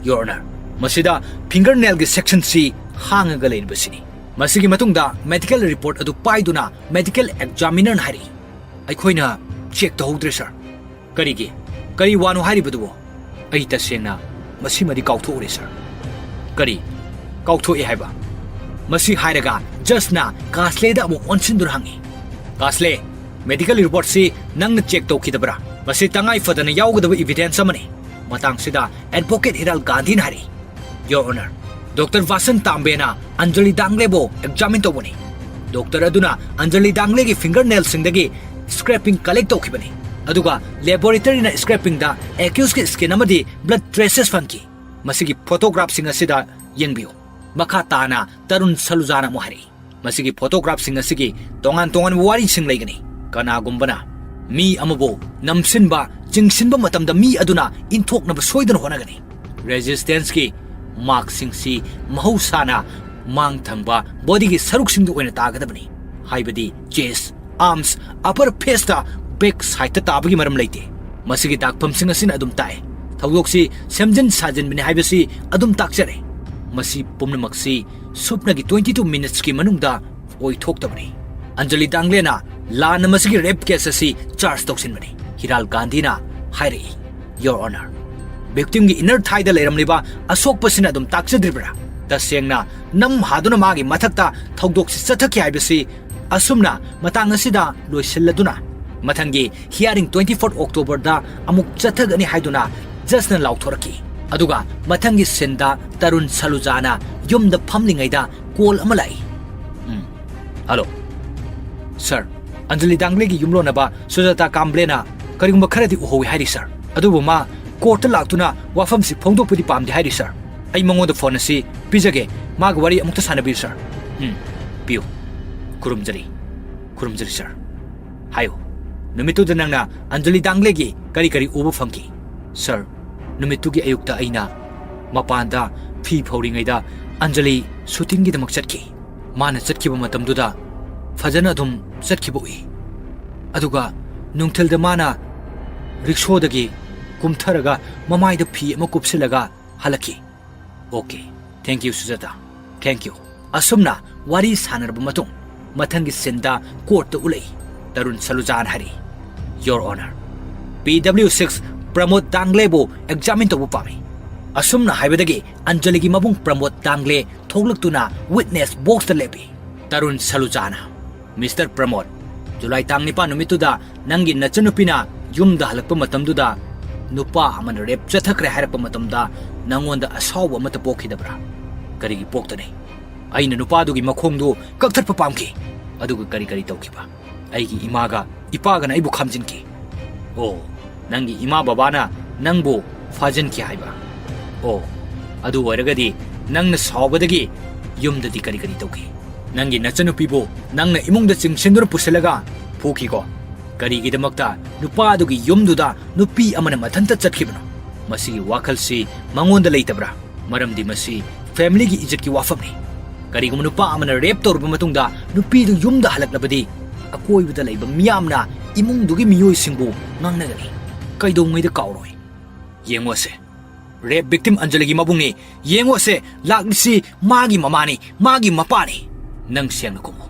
Your Honor꯫ ꯃꯁꯤꯗ fingernailꯒꯤ sectionꯁꯤ ꯍꯥꯡꯉꯒ ꯂꯩꯔꯤꯕꯁꯤꯅꯤ꯫ ꯃꯁꯤꯒꯤ ꯃꯇꯨꯡꯗ medical report ꯑꯗꯨ ꯄꯥꯏꯗꯨꯅ medical examinerꯅ ꯍꯥꯏꯔꯛꯏ, "ꯑꯩꯈꯣꯏꯅ check ꯇꯧꯍꯧꯗ꯭ꯔꯦ, sir꯫" "ꯀꯔꯤꯒꯤ? ꯀꯔꯤ ꯋꯥꯅꯣ ꯍꯥꯏꯔꯤꯕꯗꯨꯕꯣ?" "ꯑꯩ ꯇꯁꯦꯡꯅ ꯃꯁꯤꯃꯗꯤ ꯀꯥꯎꯊꯣꯛꯎꯔꯦ, sir꯫" "ꯀꯔꯤ ꯀꯥꯎꯊꯣꯛꯑꯦ ꯍꯥꯏꯕ?" ꯃꯁꯤ ꯍꯥꯏꯔꯒ judgeꯅ ꯀꯥꯁꯂꯦꯗ ꯑꯃꯨꯛ ꯑꯣꯟꯁꯤꯟꯗꯨꯅ ꯍꯪꯉꯤ, "ꯀꯥꯁꯂꯦ, medical reportꯁꯤ ꯅꯪꯅ check ꯇꯧꯈꯤꯗꯕ꯭ꯔꯥ? ꯃꯁꯤ ꯇꯉꯥꯏ ꯐꯗꯅ ꯌꯥꯎꯒꯗꯕ evidence ꯑꯃꯅꯤ꯫" ꯃꯇꯥꯡꯁꯤꯗ advocate ꯍꯤꯔꯥꯜ ꯒꯥꯟꯙꯤꯅ ꯍꯥꯏꯔꯛꯏ, "Your Honor, Doctor ꯚꯥꯁꯟ ꯇꯥꯝꯕꯦꯅ Anjali ꯗꯥꯡꯒ꯭ꯂꯦꯕꯨ examine ꯇꯧꯕꯅꯤ꯫ Doctor ꯑꯗꯨꯅ ꯑꯟꯖꯂꯤ ꯗꯥꯡꯒ꯭ꯂꯦꯒꯤ fingernailꯁꯤꯡꯗꯒꯤ scraping collect ꯇꯧꯈꯤꯕꯅꯤ꯫ ꯑꯗꯨꯒ laboratoryꯅ scrapingꯗ accusedꯀꯤ skin ꯑꯃꯗꯤ blood traces ꯐꯪꯈꯤ꯫ ꯃꯁꯤꯒꯤ photographꯁꯤꯡ ꯑꯁꯤꯗ ꯌꯦꯡꯕꯤꯌꯨ꯫ ꯃꯈꯥ ꯇꯥꯅ ꯇꯔꯨꯟ ꯁꯂꯨꯖꯥꯅ ꯑꯃꯨꯛ ꯍꯥꯏꯔꯛꯏ, "ꯃꯁꯤꯒꯤ photographꯁꯤꯡ ꯑꯁꯤꯒꯤ ꯇꯣꯉꯥꯟ ꯇꯣꯉꯥꯟꯕ ꯋꯥꯔꯤꯁꯤꯡ ꯂꯩꯒꯅꯤ꯫ ꯀꯅꯥꯒꯨꯝꯕꯅ ꯃꯤ ꯑꯃꯕꯨ ꯅꯝꯁꯤꯟꯕ, ꯆꯤꯡꯁꯤꯟꯕ ꯃꯇꯝꯗ ꯃꯤ ꯑꯗꯨꯅ ꯏꯟꯊꯣꯛꯅꯕ ꯁꯣꯏꯗꯅ ꯍꯣꯠꯅꯒꯅꯤ꯫ Resistanceꯀꯤ markꯁꯤꯡꯁꯤ ꯃꯍꯧꯁꯥꯅ ꯃꯥꯡ ꯊꯪꯕ bodyꯒꯤ ꯁꯔꯨꯛꯁꯤꯡꯗ ꯑꯣꯏꯅ ꯇꯥꯒꯗꯕꯅꯤ, ꯍꯥꯏꯕꯗꯤ chest, arms, upper faceꯇ back sideꯇ ꯇꯥꯕꯒꯤ ꯃꯔꯝ ꯂꯩꯇꯦ꯫ ꯃꯁꯤꯒꯤ ꯗꯥꯛꯐꯝꯁꯤꯡ ꯑꯁꯤꯅ ꯑꯗꯨꯝ ꯇꯥꯛꯑꯦ꯫ ꯊꯧꯗꯣꯛꯁꯤ ꯁꯦꯝꯖꯤꯟ ꯁꯥꯖꯤꯟꯕꯅꯤ ꯍꯥꯏꯕꯁꯤ ꯑꯗꯨꯝ ꯇꯥꯛꯆꯔꯦ꯫ ꯃꯁꯤ ꯄꯨꯝꯅꯃꯛꯁꯤ ꯁꯨꯞꯅꯒꯤ twenty two minutesꯀꯤ ꯃꯅꯨꯡꯗ ꯑꯣꯏꯊꯣꯛꯇꯕꯅꯤ꯫ ꯑꯟꯖꯂꯤ ꯗꯥꯡꯂꯦꯅ ꯂꯥꯟꯅ ꯃꯁꯤꯒꯤ rape case ꯑꯁꯤ charge ꯇꯧꯁꯤꯟꯕꯅꯤ", ꯍꯤꯔꯥꯜ ꯒꯥꯟꯙꯤꯅ ꯍꯥꯏꯔꯛꯏ꯫ "Your Honor, victimꯒꯤ inner thighꯗ ꯂꯩꯔꯝꯂꯤꯕ ꯑꯁꯣꯛꯄꯁꯤꯅ ꯑꯗꯨꯝ ꯇꯥꯛꯆꯗ꯭ꯔꯤꯕ꯭ꯔꯥ? ꯇꯁꯦꯡꯅ ꯅꯝ ꯍꯥꯗꯨꯅ ꯃꯥꯒꯤ ꯃꯊꯛꯇ ꯊꯧꯗꯣꯛꯁꯤ ꯆꯠꯊꯈꯤ ꯍꯥꯏꯕꯁꯤ ꯑꯁꯨꯝꯅ ꯃꯇꯥꯡ ꯑꯁꯤꯗ ꯂꯣꯏꯁꯤꯜꯂꯗꯨꯅ, ꯃꯊꯪꯒꯤ hearing twenty four Octoberꯗ ꯑꯃꯨꯛ ꯆꯠꯊꯒꯅꯤ" ꯍꯥꯏꯗꯨꯅ judgeꯅ ꯂꯥꯎꯊꯣꯔꯛꯈꯤ꯫ ꯑꯗꯨꯒ ꯃꯊꯪꯒꯤ sceneꯗ ꯇꯔꯨꯟ ꯁꯂꯨꯖꯥꯅ ꯌꯨꯝꯗ ꯐꯝꯂꯤꯉꯩꯗ call ꯑꯃ ꯂꯥꯛꯏ꯫ ꯎꯝ꯫ "Hello꯫ Sir, ꯑꯟꯖꯂꯤ ꯗꯥꯡꯒ꯭ꯂꯦꯒꯤ ꯌꯨꯝꯂꯣꯟꯅꯕ ꯁꯨꯖꯥꯇꯥ ꯀꯥꯝꯕ꯭ꯂꯦꯅ ꯀꯔꯤꯒꯨꯝꯕ ꯈꯔꯗꯤ ꯎꯍꯧꯏ ꯍꯥꯏꯔꯤ, sir꯫ ꯑꯗꯨꯕꯨ ꯃꯥ courtꯇ ꯂꯥꯛꯇꯨꯅ ꯋꯥꯐꯝꯁꯤ ꯐꯣꯡꯗꯣꯛꯄꯗꯤ ꯄꯥꯝꯗꯦ ꯍꯥꯏꯔꯤ, sir꯫ ꯑꯩ ꯃꯉꯣꯟꯗ phone ꯑꯁꯤ ꯄꯤꯖꯒꯦ, ꯃꯥꯒ ꯋꯥꯔꯤ ꯑꯃꯨꯛꯇ ꯁꯥꯟꯅꯕꯤꯌꯨ, sir꯫" "ꯎꯝ, ꯄꯤꯌꯨ꯫ ꯈꯨꯔꯨꯝꯖꯔꯤ, ꯈꯨꯔꯨꯝꯖꯔꯤ, sir꯫ ꯍꯥꯏꯌꯨ, ꯅꯨꯃꯤꯠꯇꯨꯗ ꯅꯪꯅ ꯑꯟꯖꯂꯤ ꯗꯥꯡꯒ꯭ꯂꯦꯒꯤ ꯀꯔꯤ ꯀꯔꯤ ꯎꯕ ꯐꯪꯈꯤ?" "Sir, ꯅꯨꯃꯤꯠꯇꯨꯒꯤ ꯑꯌꯨꯛꯇ ꯑꯩꯅ ꯃꯄꯥꯟꯗ ꯐꯤ ꯐꯧꯔꯤꯉꯩꯗ ꯑꯟꯖꯂꯤ shootingꯒꯤꯗꯃꯛ ꯆꯠꯈꯤ꯫ ꯃꯥꯅ ꯆꯠꯈꯤꯕ ꯃꯇꯝꯗꯨꯗ ꯐꯖꯅ ꯑꯗꯨꯝ ꯆꯠꯈꯤꯕ ꯎꯏ꯫ ꯑꯗꯨꯒ ꯅꯨꯡꯊꯤꯜꯗ ꯃꯥꯅ ꯔꯤꯛꯁꯣꯗꯒꯤ ꯀꯨꯝꯊꯔꯒ ꯃꯃꯥꯏꯗ ꯐꯤ ꯑꯃ ꯀꯨꯞꯁꯤꯜꯂꯒ ꯍꯜꯂꯛꯈꯤ꯫" "Okay, thank you, ꯁꯨꯖꯥꯇꯥ, thank you꯫" ꯑꯁꯨꯝꯅ ꯋꯥꯔꯤ ꯁꯥꯟꯅꯔꯕ ꯃꯇꯨꯡ, ꯃꯊꯪꯒꯤ sceneꯗ courtꯇ ꯎꯠꯂꯛꯏ꯫ ꯇꯔꯨꯟ ꯁꯂꯨꯖꯥꯅ ꯍꯥꯏꯔꯛꯏ, "Your Honor, P W six ꯄ꯭ꯔꯃꯣꯗ ꯗꯥꯡꯒ꯭ꯂꯦꯕꯨ examine ꯇꯧꯕ ꯄꯥꯝꯃꯤ꯫" ꯑꯁꯨꯝꯅ ꯍꯥꯏꯕꯗꯒꯤ ꯑꯟꯖꯂꯤꯒꯤ ꯃꯕꯨꯡ ꯄ꯭ꯔꯃꯣꯗ ꯗꯥꯡꯒ꯭ꯂꯦ ꯊꯣꯛꯂꯛꯇꯨꯅ witness boxꯇ ꯂꯦꯞꯄꯤ꯫ ꯇꯔꯨꯟ ꯁꯂꯨꯖꯥꯅ, "Mister ꯄ꯭ꯔꯃꯣꯗ, July ꯇꯥꯡ ꯅꯤꯄꯥꯟ ꯅꯨꯃꯤꯠꯇꯨꯗ ꯅꯪꯒꯤ ꯅꯆꯟꯅꯨꯄꯤꯅ ꯌꯨꯝꯗ ꯍꯜꯂꯛꯄ ꯃꯇꯝꯗꯨꯗ ꯅꯨꯄꯥ ꯑꯃꯅ rape ꯆꯠꯊꯈ꯭ꯔꯦ ꯍꯥꯏꯔꯛꯄ ꯃꯇꯝꯗ ꯅꯪꯉꯣꯟꯗ ꯑꯁꯥꯎꯕ ꯑꯃꯠꯇ ꯄꯣꯛꯈꯤꯗꯕ꯭ꯔꯥ?" "ꯀꯔꯤꯒꯤ ꯄꯣꯛꯇꯅꯤ? ꯑꯩꯅ ꯅꯨꯄꯥꯗꯨꯒꯤ ꯃꯈꯣꯡꯗꯨ ꯀꯛꯊꯠꯄ ꯄꯥꯝꯈꯤ꯫" "ꯑꯗꯨꯒ ꯀꯔꯤ ꯀꯔꯤ ꯇꯧꯈꯤꯕ?" "ꯑꯩꯒꯤ ꯏꯃꯥꯒ ꯏꯄꯥꯒꯅ ꯑꯩꯕꯨ ꯈꯥꯝꯖꯤꯟꯈꯤ꯫" ꯑꯣ, ꯅꯪꯒꯤ ꯏꯃꯥ ꯕꯕꯥꯅ ꯅꯪꯕꯨ ꯐꯥꯖꯤꯟꯈꯤ ꯍꯥꯏꯕ? ꯑꯣ, ꯑꯗꯨ ꯑꯣꯏꯔꯒꯗꯤ ꯅꯪꯅ ꯁꯥꯎꯕꯗꯒꯤ ꯌꯨꯝꯗꯗꯤ ꯀꯔꯤ ꯀꯔꯤ ꯇꯧꯈꯤ? ꯅꯪꯒꯤ ꯅꯆꯟꯅꯨꯄꯤꯕꯨ ꯅꯪꯅ ꯏꯃꯨꯡꯗ ꯆꯤꯡꯁꯤꯟꯗꯨꯅ ꯄꯨꯁꯤꯜꯂꯒ ꯐꯨꯈꯤꯀꯣ? ꯀꯔꯤꯒꯤꯗꯃꯛꯇ ꯅꯨꯄꯥ ꯑꯗꯨꯒꯤ ꯌꯨꯝꯗꯨꯗ ꯅꯨꯄꯤ ꯑꯃꯅ ꯃꯊꯟꯇ ꯆꯠꯈꯤꯕꯅꯣ? ꯃꯁꯤꯒꯤ ꯋꯥꯈꯜꯁꯤ ꯃꯉꯣꯟꯗ ꯂꯩꯇꯕ꯭ꯔꯥ? ꯃꯔꯝꯗꯤ ꯃꯁꯤ ꯐꯦꯃꯤꯂꯤꯒꯤ ꯏꯖꯠꯀꯤ ꯋꯥꯐꯝꯅꯤ꯫ ꯀꯔꯤꯒꯨꯝꯕ ꯅꯨꯄꯥ ꯑꯃꯅ ꯔꯦꯞ ꯇꯧꯔꯕ ꯃꯇꯨꯡꯗ ꯅꯨꯄꯤꯗꯨ ꯌꯨꯝꯗ ꯍꯜꯂꯛꯂꯕꯗꯤ, ꯑꯀꯣꯏꯕꯗ ꯂꯩꯕ ꯃꯤꯌꯥꯝꯅ ꯏꯃꯨꯡꯗꯨꯒꯤ ꯃꯤꯑꯣꯏꯁꯤꯡꯕꯨ ꯉꯥꯡꯅꯒꯅꯤ꯫ ꯀꯩꯗꯧꯉꯩꯗ ꯀꯥꯎꯔꯣꯏ? ꯌꯦꯡꯉꯣꯁꯦ, ꯔꯦꯞ ꯚꯤꯛꯇꯤꯝ ꯑꯟꯖꯂꯤꯒꯤ ꯃꯕꯨꯡꯅꯤ꯫ ꯌꯦꯡꯉꯣꯁꯦ, ꯂꯥꯛꯂꯤꯁꯤ ꯃꯥꯒꯤ ꯃꯃꯥꯅꯤ, ꯃꯥꯒꯤ ꯃꯄꯥꯅꯤ꯫ ꯅꯪ ꯁꯦꯡꯅ ꯈꯨꯝꯃꯨ꯫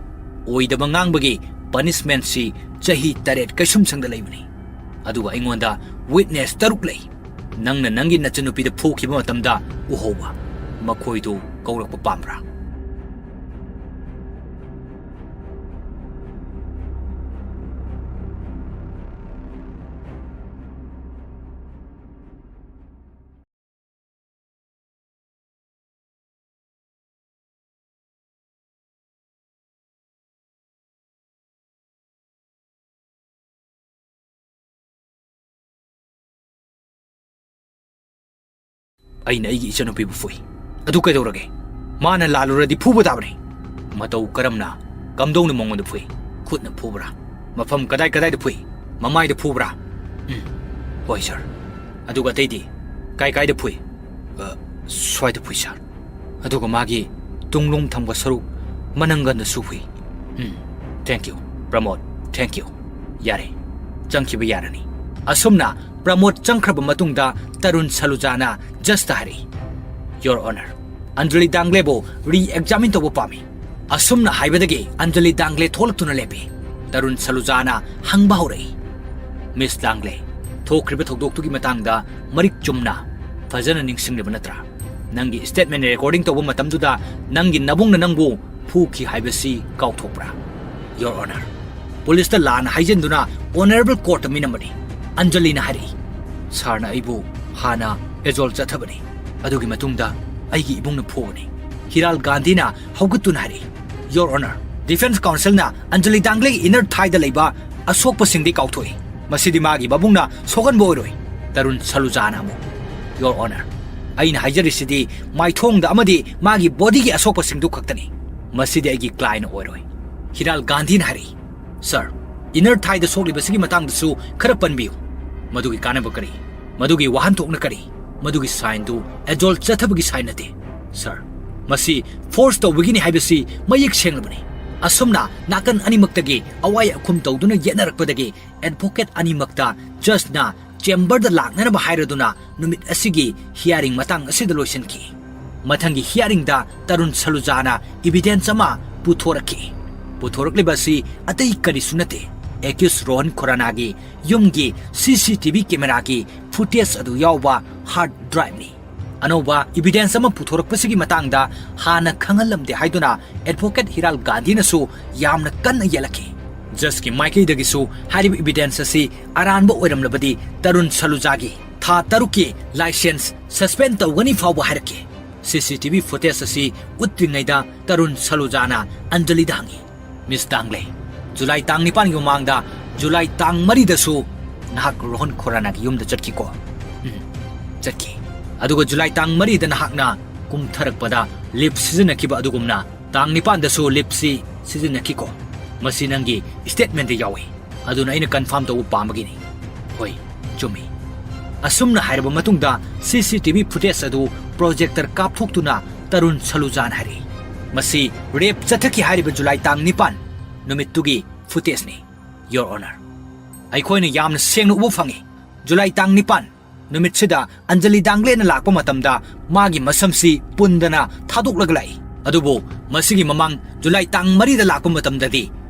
ꯑꯣꯏꯗꯕ ꯉꯥꯡꯕꯒꯤ ꯄꯅꯤꯁꯃꯦꯟꯠꯁꯤ ꯆꯍꯤ ꯇꯔꯦꯠ ꯀꯩꯁꯨꯝꯁꯪꯗ ꯂꯩꯕꯅꯤ꯫ ꯑꯗꯨꯒ ꯑꯩꯉꯣꯟꯗ ꯋꯤꯠꯅꯦꯁ ꯇꯔꯨꯛ ꯂꯩ꯫ ꯅꯪꯅ ꯅꯪꯒꯤ ꯅꯆꯟꯅꯨꯄꯤꯗ ꯐꯨꯈꯤꯕ ꯃꯇꯝꯗ ꯎꯍꯧꯕ꯫ ꯃꯈꯣꯏꯗꯨ ꯀꯧꯔꯛꯄ ꯄꯥꯝꯕ꯭ꯔꯥ? ꯑꯩꯅ ꯑꯩꯒꯤ ꯏꯆꯟꯅꯨꯄꯤꯕꯨ ꯐꯨꯏ꯫ ꯑꯗꯨ ꯀꯩꯗꯧꯔꯒꯦ? ꯃꯥꯅ ꯂꯥꯜꯂꯨꯔꯗꯤ ꯐꯨꯕ ꯇꯥꯕꯅꯤ꯫ ꯃꯇꯧ ꯀꯔꯝꯅ, ꯀꯝꯗꯧꯅ ꯃꯉꯣꯟꯗ ꯐꯨꯏ? ꯈꯨꯠꯅ ꯐꯨꯕ꯭ꯔꯥ? ꯃꯐꯝ ꯀꯗꯥꯏ ꯀꯗꯥꯏꯗ ꯐꯨꯏ? ꯃꯃꯥꯏꯗ ꯐꯨꯕ꯭ꯔꯥ? ꯎꯝ, ꯍꯣꯏ ꯁꯥꯔ꯫ ꯑꯗꯨꯒ ꯑꯇꯩꯗꯤ? ꯀꯥꯏ ꯀꯥꯏꯗ ꯐꯨꯏ? ꯑ, ꯁ꯭ꯋꯥꯏꯗ ꯐꯨꯏ ꯁꯥꯔ꯫ ꯑꯗꯨꯒ ꯃꯥꯒꯤ ꯇꯨꯡꯂꯣꯝ ꯊꯪꯕ ꯁꯔꯨꯛ ꯃꯅꯪꯒꯟꯗꯁꯨ ꯐꯨꯏ꯫ ꯎꯝ, thank you, ꯄ꯭ꯔꯃꯣꯗ, thank you꯫ ꯌꯥꯔꯦ, ꯆꯪꯈꯤꯕ ꯌꯥꯔꯅꯤ꯫ ꯑꯁꯨꯝꯅ ꯄ꯭ꯔꯃꯣꯗ ꯆꯪꯈ꯭ꯔꯕ ꯃꯇꯨꯡꯗ ꯇꯔꯨꯟ ꯁꯂꯨꯖꯥꯅ ꯖꯁꯇ ꯍꯥꯏꯔꯛꯏ, "Your Honor, ꯑꯟꯖꯂꯤ ꯗꯥꯡꯒ꯭ꯂꯦꯕꯨ re-examine ꯇꯧꯕ ꯄꯥꯝꯃꯤ꯫" ꯑꯁꯨꯝꯅ ꯍꯥꯏꯕꯗꯒꯤ ꯑꯟꯖꯂꯤ ꯗꯥꯡꯒ꯭ꯂꯦ ꯊꯣꯛꯂꯛꯇꯨꯅ ꯂꯦꯞꯄꯤ꯫ ꯇꯔꯨꯟ ꯁꯂꯨꯖꯥꯅ ꯍꯪꯕ ꯍꯧꯔꯛꯏ, "ꯃꯤꯁ ꯗꯥꯡꯒ꯭ꯂꯦ, ꯊꯣꯛꯈ꯭ꯔꯤꯕ ꯊꯧꯗꯣꯛꯇꯨꯒꯤ ꯃꯇꯥꯡꯗ ꯃꯔꯤꯛ ꯆꯨꯝꯅ ꯐꯖꯅ ꯅꯤꯡꯁꯤꯡꯂꯤꯕ ꯅꯠꯇ꯭ꯔꯥ? ꯅꯪꯒꯤ ꯁ꯭ꯇꯦꯠꯃꯦꯟ ꯔꯦꯀꯣꯔꯗꯤꯡ ꯇꯧꯕ ꯃꯇꯝꯗꯨꯗ ꯅꯪꯒꯤ ꯅꯕꯨꯡꯅ ꯅꯪꯕꯨ ꯐꯨꯈꯤ ꯍꯥꯏꯕꯁꯤ ꯀꯥꯎꯊꯣꯛꯄ꯭ꯔꯥ?" "Your Honor, ꯄꯨꯂꯤꯁꯇ ꯂꯥꯟꯅ ꯍꯥꯏꯖꯤꯟꯗꯨꯅ ꯑꯣꯅꯔꯦꯕꯜ ꯀꯣꯔꯠꯇ ꯃꯤꯅꯝꯕꯅꯤ꯫" ꯑꯟꯖꯂꯤꯅ ꯍꯥꯏꯔꯛꯏ, "ꯁꯥꯔꯅ ꯑꯩꯕꯨ ꯍꯥꯟꯅ ꯑꯦꯖꯣꯜ ꯆꯠꯊꯕꯅꯤ꯫ ꯑꯗꯨꯒꯤ ꯃꯇꯨꯡꯗ ꯑꯩꯒꯤ ꯏꯕꯨꯡꯅ ꯐꯨꯕꯅꯤ꯫" ꯍꯤꯔꯥꯜ ꯒꯥꯟꯙꯤꯅ ꯍꯧꯒꯠꯇꯨꯅ ꯍꯥꯏꯔꯛꯏ, "Your Honor, ꯗꯤꯐꯦꯟꯁ ꯀꯥꯎꯟꯁꯤꯜꯅ ꯑꯟꯖꯂꯤ ꯗꯥꯡꯒ꯭ꯂꯦꯒꯤ ꯏꯅꯔ ꯊꯥꯏꯗ ꯂꯩꯕ ꯑꯁꯣꯛꯄꯁꯤꯡꯗꯤ ꯀꯥꯎꯊꯣꯛꯏ꯫ ꯃꯁꯤꯗꯤ ꯃꯥꯒꯤ ꯃꯕꯨꯡꯅ ꯁꯣꯛꯍꯟꯕ ꯑꯣꯏꯔꯣꯏ꯫ ꯇꯔꯨꯟ ꯁꯂꯨꯖꯥꯅ ꯑꯃꯨꯛ, Your Honor, ꯑꯩꯅ ꯍꯥꯏꯖꯔꯤꯁꯤꯗꯤ ꯃꯥꯏꯊꯣꯡꯗ ꯑꯃꯗꯤ ꯃꯥꯒꯤ bodyꯒꯤ ꯑꯁꯣꯛꯄꯁꯤꯡꯗꯨ ꯈꯛꯇꯅꯤ꯫ ꯃꯁꯤꯗꯤ ꯑꯩꯒꯤ client ꯑꯣꯏꯔꯣꯏ꯫ ꯍꯤꯔꯥꯜ ꯒꯥꯟꯙꯤꯅ ꯍꯥꯏꯔꯛꯏ, Sir, inner thighꯗ ꯁꯣꯛꯂꯤꯕꯁꯤꯒꯤ ꯃꯇꯥꯡꯗꯁꯨ ꯈꯔ ꯄꯟꯕꯤꯌꯨ꯫ ꯃꯗꯨꯒꯤ ꯀꯥꯟꯅꯕ ꯀꯔꯤ? ꯃꯗꯨꯒꯤ ꯋꯥꯍꯟꯊꯣꯛꯅ ꯀꯔꯤ? ꯃꯗꯨꯒꯤ signꯗꯨ Adolf ꯆꯠꯊꯕꯒꯤ sign ꯅꯠꯇꯦ꯫ Sir, ꯃꯁꯤ force ꯇꯧꯕꯒꯤꯅꯤ ꯍꯥꯏꯕꯁꯤ ꯃꯌꯦꯛ ꯁꯦꯡꯂꯕꯅꯤ꯫ ꯑꯁꯨꯝꯅ ꯅꯥꯀꯟ ꯑꯅꯤꯃꯛꯇꯒꯤ ꯑꯋꯥꯏ ꯑꯈꯨꯝ ꯇꯧꯗꯨꯅ ꯌꯦꯠꯅꯔꯛꯄꯗꯒꯤ advocate ꯑꯅꯤꯃꯛꯇ judgeꯅ chamberꯗ ꯂꯥꯛꯅꯅꯕ ꯍꯥꯏꯔꯗꯨꯅ ꯅꯨꯃꯤꯠ ꯑꯁꯤꯒꯤ hearing ꯃꯇꯥꯡ ꯑꯁꯤꯗ ꯂꯣꯏꯁꯤꯟꯈꯤ꯫ ꯃꯊꯪꯒꯤ hearingꯗ ꯇꯔꯨꯟ ꯁꯂꯨꯖꯥꯅ evidence ꯑꯃ ꯄꯨꯊꯣꯔꯛꯈꯤ꯫ ꯄꯨꯊꯣꯔꯛꯂꯤꯕ ꯑꯁꯤ ꯑꯇꯩ ꯀꯔꯤꯁꯨ ꯅꯠꯇꯦ, accused ꯔꯣꯍꯟ ꯈꯣꯔꯥꯅꯥꯒꯤ ꯌꯨꯝꯒꯤ CCTV cameraꯒꯤ footage ꯑꯗꯨ ꯌꯥꯎꯕ hard driveꯅꯤ꯫ ꯑꯅꯧꯕ evidence ꯑꯃ ꯄꯨꯊꯣꯔꯛꯄꯁꯤꯒꯤ ꯃꯇꯥꯡꯗ ꯍꯥꯟꯅ ꯈꯪꯍꯜꯂꯝꯗꯦ ꯍꯥꯏꯗꯨꯅ advocate ꯍꯤꯔꯥꯜ ꯒꯥꯟꯙꯤꯅꯁꯨ ꯌꯥꯝꯅ ꯀꯟꯅ ꯌꯦꯠꯂꯛꯈꯤ꯫ Judgeꯀꯤ ꯃꯥꯏꯀꯩꯗꯒꯤꯁꯨ ꯍꯥꯏꯔꯤꯕ evidence ꯑꯁꯤ ꯑꯔꯥꯟꯕ ꯑꯣꯏꯔꯝꯂꯕꯗꯤ ꯇꯔꯨꯟ ꯁꯂꯨꯖꯥꯒꯤ ꯊꯥ ꯇꯔꯨꯛꯀꯤ licence suspend ꯇꯧꯒꯅꯤ ꯐꯥꯎꯕ ꯍꯥꯏꯔꯛꯈꯤ꯫ CCTV footage ꯑꯁꯤ ꯎꯠꯇ꯭ꯔꯤꯉꯩꯗ ꯇꯔꯨꯟ ꯁꯂꯨꯖꯥꯅ ꯑꯟꯖꯂꯤꯗ ꯍꯪꯉꯤ, Miss ꯗꯥꯡꯂꯦ, ꯖꯨꯂꯥꯏ ꯇꯥꯡ ꯅꯤꯄꯥꯟꯒꯤ ꯃꯃꯥꯡꯗ ꯖꯨꯂꯥꯏ ꯇꯥꯡ ꯃꯔꯤꯗꯁꯨ ꯅꯍꯥꯛ ꯔꯣꯍꯟ ꯈꯣꯔꯥꯅꯥꯒꯤ ꯌꯨꯝꯗ ꯆꯠꯈꯤꯀꯣ? ꯎꯝ, ꯆꯠꯈꯤ꯫ ꯑꯗꯨꯒ ꯖꯨꯂꯥꯏ ꯇꯥꯡ ꯃꯔꯤꯗ ꯅꯍꯥꯛꯅ ꯀꯨꯝꯊꯔꯛꯄꯗ lift ꯁꯤꯖꯤꯟꯅꯈꯤꯕ ꯑꯗꯨꯒꯨꯝꯅ ꯇꯥꯡ ꯅꯤꯄꯥꯟꯗꯁꯨ liftꯁꯤ ꯁꯤꯖꯤꯟꯅꯈꯤꯀꯣ? ꯃꯁꯤ ꯅꯪꯒꯤ statementꯗ ꯌꯥꯎꯏ꯫ ꯑꯗꯨꯅ ꯑꯩꯅ confirm ꯇꯧꯕ ꯄꯥꯝꯕꯒꯤꯅꯤ꯫ ꯍꯣꯏ, ꯆꯨꯝꯃꯤ꯫ ꯑꯁꯨꯝꯅ ꯍꯥꯏꯔꯕ ꯃꯇꯨꯡꯗ CCTV footage ꯑꯗꯨ projector ꯀꯥꯞꯊꯣꯛꯇꯨꯅ ꯇꯔꯨꯟ ꯁꯂꯨꯖꯥꯅ ꯍꯥꯏꯔꯛꯏ, ꯃꯁꯤ rape ꯆꯠꯊꯈꯤ ꯍꯥꯏꯔꯤꯕ ꯖꯨꯂꯥꯏ ꯇꯥꯡ ꯅꯤꯄꯥꯟ ꯅꯨꯃꯤꯠꯇꯨꯒꯤ footageꯅꯤ, Your Honor꯫ ꯑꯩꯈꯣꯏꯅ ꯌꯥꯝꯅ ꯁꯦꯡꯅ ꯎꯕ ꯐꯪꯏ꯫ ꯖꯨꯂꯥꯏ ꯇꯥꯡ ꯅꯤꯄꯥꯟ ꯅꯨꯃꯤꯠꯁꯤꯗ ꯑꯟꯖꯂꯤ ꯗꯥꯡꯂꯦꯅ ꯂꯥꯛꯄ ꯃꯇꯝꯗ ꯃꯥꯒꯤ ꯃꯁꯝꯁꯤ ꯄꯨꯟꯗꯅ ꯊꯥꯗꯣꯛꯂꯒ ꯂꯥꯛꯏ꯫ ꯑꯗꯨꯕꯨ ꯃꯁꯤꯒꯤ ꯃꯃꯥꯡ ꯖꯨꯂꯥꯏ ꯇꯥꯡ ꯃꯔꯤꯗ ꯂꯥꯛꯄ ꯃꯇꯝꯗꯗꯤ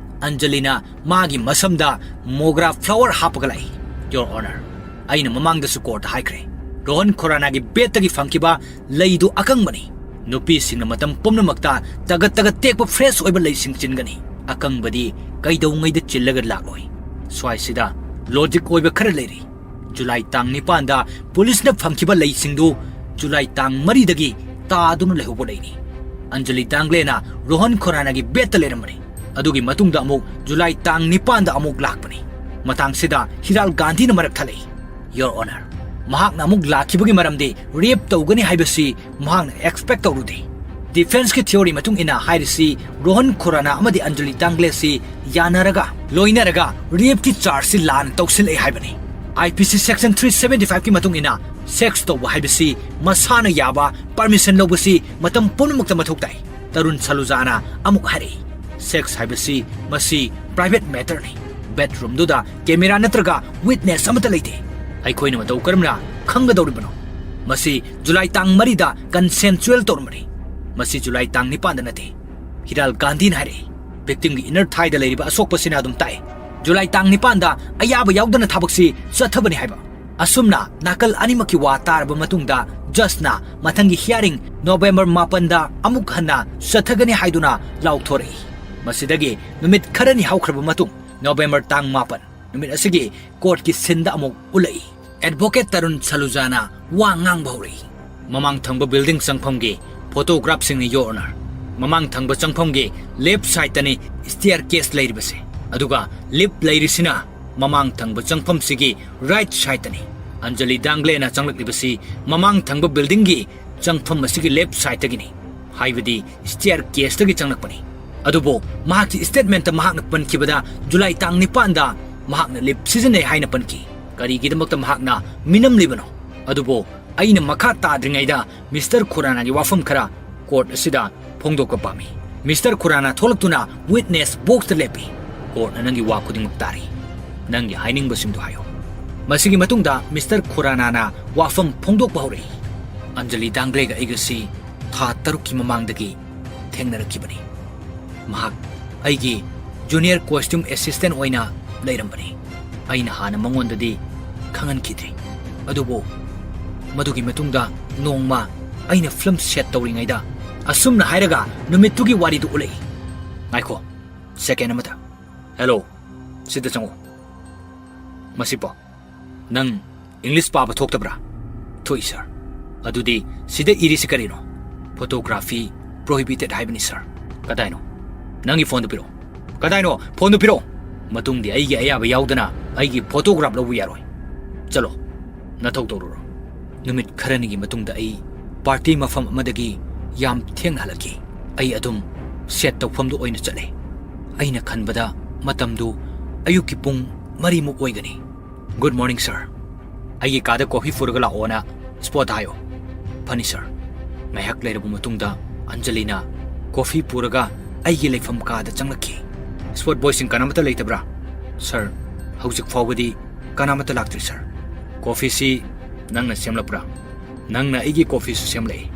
ꯑꯟꯖꯂꯤꯅ ꯃꯥꯒꯤ ꯃꯁꯝꯗ mogra flower ꯍꯥꯞꯄꯒ ꯂꯥꯛꯏ꯫ Your Honor, ꯑꯩꯅ ꯃꯃꯥꯡꯗꯁꯨ courtꯇ ꯍꯥꯏꯈ꯭ꯔꯦ, ꯔꯣꯍꯟ ꯈꯣꯔꯥꯅꯥꯒꯤ bedꯇꯒꯤ ꯐꯪꯈꯤꯕ ꯂꯩꯗꯨ ꯑꯀꯪꯕꯅꯤ꯫ ꯅꯨꯄꯤꯁꯤꯡꯅ ꯃꯇꯝ ꯄꯨꯝꯅꯃꯛꯇ ꯇꯒꯠ ꯇꯒꯠ ꯇꯦꯛꯄ fresh ꯑꯣꯏꯕ ꯂꯩꯁꯤꯡ ꯆꯤꯟꯒꯅꯤ꯫ ꯑꯀꯪꯕꯗꯤ ꯀꯩꯗꯧꯉꯩꯗ ꯆꯤꯜꯂꯒ ꯂꯥꯛꯂꯣꯏ꯫ ꯁ꯭ꯋꯥꯏꯁꯤꯗ logic ꯑꯣꯏꯕ ꯈꯔ ꯂꯩꯔꯤ꯫ ꯖꯨꯂꯥꯏ ꯇꯥꯡ ꯅꯤꯄꯥꯟꯗ ꯄꯨꯂꯤꯁꯅ ꯐꯪꯈꯤꯕ ꯂꯩꯁꯤꯡꯗꯨ ꯖꯨꯂꯥꯏ ꯇꯥꯡ ꯃꯔꯤꯗꯒꯤ ꯇꯥꯗꯨꯅ ꯂꯩꯍꯧꯕ ꯂꯩꯅꯤ꯫ ꯑꯟꯖꯂꯤ ꯗꯥꯡꯒ꯭ꯂꯦꯅ ꯔꯣꯍꯟ ꯈꯣꯔꯥꯅꯥꯒꯤ bedꯇ ꯂꯩꯔꯝꯕꯅꯤ꯫ ꯑꯗꯨꯒꯤ ꯃꯇꯨꯡꯗ ꯑꯃꯨꯛ ꯖꯨꯂꯥꯏ ꯇꯥꯡ ꯅꯤꯄꯥꯟꯗ ꯑꯃꯨꯛ ꯂꯥꯛꯄꯅꯤ꯫ ꯃꯇꯥꯡꯁꯤꯗ ꯍꯤꯔꯥꯜ ꯒꯥꯟꯙꯤꯅ ꯃꯔꯛ ꯊꯠꯂꯛꯏ, "Your Honor, ꯃꯍꯥꯛꯅ ꯑꯃꯨꯛ ꯂꯥꯛꯈꯤꯕꯒꯤ ꯃꯔꯝꯗꯤ rape ꯇꯧꯒꯅꯤ ꯍꯥꯏꯕꯁꯤ ꯃꯍꯥꯛꯅ expect ꯇꯧꯔꯨꯗꯦ꯫ Defenceꯀꯤ theory ꯃꯇꯨꯡ ꯏꯟꯅ ꯍꯥꯏꯔꯤꯁꯤ ꯔꯣꯍꯟ ꯈꯨꯔꯥꯅꯥ ꯑꯃꯗꯤ ꯑꯟꯖꯂꯤ ꯗꯥꯡꯒ꯭ꯂꯦꯁꯤ ꯌꯥꯅꯔꯒ, ꯂꯣꯏꯅꯔꯒ rapeꯀꯤ chargeꯁꯤ ꯂꯥꯟꯅ ꯇꯧꯁꯤꯜꯂꯛꯑꯦ ꯍꯥꯏꯕꯅꯤ꯫ IPC section three seventy fiveꯀꯤ ꯃꯇꯨꯡ ꯏꯟꯅ sex ꯇꯧꯕ ꯍꯥꯏꯕꯁꯤ ꯃꯁꯥꯅ ꯌꯥꯕ permission ꯂꯧꯕꯁꯤ ꯃꯇꯝ ꯄꯨꯝꯅꯃꯛꯇ ꯃꯊꯧ ꯇꯥꯏ"꯫ ꯇꯔꯨꯟ ꯁꯂꯨꯖꯥꯅ ꯑꯃꯨꯛ ꯍꯥꯏꯔꯛꯏ, "Sex ꯍꯥꯏꯕꯁꯤ ꯃꯁꯤ private matterꯅꯤ꯫ Bedroomꯗꯨꯗ camera ꯅꯠꯇ꯭ꯔꯒ witness ꯑꯃꯠꯇ ꯂꯩꯇꯦ꯫ ꯑꯩꯈꯣꯏꯅ ꯃꯇꯧ ꯀꯔꯝꯅ ꯈꯪꯒꯗꯧꯔꯤꯕꯅꯣ? ꯃꯁꯤ ꯖꯨꯂꯥꯏ ꯇꯥꯡ ꯃꯔꯤꯗ consensual ꯇꯧꯔꯝꯕꯅꯤ꯫ ꯃꯁꯤ ꯖꯨꯂꯥꯏ ꯇꯥꯡ ꯅꯤꯄꯥꯟꯗ ꯅꯠꯇꯦ"꯫ ꯍꯤꯔꯥꯜ ꯒꯥꯟꯙꯤꯅ ꯍꯥꯏꯔꯛꯏ, "Victimꯒꯤ inner thighꯗ ꯂꯩꯔꯤꯕ ꯑꯁꯣꯛꯄꯁꯤꯅ ꯑꯗꯨꯝ ꯇꯥꯛꯏ ꯖꯨꯂꯥꯏ ꯇꯥꯡ ꯅꯤꯄꯥꯟꯗ ꯑꯌꯥꯕ ꯌꯥꯎꯗꯅ ꯊꯕꯛꯁꯤ ꯆꯠꯊꯕꯅꯤ ꯍꯥꯏꯕ"꯫ ꯑꯁꯨꯝꯅ ꯅꯥꯀꯜ ꯑꯅꯤꯃꯛꯀꯤ ꯋꯥ ꯇꯥꯔꯕ ꯃꯇꯨꯡꯗ judgeꯅ ꯃꯊꯪꯒꯤ hearing November ꯃꯥꯄꯟꯗ ꯑꯃꯨꯛ ꯍꯟꯅ ꯆꯠꯊꯒꯅꯤ ꯍꯥꯏꯗꯨꯅ ꯂꯥꯎꯊꯣꯔꯛꯏ꯫ ꯃꯁꯤꯗꯒꯤ ꯅꯨꯃꯤꯠ ꯈꯔꯅꯤ ꯍꯧꯈ꯭ꯔꯕ ꯃꯇꯨꯡ, November ꯇꯥꯡ ꯃꯥꯄꯟ ꯅꯨꯃꯤꯠ ꯑꯁꯤꯒꯤ courtꯀꯤ sceneꯗ ꯑꯃꯨꯛ ꯎꯠꯂꯛꯏ꯫ Advocate ꯇꯔꯨꯟ ꯁꯂꯨꯖꯥꯅ ꯋꯥ ꯉꯥꯡꯕ ꯍꯧꯔꯛꯏ꯫ "ꯃꯃꯥꯡ ꯊꯪꯕ building ꯆꯪꯐꯝꯒꯤ photographꯁꯤꯡꯅꯤ, Your Honor꯫ ꯃꯃꯥꯡ ꯊꯪꯕ ꯆꯪꯐꯝꯒꯤ left sideꯇꯅꯤ staircase ꯂꯩꯔꯤꯕꯁꯦ꯫ ꯑꯗꯨꯒ lift ꯂꯩꯔꯤꯁꯤꯅ ꯃꯃꯥꯡ ꯊꯪꯕ ꯆꯪꯐꯝꯁꯤꯒꯤ right sideꯇꯅꯤ꯫ ꯑꯟꯖꯂꯤ ꯗꯥꯡꯒ꯭ꯂꯦꯅ ꯆꯪꯂꯛꯂꯤꯕꯁꯤ ꯃꯃꯥꯡ ꯊꯪꯕ buildingꯒꯤ ꯆꯪꯐꯝ ꯑꯁꯤꯒꯤ left sideꯇꯒꯤꯅꯤ, ꯍꯥꯏꯕꯗꯤ staircaseꯇꯒꯤ ꯆꯪꯂꯛꯄꯅꯤ꯫ ꯑꯗꯨꯕꯨ ꯃꯍꯥꯛꯀꯤ statementꯇ ꯃꯍꯥꯛꯅ ꯄꯟꯈꯤꯕꯗ ꯖꯨꯂꯥꯏ ꯇꯥꯡ ꯅꯤꯄꯥꯟꯗ ꯃꯍꯥꯛꯅ lift ꯁꯤꯖꯤꯟꯅꯩ ꯍꯥꯏꯅ ꯄꯟꯈꯤ꯫ ꯀꯔꯤꯒꯤꯗꯃꯛꯇ ꯃꯍꯥꯛꯅ ꯃꯤꯅꯝꯂꯤꯕꯅꯣ? ꯑꯗꯨꯕꯨ ꯑꯩꯅ ꯃꯈꯥ ꯇꯥꯗ꯭ꯔꯤꯉꯩꯗ Mister ꯈꯨꯔꯥꯅꯥꯒꯤ ꯋꯥꯐꯝ ꯈꯔ court ꯑꯁꯤꯗ ꯐꯣꯡꯗꯣꯛꯄ ꯄꯥꯝꯃꯤ"꯫ Mister Khurrana ꯊꯣꯛꯂꯛꯇꯨꯅ witness boxꯇ ꯂꯦꯞꯄꯤ꯫ "Courtꯅ ꯅꯪꯒꯤ ꯋꯥ ꯈꯨꯗꯤꯡꯃꯛ ꯇꯥꯔꯤ꯫ ꯅꯪꯒꯤ ꯍꯥꯏꯅꯤꯡꯕꯁꯤꯡꯗꯨ ꯍꯥꯏꯌꯨ"꯫ ꯃꯁꯤꯒꯤ ꯃꯇꯨꯡꯗ Mister ꯈꯨꯔꯥꯅꯥꯅ ꯋꯥꯐꯝ ꯐꯣꯡꯗꯣꯛꯄ ꯍꯧꯔꯛꯏ꯫ "ꯑꯟꯖꯂꯤ ꯗꯥꯡꯒ꯭ꯂꯦꯒ ꯑꯩꯒꯁꯤ ꯊꯥ ꯇꯔꯨꯛꯀꯤ ꯃꯃꯥꯡꯗꯒꯤ ꯊꯦꯡꯅꯔꯛꯈꯤꯕꯅꯤ꯫ ꯃꯍꯥꯛ ꯑꯩꯒꯤ junior costume assistant ꯑꯣꯏꯅ ꯂꯩꯔꯝꯕꯅꯤ꯫ ꯑꯩꯅ ꯍꯥꯟꯅ ꯃꯉꯣꯟꯗꯗꯤ ꯈꯪꯍꯟꯈꯤꯗ꯭ꯔꯤ꯫ ꯑꯗꯨꯕꯨ ꯃꯗꯨꯒꯤ ꯃꯇꯨꯡꯗ ꯅꯣꯡꯃ ꯑꯩꯅ film set ꯇꯧꯔꯤꯉꯩꯗ"꯫ ꯑꯁꯨꯝꯅ ꯍꯥꯏꯔꯒ ꯅꯨꯃꯤꯠꯇꯨꯒꯤ ꯋꯥꯔꯤꯗꯨ ꯎꯠꯂꯛꯏ꯫ "ꯉꯥꯏꯈꯣ, second ꯑꯃꯇ꯫ Hello, ꯁꯤꯗ ꯆꯪꯉꯨ꯫ ꯃꯁꯤ ꯄꯥꯎ꯫ ꯅꯪ English ꯄꯥꯕ ꯊꯣꯛꯇꯕ꯭ꯔꯥ?" "ꯊꯣꯛꯏ, sir"꯫ "ꯑꯗꯨꯗꯤ ꯁꯤꯗ ꯏꯔꯤꯁꯤ ꯀꯔꯤꯅꯣ?" "Photography prohibited ꯍꯥꯏꯕꯅꯤ, sir"꯫ "ꯀꯗꯥꯏꯅꯣ? ꯅꯪꯒꯤ phoneꯗꯨ ꯄꯤꯔꯛꯑꯣ"꯫ "ꯀꯗꯥꯏꯅꯣ? Phoneꯗꯨ ꯄꯤꯔꯛꯑꯣ"꯫ ꯃꯇꯨꯡꯗꯤ ꯑꯩꯒꯤ ꯑꯌꯥꯕ ꯌꯥꯎꯗꯅ ꯑꯩꯒꯤ photograph ꯂꯧꯕ ꯌꯥꯔꯣꯏ꯫ ꯆꯠꯂꯣ, ꯅꯊꯧ ꯇꯧꯔꯨꯔꯣ꯫ ꯅꯨꯃꯤꯠ ꯈꯔꯅꯤꯒꯤ ꯃꯇꯨꯡꯗ ꯑꯩ party ꯃꯐꯝ ꯑꯃꯗꯒꯤ ꯌꯥꯝ ꯊꯦꯡꯅ ꯍꯜꯂꯛꯈꯤ꯫ ꯑꯩ ꯑꯗꯨꯝ set ꯇꯧꯐꯝꯗꯨ ꯑꯣꯏꯅ ꯆꯠꯂꯦ꯫ ꯑꯩꯅ ꯈꯟꯕꯗ ꯃꯇꯝꯗꯨ ꯑꯌꯨꯛꯀꯤ ꯄꯨꯡ ꯃꯔꯤꯃꯨꯛ ꯑꯣꯏꯒꯅꯤ꯫ "Good morning, sir꯫ ꯑꯩꯒꯤ ꯀꯥꯗ coffee ꯄꯨꯔꯒ ꯂꯥꯛꯑꯣꯅ spot ꯍꯥꯏꯌꯣ꯫" "ꯐꯅꯤ, sir꯫" ꯉꯥꯏꯍꯥꯛ ꯂꯩꯔꯕ ꯃꯇꯨꯡꯗ ꯑꯟꯖꯂꯤꯅ coffee ꯄꯨꯔꯒ ꯑꯩꯒꯤ ꯂꯩꯐꯝ ꯀꯥꯗ ꯆꯪꯂꯛꯈꯤ꯫ "Spot boyꯁꯤꯡ ꯀꯅꯥꯃꯠꯇ ꯂꯩꯇꯕ꯭ꯔꯥ?" "Sir, ꯍꯧꯖꯤꯛ ꯐꯥꯎꯕꯗꯤ ꯀꯅꯥꯃꯠꯇ ꯂꯥꯛꯇ꯭ꯔꯤ, sir꯫" "Coffeeꯁꯤ ꯅꯪꯅ ꯁꯦꯝꯂꯛꯄ꯭ꯔꯥ?" "ꯅꯪꯅ ꯑꯩꯒꯤ coffeeꯁꯨ ꯁꯦꯝꯂꯛꯏ꯫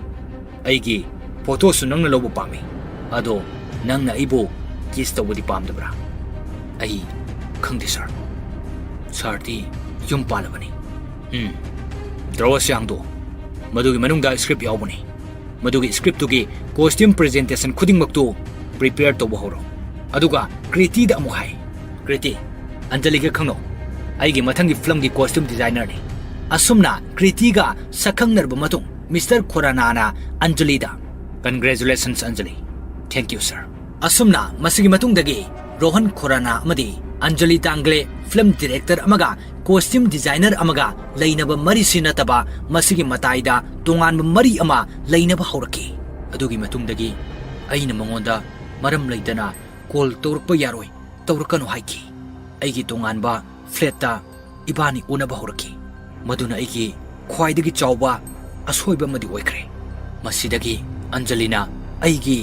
ꯑꯩꯒꯤ photoꯁꯨ ꯅꯪꯅ ꯂꯧꯕ ꯄꯥꯝꯃꯤ꯫ ꯑꯗꯣ ꯅꯪꯅ ꯑꯩꯕꯨ kiss ꯇꯧꯕꯗꯤ ꯄꯥꯝꯗꯕ꯭ꯔꯥ?" "ꯑꯩ ꯈꯪꯗꯦ, sir꯫" "Sirꯗꯤ ꯌꯨꯝ ꯄꯥꯜꯂꯕꯅꯤ꯫" "ꯎꯝ꯫ Drawer ꯁꯤ ꯍꯥꯡꯗꯣꯛꯑꯣ꯫ ꯃꯗꯨꯒꯤ ꯃꯅꯨꯡꯗ script ꯌꯥꯎꯕꯅꯤ꯫ ꯃꯗꯨꯒꯤ scriptꯇꯨꯒꯤ costume presentation ꯈꯨꯗꯤꯡꯃꯛꯇꯨ prepare ꯇꯧꯕ ꯍꯧꯔꯣ꯫" ꯑꯗꯨꯒ ꯀ꯭ꯔꯤꯇꯤꯗ ꯑꯃꯨꯛ ꯍꯥꯏ, "ꯀ꯭ꯔꯤꯇꯤ, ꯑꯟꯖꯂꯤꯒ ꯈꯪꯅꯧ꯫ ꯑꯩꯒꯤ ꯃꯊꯪꯒꯤ filmꯒꯤ costume designerꯅꯤ꯫" ꯑꯁꯨꯝꯅ ꯀ꯭ꯔꯤꯇꯤꯒ ꯁꯛꯈꯪꯅꯔꯕ ꯃꯇꯨꯡ, Mister ꯈꯣꯔꯥꯅꯥꯅ ꯑꯟꯖꯂꯤꯗ, "Congratulations, Anjali." "Thank you, sir꯫" ꯑꯁꯨꯝꯅ ꯃꯁꯤꯒꯤ ꯃꯇꯨꯡꯗꯒꯤ ꯔꯣꯍꯟ ꯈꯣꯔꯥꯅꯥ ꯑꯃꯗꯤ ꯑꯟꯖꯂꯤ ꯇꯥꯡꯒ꯭ꯂꯦ film director ꯑꯃꯒ costume designer ꯑꯃꯒ ꯂꯩꯅꯕ ꯃꯔꯤꯁꯤ ꯅꯠꯇꯕ ꯃꯁꯤꯒꯤ ꯃꯇꯥꯏꯗ ꯇꯣꯉꯥꯟꯕ ꯃꯔꯤ ꯑꯃ ꯂꯩꯅꯕ ꯍꯧꯔꯛꯈꯤ꯫ ꯑꯗꯨꯒꯤ ꯃꯇꯨꯡꯗꯒꯤ ꯑꯩꯅ ꯃꯉꯣꯟꯗ ꯃꯔꯝ ꯂꯩꯇꯅ call ꯇꯧꯔꯛꯄ ꯌꯥꯔꯣꯏ, ꯇꯧꯔꯛꯀꯅꯨ ꯍꯥꯏꯈꯤ꯫ ꯑꯩꯒꯤ ꯇꯣꯉꯥꯟꯕ flatꯇ ꯏꯕꯥꯅꯤ ꯎꯅꯕ ꯍꯧꯔꯛꯈꯤ꯫ ꯃꯗꯨꯅ ꯑꯩꯒꯤ ꯈ꯭ꯋꯥꯏꯗꯒꯤ ꯆꯥꯎꯕ ꯑꯁꯣꯏꯕ ꯑꯃꯗꯤ ꯑꯣꯏꯈ꯭ꯔꯦ꯫ ꯃꯁꯤꯗꯒꯤ ꯑꯟꯖꯂꯤꯅ ꯑꯩꯒꯤ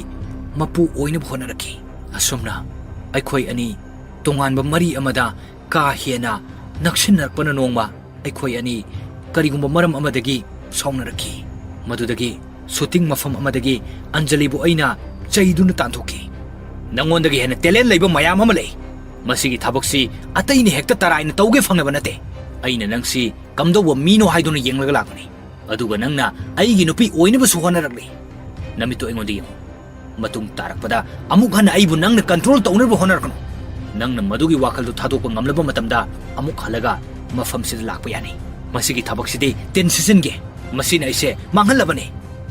ꯃꯄꯨ ꯑꯣꯏꯅꯕ ꯍꯣꯠꯅꯔꯛꯈꯤ꯫ ꯑꯁꯨꯝꯅ ꯑꯩꯈꯣꯏ ꯑꯅꯤ ꯇꯣꯉꯥꯟꯕ ꯃꯔꯤ ꯑꯃꯗ ꯀꯥ ꯍꯦꯟꯅ ꯅꯛꯁꯤꯟꯅꯔꯛꯄꯅ ꯅꯣꯡꯃ ꯑꯩꯈꯣꯏ ꯑꯅꯤ ꯀꯔꯤꯒꯨꯝꯕ ꯃꯔꯝ ꯑꯃꯗꯒꯤ ꯁꯥꯎꯅꯔꯛꯈꯤ꯫ ꯃꯗꯨꯗꯒꯤ shooting ꯃꯐꯝ ꯑꯃꯗꯒꯤ ꯑꯟꯖꯂꯤꯕꯨ ꯑꯩꯅ ꯆꯩꯗꯨꯅ ꯇꯥꯟꯊꯣꯛꯈꯤ꯫ "ꯅꯉꯣꯟꯗꯒꯤ ꯍꯦꯟꯅ talent ꯂꯩꯕ ꯃꯌꯥꯝ ꯑꯃ ꯂꯩ꯫ ꯃꯁꯤꯒꯤ ꯊꯕꯛꯁꯤ ꯑꯇꯩꯅ ꯍꯦꯛꯇ ꯇꯔꯥꯏꯅ ꯇꯧꯒꯦ ꯐꯪꯅꯕ ꯅꯠꯇꯦ꯫ ꯑꯩꯅ ꯅꯪꯁꯤ ꯀꯝꯗꯧꯕ ꯃꯤꯅꯣ ꯍꯥꯏꯗꯨꯅ ꯌꯦꯡꯂꯒ ꯂꯥꯛꯄꯅꯤ꯫ ꯑꯗꯨꯒ ꯅꯪꯅ ꯑꯩꯒꯤ ꯅꯨꯄꯤ ꯑꯣꯏꯅꯕꯁꯨ ꯍꯣꯠꯅꯔꯛꯂꯤ꯫ ꯅꯃꯤꯠꯇꯨ ꯑꯩꯉꯣꯟꯗ ꯌꯦꯡꯉꯨ꯫ ꯃꯇꯨꯡ ꯇꯥꯔꯛꯄꯗ ꯑꯃꯨꯛ ꯍꯟꯅ ꯑꯩꯕꯨ ꯅꯪꯅ control ꯇꯧꯅꯕ ꯍꯣꯠꯅꯔꯛꯀꯅꯨ꯫ ꯅꯪꯅ ꯃꯗꯨꯒꯤ ꯋꯥꯈꯜꯗꯨ ꯊꯥꯗꯣꯛꯄ ꯉꯝꯂꯕ ꯃꯇꯝꯗ ꯑꯃꯨꯛ ꯍꯜꯂꯒ ꯃꯐꯝꯁꯤꯗ ꯂꯥꯛꯄ ꯌꯥꯅꯤ꯫ ꯃꯁꯤꯒꯤ ꯊꯕꯛꯁꯤꯗꯤ ꯇꯤꯟ ꯁꯤꯠꯆꯤꯟꯒꯦ꯫ ꯃꯁꯤꯅ ꯑꯩꯁꯦ ꯃꯥꯡꯍꯜꯂꯕꯅꯤ꯫"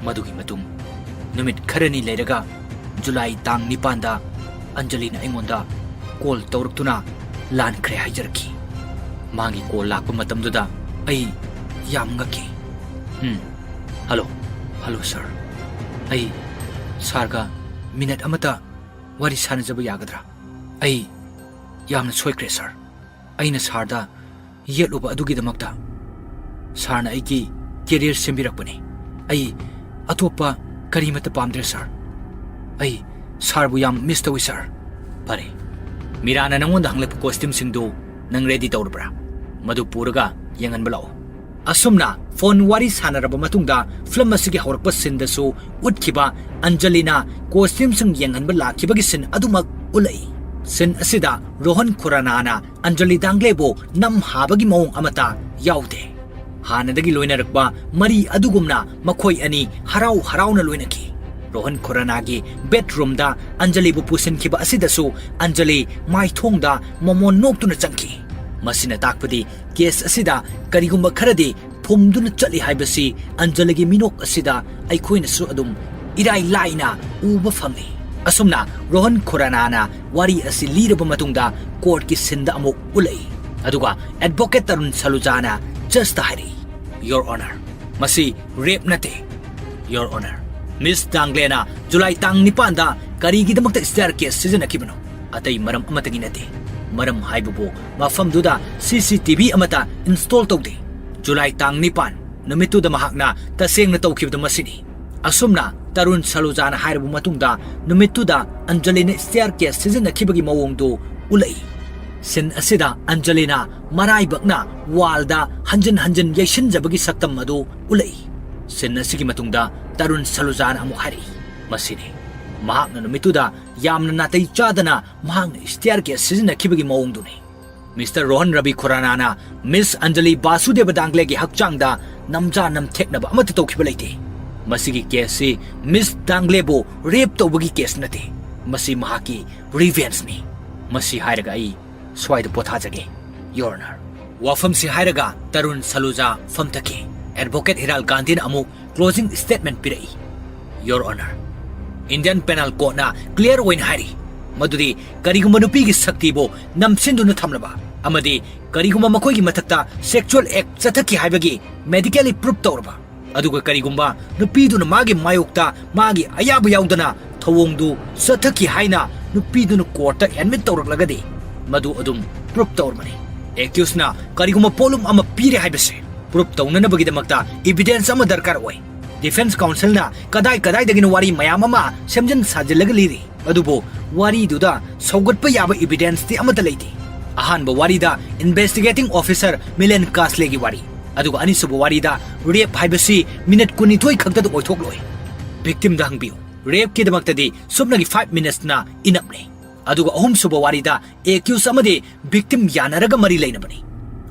ꯃꯗꯨꯒꯤ ꯃꯇꯨꯡ ꯅꯨꯃꯤꯠ ꯈꯔꯅꯤ ꯂꯩꯔꯒ ꯖꯨꯂꯥꯏ ꯇꯥꯡ ꯅꯤꯄꯥꯟꯗ ꯑꯟꯖꯂꯤꯅ ꯑꯩꯉꯣꯟꯗ ꯀꯣꯜ ꯇꯧꯔꯛꯇꯨꯅ ꯂꯥꯟꯈ꯭ꯔꯦ ꯍꯥꯏꯖꯔꯛꯈꯤ꯫ ꯃꯥꯒꯤ ꯀꯣꯜ ꯂꯥꯛꯄ ꯃꯇꯝꯗꯨꯗ ꯑꯩ ꯌꯥꯝ ꯉꯛꯈꯤ꯫ ꯎꯝ, ꯍꯜꯂꯣ, ꯍꯜꯂꯣ ꯁꯥꯔ꯫ ꯑꯩ ꯁꯥꯔꯒ ꯃꯤꯅꯠ ꯑꯃꯇ ꯋꯥꯔꯤ ꯁꯥꯟꯅꯖꯕ ꯌꯥꯒꯗ꯭ꯔꯥ? ꯑꯩ ꯌꯥꯝꯅ ꯁꯣꯏꯈ꯭ꯔꯦ ꯁꯥꯔ꯫ ꯑꯩꯅ ꯁꯥꯔꯗ ꯌꯦꯠꯂꯨꯕ ꯑꯗꯨꯒꯤꯗꯃꯛꯇ꯫ ꯁꯥꯔꯅ ꯑꯩꯒꯤ ꯀꯦꯔꯤꯌꯔ ꯁꯦꯝꯕꯤꯔꯛꯄꯅꯤ꯫ ꯑꯩ ꯑꯇꯣꯞꯄ ꯀꯔꯤꯃꯠꯇ ꯄꯥꯝꯗ꯭ꯔꯦ ꯁꯥꯔ꯫ ꯑꯩ ꯁꯥꯔꯕꯨ ꯌꯥꯝ ꯃꯤꯁ ꯇꯧꯏ ꯁꯥꯔ꯫ ꯐꯔꯦ, ꯃꯤꯔꯥꯅ ꯅꯉꯣꯟꯗ ꯍꯪꯂꯛꯄ ꯀꯣꯁꯇ꯭ꯌꯨꯝꯁꯤꯡꯗꯨ ꯅꯪ ꯔꯦꯗꯤ ꯇꯧꯔꯕ꯭ꯔꯥ? ꯃꯗꯨ ꯄꯨꯔꯒ ꯌꯦꯡꯍꯟꯕ ꯂꯥꯛꯑꯣ꯫ ꯑꯁꯨꯝꯅ ꯐꯣꯟ ꯋꯥꯔꯤ ꯁꯥꯟꯅꯔꯕ ꯃꯇꯨꯡꯗ ꯐꯤꯂꯝ ꯑꯁꯤꯒꯤ ꯍꯧꯔꯛꯄ ꯁꯤꯟꯗꯁꯨ ꯎꯠꯈꯤꯕ ꯑꯟꯖꯂꯤꯅ ꯀꯣꯁꯇ꯭ꯌꯨꯝꯁꯤꯡ ꯌꯦꯡꯍꯟꯕ ꯂꯥꯛꯈꯤꯕꯒꯤ ꯁꯤꯟ ꯑꯗꯨꯃꯛ ꯎꯠꯂꯛꯏ꯫ ꯁꯤꯟ ꯑꯁꯤꯗ ꯔꯣꯍꯟ ꯈꯨꯔꯥꯅꯥꯅ ꯑꯟꯖꯂꯤ ꯗꯥꯡꯒ꯭ꯂꯦꯕꯨ ꯅꯝꯍꯥꯕꯒꯤ ꯃꯑꯣꯡ ꯑꯃꯠꯇ ꯌꯥꯎꯗꯦ꯫ ꯍꯥꯟꯅꯗꯒꯤ ꯂꯣꯏꯅꯔꯛꯄ ꯃꯔꯤ ꯑꯗꯨꯒꯨꯝꯅ ꯃꯈꯣꯏ ꯑꯅꯤ ꯍꯔꯥꯎ ꯍꯔꯥꯎꯅ ꯂꯣꯏꯅꯈꯤ꯫ ꯔꯣꯍꯟ ꯈꯨꯔꯥꯅꯥꯒꯤ ꯕꯦꯗꯔꯨꯝꯗ ꯑꯟꯖꯂꯤꯕꯨ ꯄꯨꯁꯤꯟꯈꯤꯕ ꯑꯁꯤꯗꯁꯨ ꯑꯟꯖꯂꯤ ꯃꯥꯏꯊꯣꯡꯗ ꯃꯃꯣꯟ ꯅꯣꯛꯇꯨꯅ ꯆꯪꯈꯤ꯫ ꯃꯁꯤꯅ ꯇꯥꯛꯄꯗꯤ ꯀꯦꯁ ꯑꯁꯤꯗ ꯀꯔꯤꯒꯨꯝꯕ ꯈꯔꯗꯤ ꯐꯨꯝꯗꯨꯅ ꯆꯠꯂꯤ ꯍꯥꯏꯕꯁꯤ ꯑꯟꯖꯂꯤꯒꯤ ꯃꯤꯅꯣꯛ ꯑꯁꯤꯗ ꯑꯩꯈꯣꯏꯅꯁꯨ ꯑꯗꯨꯝ ꯏꯔꯥꯏ ꯂꯥꯏꯅ ꯎꯕ ꯐꯪꯂꯤ꯫ ꯑꯁꯨꯝꯅ ꯔꯣꯍꯟ ꯈꯨꯔꯥꯅꯥꯅ ꯋꯥꯔꯤ ꯑꯁꯤ ꯂꯤꯔꯕ ꯃꯇꯨꯡꯗ ꯀꯣꯔꯠꯀꯤ ꯁꯤꯟꯗ ꯑꯃꯨꯛ ꯎꯠꯂꯛꯏ꯫ ꯑꯗꯨꯒ ꯑꯦꯗꯚꯣꯀꯦꯠ ꯇꯔꯨꯟ ꯁꯂꯨꯖꯥꯅ ꯖꯖꯇ ꯍꯥꯏꯔꯛꯏ, "ꯌꯣꯔ ꯑꯣꯅꯔ, ꯃꯁꯤ ꯔꯦꯞ ꯅꯠꯇꯦ꯫ ꯌꯣꯔ ꯑꯣꯅꯔ, ꯃꯤꯁ ꯗꯥꯡꯒ꯭ꯂꯦꯅ ꯖꯨꯂꯥꯏ ꯇꯥꯡ ꯅꯤꯄꯥꯟꯗ ꯀꯔꯤꯒꯤꯗꯃꯛꯇ ꯁ꯭ꯇꯦꯌꯔ ꯀꯦꯁ ꯁꯤꯖꯤꯟꯅꯈꯤꯕꯅꯣ? ꯑꯇꯩ ꯃꯔꯝ ꯑꯃꯠꯇꯒꯤ ꯅꯠꯇꯦ꯫ ꯃꯔꯝ ꯍꯥꯏꯕꯕꯨ ꯃꯐꯝꯗꯨꯗ ꯁꯤ ꯁꯤ ꯇꯤ ꯚꯤ ꯑꯃꯠꯇ ꯏꯟꯁꯇꯣꯜ ꯇꯧꯗꯦ꯫ ꯖꯨꯂꯥꯏ ꯇꯥꯡ ꯅꯤꯄꯥꯟ ꯅꯨꯃꯤꯠꯇꯨꯗ ꯃꯍꯥꯛꯅ ꯇꯁꯦꯡꯅ ꯇꯧꯈꯤꯕꯗꯨ ꯃꯁꯤꯅꯤ꯫" ꯑꯁꯨꯝꯅ ꯇꯔꯨꯟ ꯁꯂꯨꯖꯥꯅ ꯍꯥꯏꯔꯕ ꯃꯇꯨꯡꯗ ꯅꯨꯃꯤꯠꯇꯨꯗ ꯑꯟꯖꯂꯤꯅ ꯁ꯭ꯇꯦꯌꯔ ꯀꯦꯁ ꯁꯤꯖꯤꯟꯅꯈꯤꯕꯒꯤ ꯃꯑꯣꯡꯗꯨ ꯎꯠꯂꯛꯏ꯫ ꯁꯤꯟ ꯑꯁꯤꯗ ꯑꯟꯖꯂꯤꯅ ꯃꯔꯥꯏꯕꯛꯅ ꯋꯥꯜꯗ ꯍꯟꯖꯤꯟ ꯍꯟꯖꯤꯟ ꯌꯩꯁꯤꯟꯖꯕꯒꯤ ꯁꯛꯇꯝ ꯑꯗꯨ ꯎꯠꯂꯛꯏ꯫ ꯁꯤꯟ ꯑꯁꯤꯒꯤ ꯃꯇꯨꯡꯗ ꯇꯔꯨꯟ ꯁꯂꯨꯖꯥꯅ ꯑꯃꯨꯛ ꯍꯥꯏꯔꯛꯏ, "ꯃꯁꯤꯅꯤ꯫ ꯃꯍꯥꯛꯅ ꯅꯨꯃꯤꯠꯇꯨꯗ ꯌꯥꯝꯅ ꯅꯥꯇꯩ ꯆꯥꯗꯅ ꯃꯍꯥꯛꯅ ꯁ꯭ꯇꯦꯌꯔ ꯀꯦꯁ ꯁꯤꯖꯤꯟꯅꯈꯤꯕꯒꯤ ꯃꯑꯣꯡꯗꯨꯅꯤ꯫" ꯃꯤꯁꯇꯔ ꯔꯣꯍꯟ ꯔꯕꯤ ꯈꯨꯔꯥꯅꯥꯅ ꯃꯤꯁ ꯑꯟꯖꯂꯤ ꯕꯥꯁꯨꯗꯦꯕ ꯗꯥꯡꯒ꯭ꯂꯦꯒꯤ ꯍꯛꯆꯥꯡꯗ ꯅꯝꯖꯥ ꯅꯝꯊꯦꯛꯅꯕ ꯑꯃꯠꯇ ꯇꯧꯈꯤꯕ ꯂꯩꯇꯦ꯫ ꯃꯁꯤꯒꯤ ꯀꯦꯁꯁꯤ ꯃꯤꯁ ꯗꯥꯡꯒ꯭ꯂꯦꯕꯨ ꯔꯦꯞ ꯇꯧꯕꯒꯤ ꯀꯦꯁ ꯅꯠꯇꯦ꯫ ꯃꯁꯤ ꯃꯍꯥꯛꯀꯤ ꯔꯤꯚꯦꯟꯁꯅꯤ꯫ ꯃꯁꯤ ꯍꯥꯏꯔꯒ ꯑꯩ ꯁ꯭ꯋꯥꯏꯗ ꯄꯣꯊꯥꯖꯒꯦ, ꯌꯣꯔ ꯑꯣꯅꯔ꯫ ꯋꯥꯐꯝꯁꯤ ꯍꯥꯏꯔꯒ ꯇꯔꯨꯟ ꯁꯂꯨꯖꯥ ꯐꯝꯊꯈꯤ꯫ ꯑꯦꯗꯚꯣꯀꯦꯠ ꯍꯤꯔꯥꯜ ꯒꯥꯟꯙꯤꯅ ꯑꯃꯨꯛ ꯀ꯭ꯂꯣꯖꯤꯡ ꯁ꯭ꯇꯦꯠꯃꯦꯟꯠ ꯄꯤꯔꯛꯏ꯫ ꯌꯣꯔ ꯑꯣꯅꯔ, ꯏꯟꯗꯤꯌꯟ ꯄꯦꯅꯦꯜ ꯀꯣꯗꯅ ꯀ꯭ꯂꯤꯌꯔ ꯑꯣꯏꯅ ꯍꯥꯏꯔꯤ, ꯃꯗꯨꯗꯤ ꯀꯔꯤꯒꯨꯝꯕ ꯅꯨꯄꯤꯒꯤ ꯁꯛꯇꯤꯕꯨ ꯅꯝꯁꯤꯟꯗꯨꯅ ꯊꯝꯂꯕ ꯑꯃꯗꯤ ꯀꯔꯤꯒꯨꯝꯕ ꯃꯈꯣꯏꯒꯤ ꯃꯊꯛꯇ sexual act ꯆꯠꯊꯈꯤ ꯍꯥꯏꯕꯒꯤ medically proof ꯇꯧꯔꯕ, ꯑꯗꯨꯒ ꯀꯔꯤꯒꯨꯝꯕ ꯅꯨꯄꯤꯗꯨꯅ ꯃꯥꯒꯤ ꯃꯥꯌꯣꯛꯇ ꯃꯥꯒꯤ ꯑꯌꯥꯕ ꯌꯥꯎꯗꯅ ꯊꯧꯑꯣꯡꯗꯨ ꯆꯠꯊꯈꯤ ꯍꯥꯏꯅ ꯅꯨꯄꯤꯗꯨꯅ courtꯇ admit ꯇꯧꯔꯛꯂꯒꯗꯤ, ꯃꯗꯨ ꯑꯗꯨꯝ proof ꯇꯧꯔꯕꯅꯤ꯫ Accusedꯅ ꯀꯔꯤꯒꯨꯝꯕ ꯄꯣꯠꯂꯨꯝ ꯑꯃ ꯄꯤꯔꯦ ꯍꯥꯏꯕꯁꯦ proof ꯇꯧꯅꯅꯕꯒꯤꯗꯃꯛꯇ evidence ꯑꯃ ꯗꯔꯀꯥꯔ ꯑꯣꯏ꯫ Defence counselꯅ ꯀꯗꯥꯏ ꯀꯗꯥꯏꯗꯒꯤꯅꯣ ꯋꯥꯔꯤ ꯃꯌꯥꯝ ꯑꯃ ꯁꯦꯝꯖꯤꯟ ꯁꯥꯖꯤꯜꯂꯒ ꯂꯤꯔꯤ, ꯑꯗꯨꯕꯨ ꯋꯥꯔꯤꯗꯨꯗ ꯁꯧꯒꯠꯄ ꯌꯥꯕ evidenceꯇꯤ ꯑꯃꯠꯇ ꯂꯩꯇꯦ꯫ ꯑꯍꯥꯟꯕ ꯋꯥꯔꯤꯗ investigating officer ꯃꯤꯂꯦꯟ ꯀꯥꯁꯂꯦꯒꯤ ꯋꯥꯔꯤ, ꯑꯗꯨꯒ ꯑꯅꯤꯁꯨꯕ ꯋꯥꯔꯤꯗ rape ꯍꯥꯏꯕꯁꯤ minute ꯀꯨꯟꯅꯤꯊꯣꯏ ꯈꯛꯇꯗ ꯑꯣꯏꯊꯣꯛꯂꯣꯏ꯫ Victimꯗ ꯍꯪꯕꯤꯌꯨ, rapeꯀꯤꯗꯃꯛꯇꯗꯤ ꯁꯨꯞꯅꯒꯤ five minutesꯅ enoughꯅꯤ꯫ ꯑꯗꯨꯒ ꯑꯍꯨꯝꯁꯨꯕ ꯋꯥꯔꯤꯗ accused ꯑꯃꯗꯤ victim ꯌꯥꯅꯔꯒ ꯃꯔꯤ ꯂꯩꯅꯕꯅꯤ꯫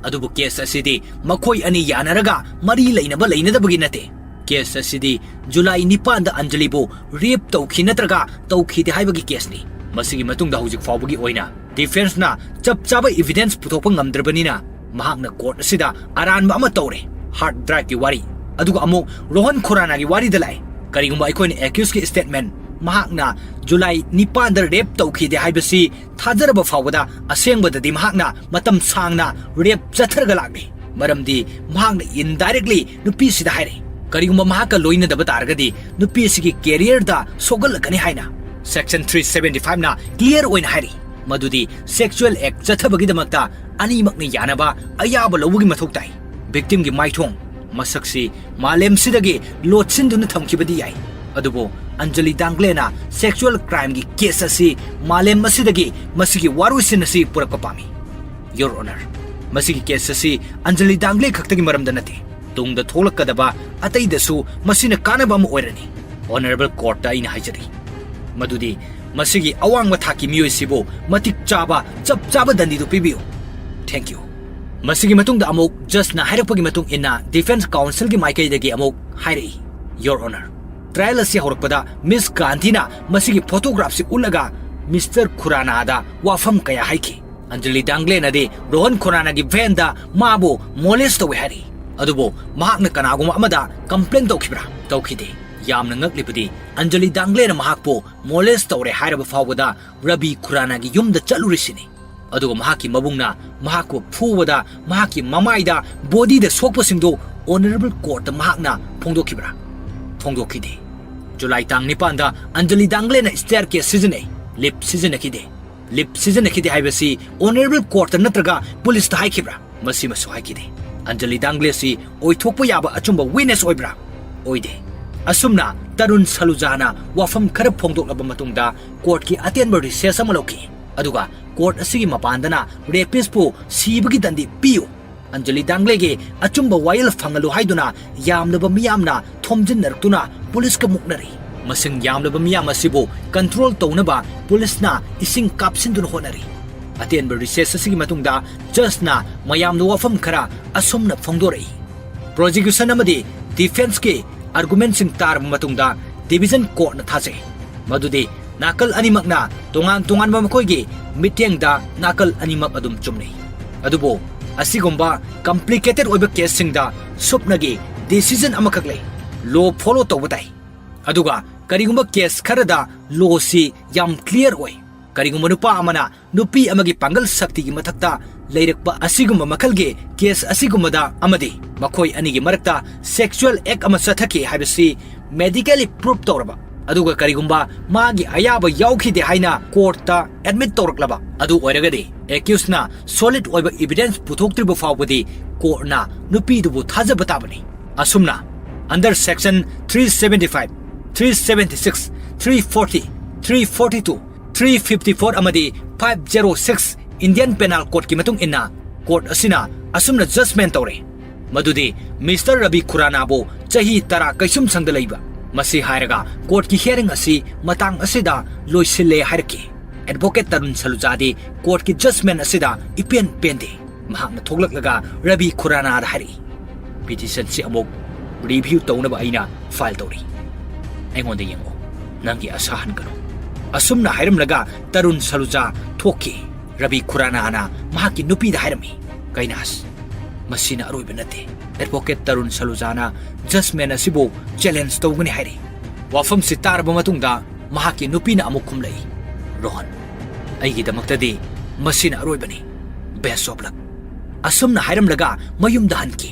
ꯑꯗꯨꯕꯨ case ꯑꯁꯤꯗꯤ ꯃꯈꯣꯏ ꯑꯅꯤ ꯌꯥꯅꯔꯒ ꯃꯔꯤ ꯂꯩꯅꯕ ꯂꯩꯅꯗꯕꯒꯤ ꯅꯠꯇꯦ꯫ Case ꯑꯁꯤꯗꯤ ꯖꯨꯂꯥꯏ ꯅꯤꯄꯥꯟꯗ ꯑꯟꯖꯂꯤꯕꯨ rape ꯇꯧꯈꯤ ꯅꯠꯇ꯭ꯔꯒ ꯇꯧꯈꯤꯗꯦ ꯍꯥꯏꯕꯒꯤ caseꯅꯤ꯫ ꯃꯁꯤꯒꯤ ꯃꯇꯨꯡꯗ ꯍꯧꯖꯤꯛ ꯐꯥꯎꯕꯒꯤ ꯑꯣꯏꯅ defenceꯅ ꯆꯞ ꯆꯥꯕ evidence ꯄꯨꯊꯣꯛꯄ ꯉꯝꯗ꯭ꯔꯕꯅꯤꯅ, ꯃꯍꯥꯛꯅ court ꯑꯁꯤꯗ ꯑꯔꯥꯟꯕ ꯑꯃ ꯇꯧꯔꯦ, hard driveꯀꯤ ꯋꯥꯔꯤ, ꯑꯗꯨꯒ ꯑꯃꯨꯛ ꯔꯣꯍꯟ ꯈꯨꯔꯥꯅꯥꯒꯤ ꯋꯥꯔꯤꯗ ꯂꯥꯛꯑꯦ꯫ ꯀꯔꯤꯒꯨꯝꯕ ꯑꯩꯈꯣꯏꯅ accusedꯀꯤ statement, ꯃꯍꯥꯛꯅ ꯖꯨꯂꯥꯏ ꯅꯤꯄꯥꯟꯗ rape ꯇꯧꯈꯤꯗꯦ ꯍꯥꯏꯕꯁꯤ ꯊꯥꯖꯔꯕ ꯐꯥꯎꯕꯗ, ꯑꯁꯦꯡꯕꯗꯗꯤ ꯃꯍꯥꯛꯅ ꯃꯇꯝ ꯁꯥꯡꯅ rape ꯆꯠꯊꯔꯒ ꯂꯥꯛꯂꯤ, ꯃꯔꯝꯗꯤ ꯃꯍꯥꯛꯅ indirectly ꯅꯨꯄꯤꯁꯤꯗ ꯍꯥꯏꯔꯦ, ꯀꯔꯤꯒꯨꯝꯕ ꯃꯍꯥꯛꯀ ꯂꯣꯏꯅꯗꯕ ꯇꯥꯔꯒꯗꯤ ꯅꯨꯄꯤ ꯑꯁꯤꯒꯤ careerꯗ ꯁꯣꯛꯍꯜꯂꯛꯀꯅꯤ ꯍꯥꯏꯅ꯫ Section three seventy fiveꯅ clear ꯑꯣꯏꯅ ꯍꯥꯏꯔꯤ, ꯃꯗꯨꯗꯤ sexual act ꯆꯠꯊꯕꯒꯤꯗꯃꯛꯇ ꯑꯅꯤꯃꯛꯅ ꯌꯥꯅꯕ ꯑꯌꯥꯕ ꯂꯧꯕꯒꯤ ꯃꯊꯧ ꯇꯥꯏ꯫ Victimꯒꯤ ꯃꯥꯏꯊꯣꯡ, ꯃꯁꯛꯁꯤ ꯃꯥꯂꯦꯝꯁꯤꯗꯒꯤ ꯂꯣꯠꯁꯤꯟꯗꯨꯅ ꯊꯝꯈꯤꯕꯗꯤ ꯌꯥꯏ, ꯑꯗꯨꯕꯨ ꯑꯟꯖꯂꯤ ꯗꯥꯡꯒ꯭ꯂꯦꯅ sexual crimeꯒꯤ case ꯑꯁꯤ ꯃꯥꯂꯦꯝ ꯑꯁꯤꯗꯒꯤ ꯃꯁꯤꯒꯤ ꯋꯥꯔꯣꯏꯁꯤꯟ ꯑꯁꯤ ꯄꯨꯔꯛꯄ ꯄꯥꯝꯃꯤ꯫ Your Honor, ꯃꯁꯤꯒꯤ case ꯑꯁꯤ ꯑꯟꯖꯂꯤ ꯗꯥꯡꯒ꯭ꯂꯦ ꯈꯛꯇꯒꯤ ꯃꯔꯝꯗ ꯅꯠꯇꯦ, ꯇꯨꯡꯗ ꯊꯣꯛꯂꯛꯀꯗꯕ ꯑꯇꯩꯗꯁꯨ ꯃꯁꯤꯅ ꯀꯥꯟꯅꯕ ꯑꯃ ꯑꯣꯏꯔꯅꯤ꯫ Honourable Courtꯇ ꯑꯩꯅ ꯍꯥꯏꯖꯔꯤ, ꯃꯗꯨꯗꯤ ꯃꯁꯤꯒꯤ ꯑꯋꯥꯡꯕ ꯊꯥꯛꯀꯤ ꯃꯤꯑꯣꯏꯁꯤꯕꯨ ꯃꯇꯤꯛ ꯆꯥꯕ, ꯆꯞ ꯆꯥꯕ ꯗꯟꯗꯤꯗꯨ ꯄꯤꯕꯤꯌꯨ꯫ Thank you꯫ ꯃꯁꯤꯒꯤ ꯃꯇꯨꯡꯗ ꯑꯃꯨꯛ judgeꯅ ꯍꯥꯏꯔꯛꯄꯒꯤ ꯃꯇꯨꯡ ꯏꯟꯅ defence counselꯒꯤ ꯃꯥꯏꯀꯩꯗꯒꯤ ꯑꯃꯨꯛ ꯍꯥꯏꯔꯛꯏ, Your Honor, trial ꯑꯁꯤ ꯍꯧꯔꯛꯄꯗ Miss ꯒꯥꯟꯙꯤꯅ ꯃꯁꯤꯒꯤ photographꯁꯤ ꯎꯠꯂꯒ Mister ꯈꯨꯔꯥꯅꯥꯗ ꯋꯥꯐꯝ ꯀꯌꯥ ꯍꯥꯏꯈꯤ꯫ ꯑꯟꯖꯂꯤ ꯗꯥꯡꯒ꯭ꯂꯦꯅꯗꯤ ꯔꯣꯍꯟ ꯈꯨꯔꯥꯅꯥꯒꯤ vanꯗ ꯃꯥꯕꯨ molest ꯇꯧꯏ ꯍꯥꯏꯔꯤ꯫ ꯑꯗꯨꯕꯨ ꯃꯍꯥꯛꯅ ꯀꯅꯥꯒꯨꯝꯕ ꯑꯃꯗ complain ꯇꯧꯈꯤꯕ꯭ꯔꯥ? ꯇꯧꯈꯤꯗꯦ꯫ ꯌꯥꯝꯅ ꯉꯛꯂꯤꯕꯗꯤ, ꯑꯟꯖꯂꯤ ꯗꯥꯡꯒ꯭ꯂꯦꯅ ꯃꯍꯥꯛꯄꯨ molest ꯇꯧꯔꯦ ꯍꯥꯏꯔꯕ ꯐꯥꯎꯕꯗ ꯔꯕꯤ ꯈꯨꯔꯥꯅꯥꯒꯤ ꯌꯨꯝꯗ ꯆꯠꯂꯨꯔꯤꯁꯤꯅꯤ꯫ ꯑꯗꯨꯒ ꯃꯍꯥꯛꯀꯤ ꯃꯕꯨꯡꯅ ꯃꯍꯥꯛꯄꯨ ꯐꯨꯕꯗ ꯃꯍꯥꯛꯀꯤ ꯃꯃꯥꯏꯗ, bodyꯗ ꯁꯣꯛꯄꯁꯤꯡꯗꯨ Honourable Courtꯇ ꯃꯍꯥꯛꯅ ꯐꯣꯡꯗꯣꯛꯈꯤꯕ꯭ꯔꯥ? ꯐꯣꯡꯗꯣꯛꯈꯤꯗꯦ꯫ ꯖꯨꯂꯥꯏ ꯇꯥꯡ ꯅꯤꯄꯥꯟꯗ ꯑꯟꯖꯂꯤ ꯗꯥꯡꯒ꯭ꯂꯦꯅ staircase ꯁꯤꯖꯤꯟꯅꯩ, lift ꯁꯤꯖꯤꯟꯅꯈꯤꯗꯦ꯫ Lift ꯁꯤꯖꯤꯟꯅꯈꯤꯗꯦ ꯍꯥꯏꯕꯁꯤ Honourable Courtꯇ ꯅꯠꯇ꯭ꯔꯒ ꯄꯨꯂꯤꯁꯇ ꯍꯥꯏꯈꯤꯕ꯭ꯔꯥ? ꯃꯁꯤꯃꯁꯨ ꯍꯥꯏꯈꯤꯗꯦ꯫ ꯑꯟꯖꯂꯤ ꯗꯥꯡꯒ꯭ꯂꯦꯁꯤ ꯑꯣꯏꯊꯣꯛꯄ ꯌꯥꯕ ꯑꯆꯨꯝꯕ witness ꯑꯣꯏꯕ꯭ꯔꯥ? ꯑꯣꯏꯗꯦ꯫ ꯑꯁꯨꯝꯅ ꯇꯔꯨꯟ ꯁꯂꯨꯖꯥꯅ ꯋꯥꯐꯝ ꯈꯔ ꯐꯣꯡꯗꯣꯛꯂꯕ ꯃꯇꯨꯡꯗ courtꯀꯤ ꯑꯇꯦꯟꯕ recess ꯑꯃ ꯂꯧꯈꯤ꯫ ꯑꯗꯨꯒ court ꯑꯁꯤꯒꯤ ꯃꯄꯥꯟꯗꯅ rapistꯄꯨ ꯁꯤꯕꯒꯤ ꯗꯟꯗꯤ ꯄꯤꯌꯨ, ꯑꯟꯖꯂꯤ ꯗꯥꯡꯒ꯭ꯂꯦꯒꯤ ꯑꯆꯨꯝꯕ ꯋꯥꯌꯦꯜ ꯐꯪꯍꯜꯂꯨ ꯍꯥꯏꯗꯨꯅ ꯌꯥꯝꯂꯕ ꯃꯤꯌꯥꯝꯅ ꯊꯣꯝꯖꯤꯟꯅꯔꯛꯇꯨꯅ ꯄꯨꯂꯤꯁꯀ ꯃꯨꯛꯅꯔꯤ꯫ ꯃꯁꯤꯡ ꯌꯥꯝꯂꯕ ꯃꯤꯌꯥꯝ ꯑꯁꯤꯕꯨ control ꯇꯧꯅꯕ ꯄꯨꯂꯤꯁꯅ ꯏꯁꯤꯡ ꯀꯥꯞꯁꯤꯟꯗꯨꯅ ꯍꯣꯠꯅꯔꯤ꯫ ꯑꯇꯦꯟꯕ recess ꯑꯁꯤꯒꯤ ꯃꯇꯨꯡꯗ judgeꯅ ꯃꯌꯥꯝꯗ ꯋꯥꯐꯝ ꯈꯔ ꯑꯁꯨꯝꯅ ꯐꯣꯡꯗꯣꯔꯛꯏ꯫ Prosecution ꯑꯃꯗꯤ defenceꯀꯤ argumentꯁꯤꯡ ꯇꯥꯔꯕ ꯃꯇꯨꯡꯗ division courtꯅ ꯊꯥꯖꯩ ꯃꯗꯨꯗꯤ ꯅꯥꯀꯜ ꯑꯅꯤꯃꯛꯅ ꯇꯣꯉꯥꯟ ꯇꯣꯉꯥꯟꯕ ꯃꯈꯣꯏꯒꯤ ꯃꯤꯠꯌꯦꯡꯗ ꯅꯥꯀꯜ ꯑꯅꯤꯃꯛ ꯑꯗꯨꯝ ꯆꯨꯝꯅꯩ꯫ ꯑꯗꯨꯕꯨ ꯑꯁꯤꯒꯨꯝꯕ complicated ꯑꯣꯏꯕ caseꯁꯤꯡꯗ ꯁꯨꯞꯅꯒꯤ decision ꯑꯃꯈꯛ ꯂꯩ, law follow ꯇꯧꯕ ꯇꯥꯏ꯫ ꯑꯗꯨꯒ ꯀꯔꯤꯒꯨꯝꯕ case ꯈꯔꯗ lawꯁꯤ ꯌꯥꯝ clear ꯑꯣꯏ꯫ ꯀꯔꯤꯒꯨꯝꯕ ꯅꯨꯄꯥ ꯑꯃꯅ ꯅꯨꯄꯤ ꯑꯃꯒꯤ ꯄꯥꯡꯒꯜ ꯁꯛꯇꯤꯒꯤ ꯃꯊꯛꯇ ꯂꯩꯔꯛꯄ ꯑꯁꯤꯒꯨꯝꯕ ꯃꯈꯜꯒꯤ case ꯑꯁꯤꯒꯨꯝꯕꯗ ꯑꯃꯗꯤ ꯃꯈꯣꯏ ꯑꯅꯤꯒꯤ ꯃꯔꯛꯇ sexual act ꯑꯃ ꯆꯠꯊꯈꯤ ꯍꯥꯏꯕꯁꯤ medically proof ꯇꯧꯔꯕ, ꯑꯗꯨꯒ ꯀꯔꯤꯒꯨꯝꯕ ꯃꯥꯒꯤ ꯑꯌꯥꯕ ꯌꯥꯎꯈꯤꯗꯦ ꯍꯥꯏꯅ courtꯇ admit ꯇꯧꯔꯛꯂꯕ ꯑꯗꯨ ꯑꯣꯏꯔꯒꯗꯤ, accusedꯅ solid ꯑꯣꯏꯕ evidence ꯄꯨꯊꯣꯛꯇ꯭ꯔꯤꯕ ꯐꯥꯎꯕꯗꯤ courtꯅ ꯅꯨꯄꯤꯗꯨꯕꯨ ꯊꯥꯖꯕ ꯇꯥꯕꯅꯤ꯫ ꯑꯁꯨꯝꯅ under section three seventy five, three seventy six, three forty, three forty two, three fifty four ꯑꯃꯗꯤ five zero six Indian Penal Codeꯀꯤ ꯃꯇꯨꯡ ꯏꯟꯅ court ꯑꯁꯤꯅ ꯑꯁꯨꯝꯅ judgment ꯇꯧꯔꯦ ꯃꯗꯨꯗꯤ Mister ꯔꯕꯤ ꯈꯨꯔꯥꯅꯥꯕꯨ ꯆꯍꯤ ꯇꯔꯥ ꯀꯩꯁꯨꯝꯁꯪꯗ ꯂꯩꯕ, ꯃꯁꯤ ꯍꯥꯏꯔꯒ courtꯀꯤ hearing ꯑꯁꯤ ꯃꯇꯥꯡ ꯑꯁꯤꯗ ꯂꯣꯏꯁꯤꯜꯂꯦ ꯍꯥꯏꯔꯛꯈꯤ꯫ Advocate ꯇꯔꯨꯟ ꯁꯂꯨꯖꯥꯗꯤ courtꯀꯤ judgment ꯑꯁꯤꯗ ꯏꯄꯦꯟ ꯄꯦꯟꯗꯦ꯫ ꯃꯍꯥꯛꯅ ꯊꯣꯛꯂꯛꯂꯒ ꯔꯕꯤ ꯈꯨꯔꯥꯅꯥꯗ ꯍꯥꯏꯔꯛꯏ, petitionꯁꯤ ꯑꯃꯨꯛ review ꯇꯧꯅꯕ ꯑꯩꯅ file ꯇꯧꯔꯤ꯫ ꯑꯩꯉꯣꯟꯗ ꯌꯦꯡꯉꯨ, ꯅꯪꯒꯤ ꯑꯁꯥ ꯍꯟꯒꯅꯨ꯫ ꯑꯁꯨꯝꯅ ꯍꯥꯏꯔꯝꯂꯒ ꯇꯔꯨꯟ ꯁꯂꯨꯖꯥ ꯊꯣꯛꯈꯤ꯫ ꯔꯕꯤ ꯈꯨꯔꯥꯅꯥꯅ ꯃꯍꯥꯛꯀꯤ ꯅꯨꯄꯤꯗ ꯍꯥꯏꯔꯝꯃꯤ, ꯀꯩꯅꯥꯁ, ꯃꯁꯤꯅ ꯑꯔꯣꯏꯕ ꯅꯠꯇꯦ꯫ ꯑꯦꯗꯚꯣꯀꯦꯠ ꯇꯔꯨꯟ ꯁꯂꯨꯖꯥꯅ ꯖꯖꯃꯦꯟ ꯑꯁꯤꯕꯨ ꯆꯦꯂꯦꯟꯖ ꯇꯧꯒꯅꯤ ꯍꯥꯏꯔꯤ꯫ ꯋꯥꯐꯝꯁꯤ ꯇꯥꯔꯕ ꯃꯇꯨꯡꯗ ꯃꯍꯥꯛꯀꯤ ꯅꯨꯄꯤꯅ ꯑꯃꯨꯛ ꯈꯨꯝꯂꯛꯏ, "ꯔꯣꯍꯟ, ꯑꯩꯒꯤꯗꯃꯛꯇꯗꯤ ꯃꯁꯤꯅ ꯑꯔꯣꯏꯕꯅꯤ꯫ Best of luck"꯫ ꯑꯁꯨꯝꯅ ꯍꯥꯏꯔꯝꯂꯒ ꯃꯌꯨꯝꯗ ꯍꯟꯈꯤ꯫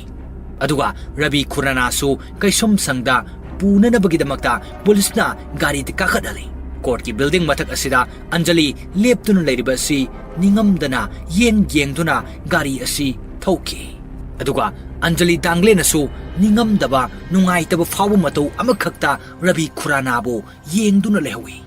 ꯑꯗꯨꯒ ꯔꯕꯤ ꯈꯨꯔꯥꯅꯥꯁꯨ ꯀꯩꯁꯨꯝꯁꯪꯗ ꯄꯨꯅꯅꯕꯒꯤꯗꯃꯛꯇ ꯄꯨꯂꯤꯁꯅ ꯒꯥꯔꯤꯗ ꯀꯥꯈꯠꯍꯜꯂꯤ꯫ ꯀꯣꯔꯠꯀꯤ ꯕꯤꯜꯗꯤꯡ ꯃꯊꯛ ꯑꯁꯤꯗ ꯑꯟꯖꯂꯤ ꯂꯦꯞꯇꯨꯅ ꯂꯩꯔꯤꯕ ꯑꯁꯤ ꯅꯤꯡꯉꯝꯗꯅ ꯌꯦꯡ ꯌꯦꯡꯗꯨꯅ ꯒꯥꯔꯤ ꯑꯁꯤ ꯊꯧꯈꯤ꯫ ꯑꯗꯨꯒ ꯑꯟꯖꯂꯤ ꯗꯥꯡꯒ꯭ꯂꯦꯅꯁꯨ ꯅꯤꯡꯉꯝꯗꯕ, ꯅꯨꯡꯉꯥꯏꯇꯕ ꯐꯥꯎꯕ ꯃꯇꯧ ꯑꯃꯈꯛꯇ ꯔꯕꯤ ꯈꯨꯔꯥꯅꯥꯕꯨ ꯌꯦꯡꯗꯨꯅ ꯂꯩꯍꯧꯏ꯫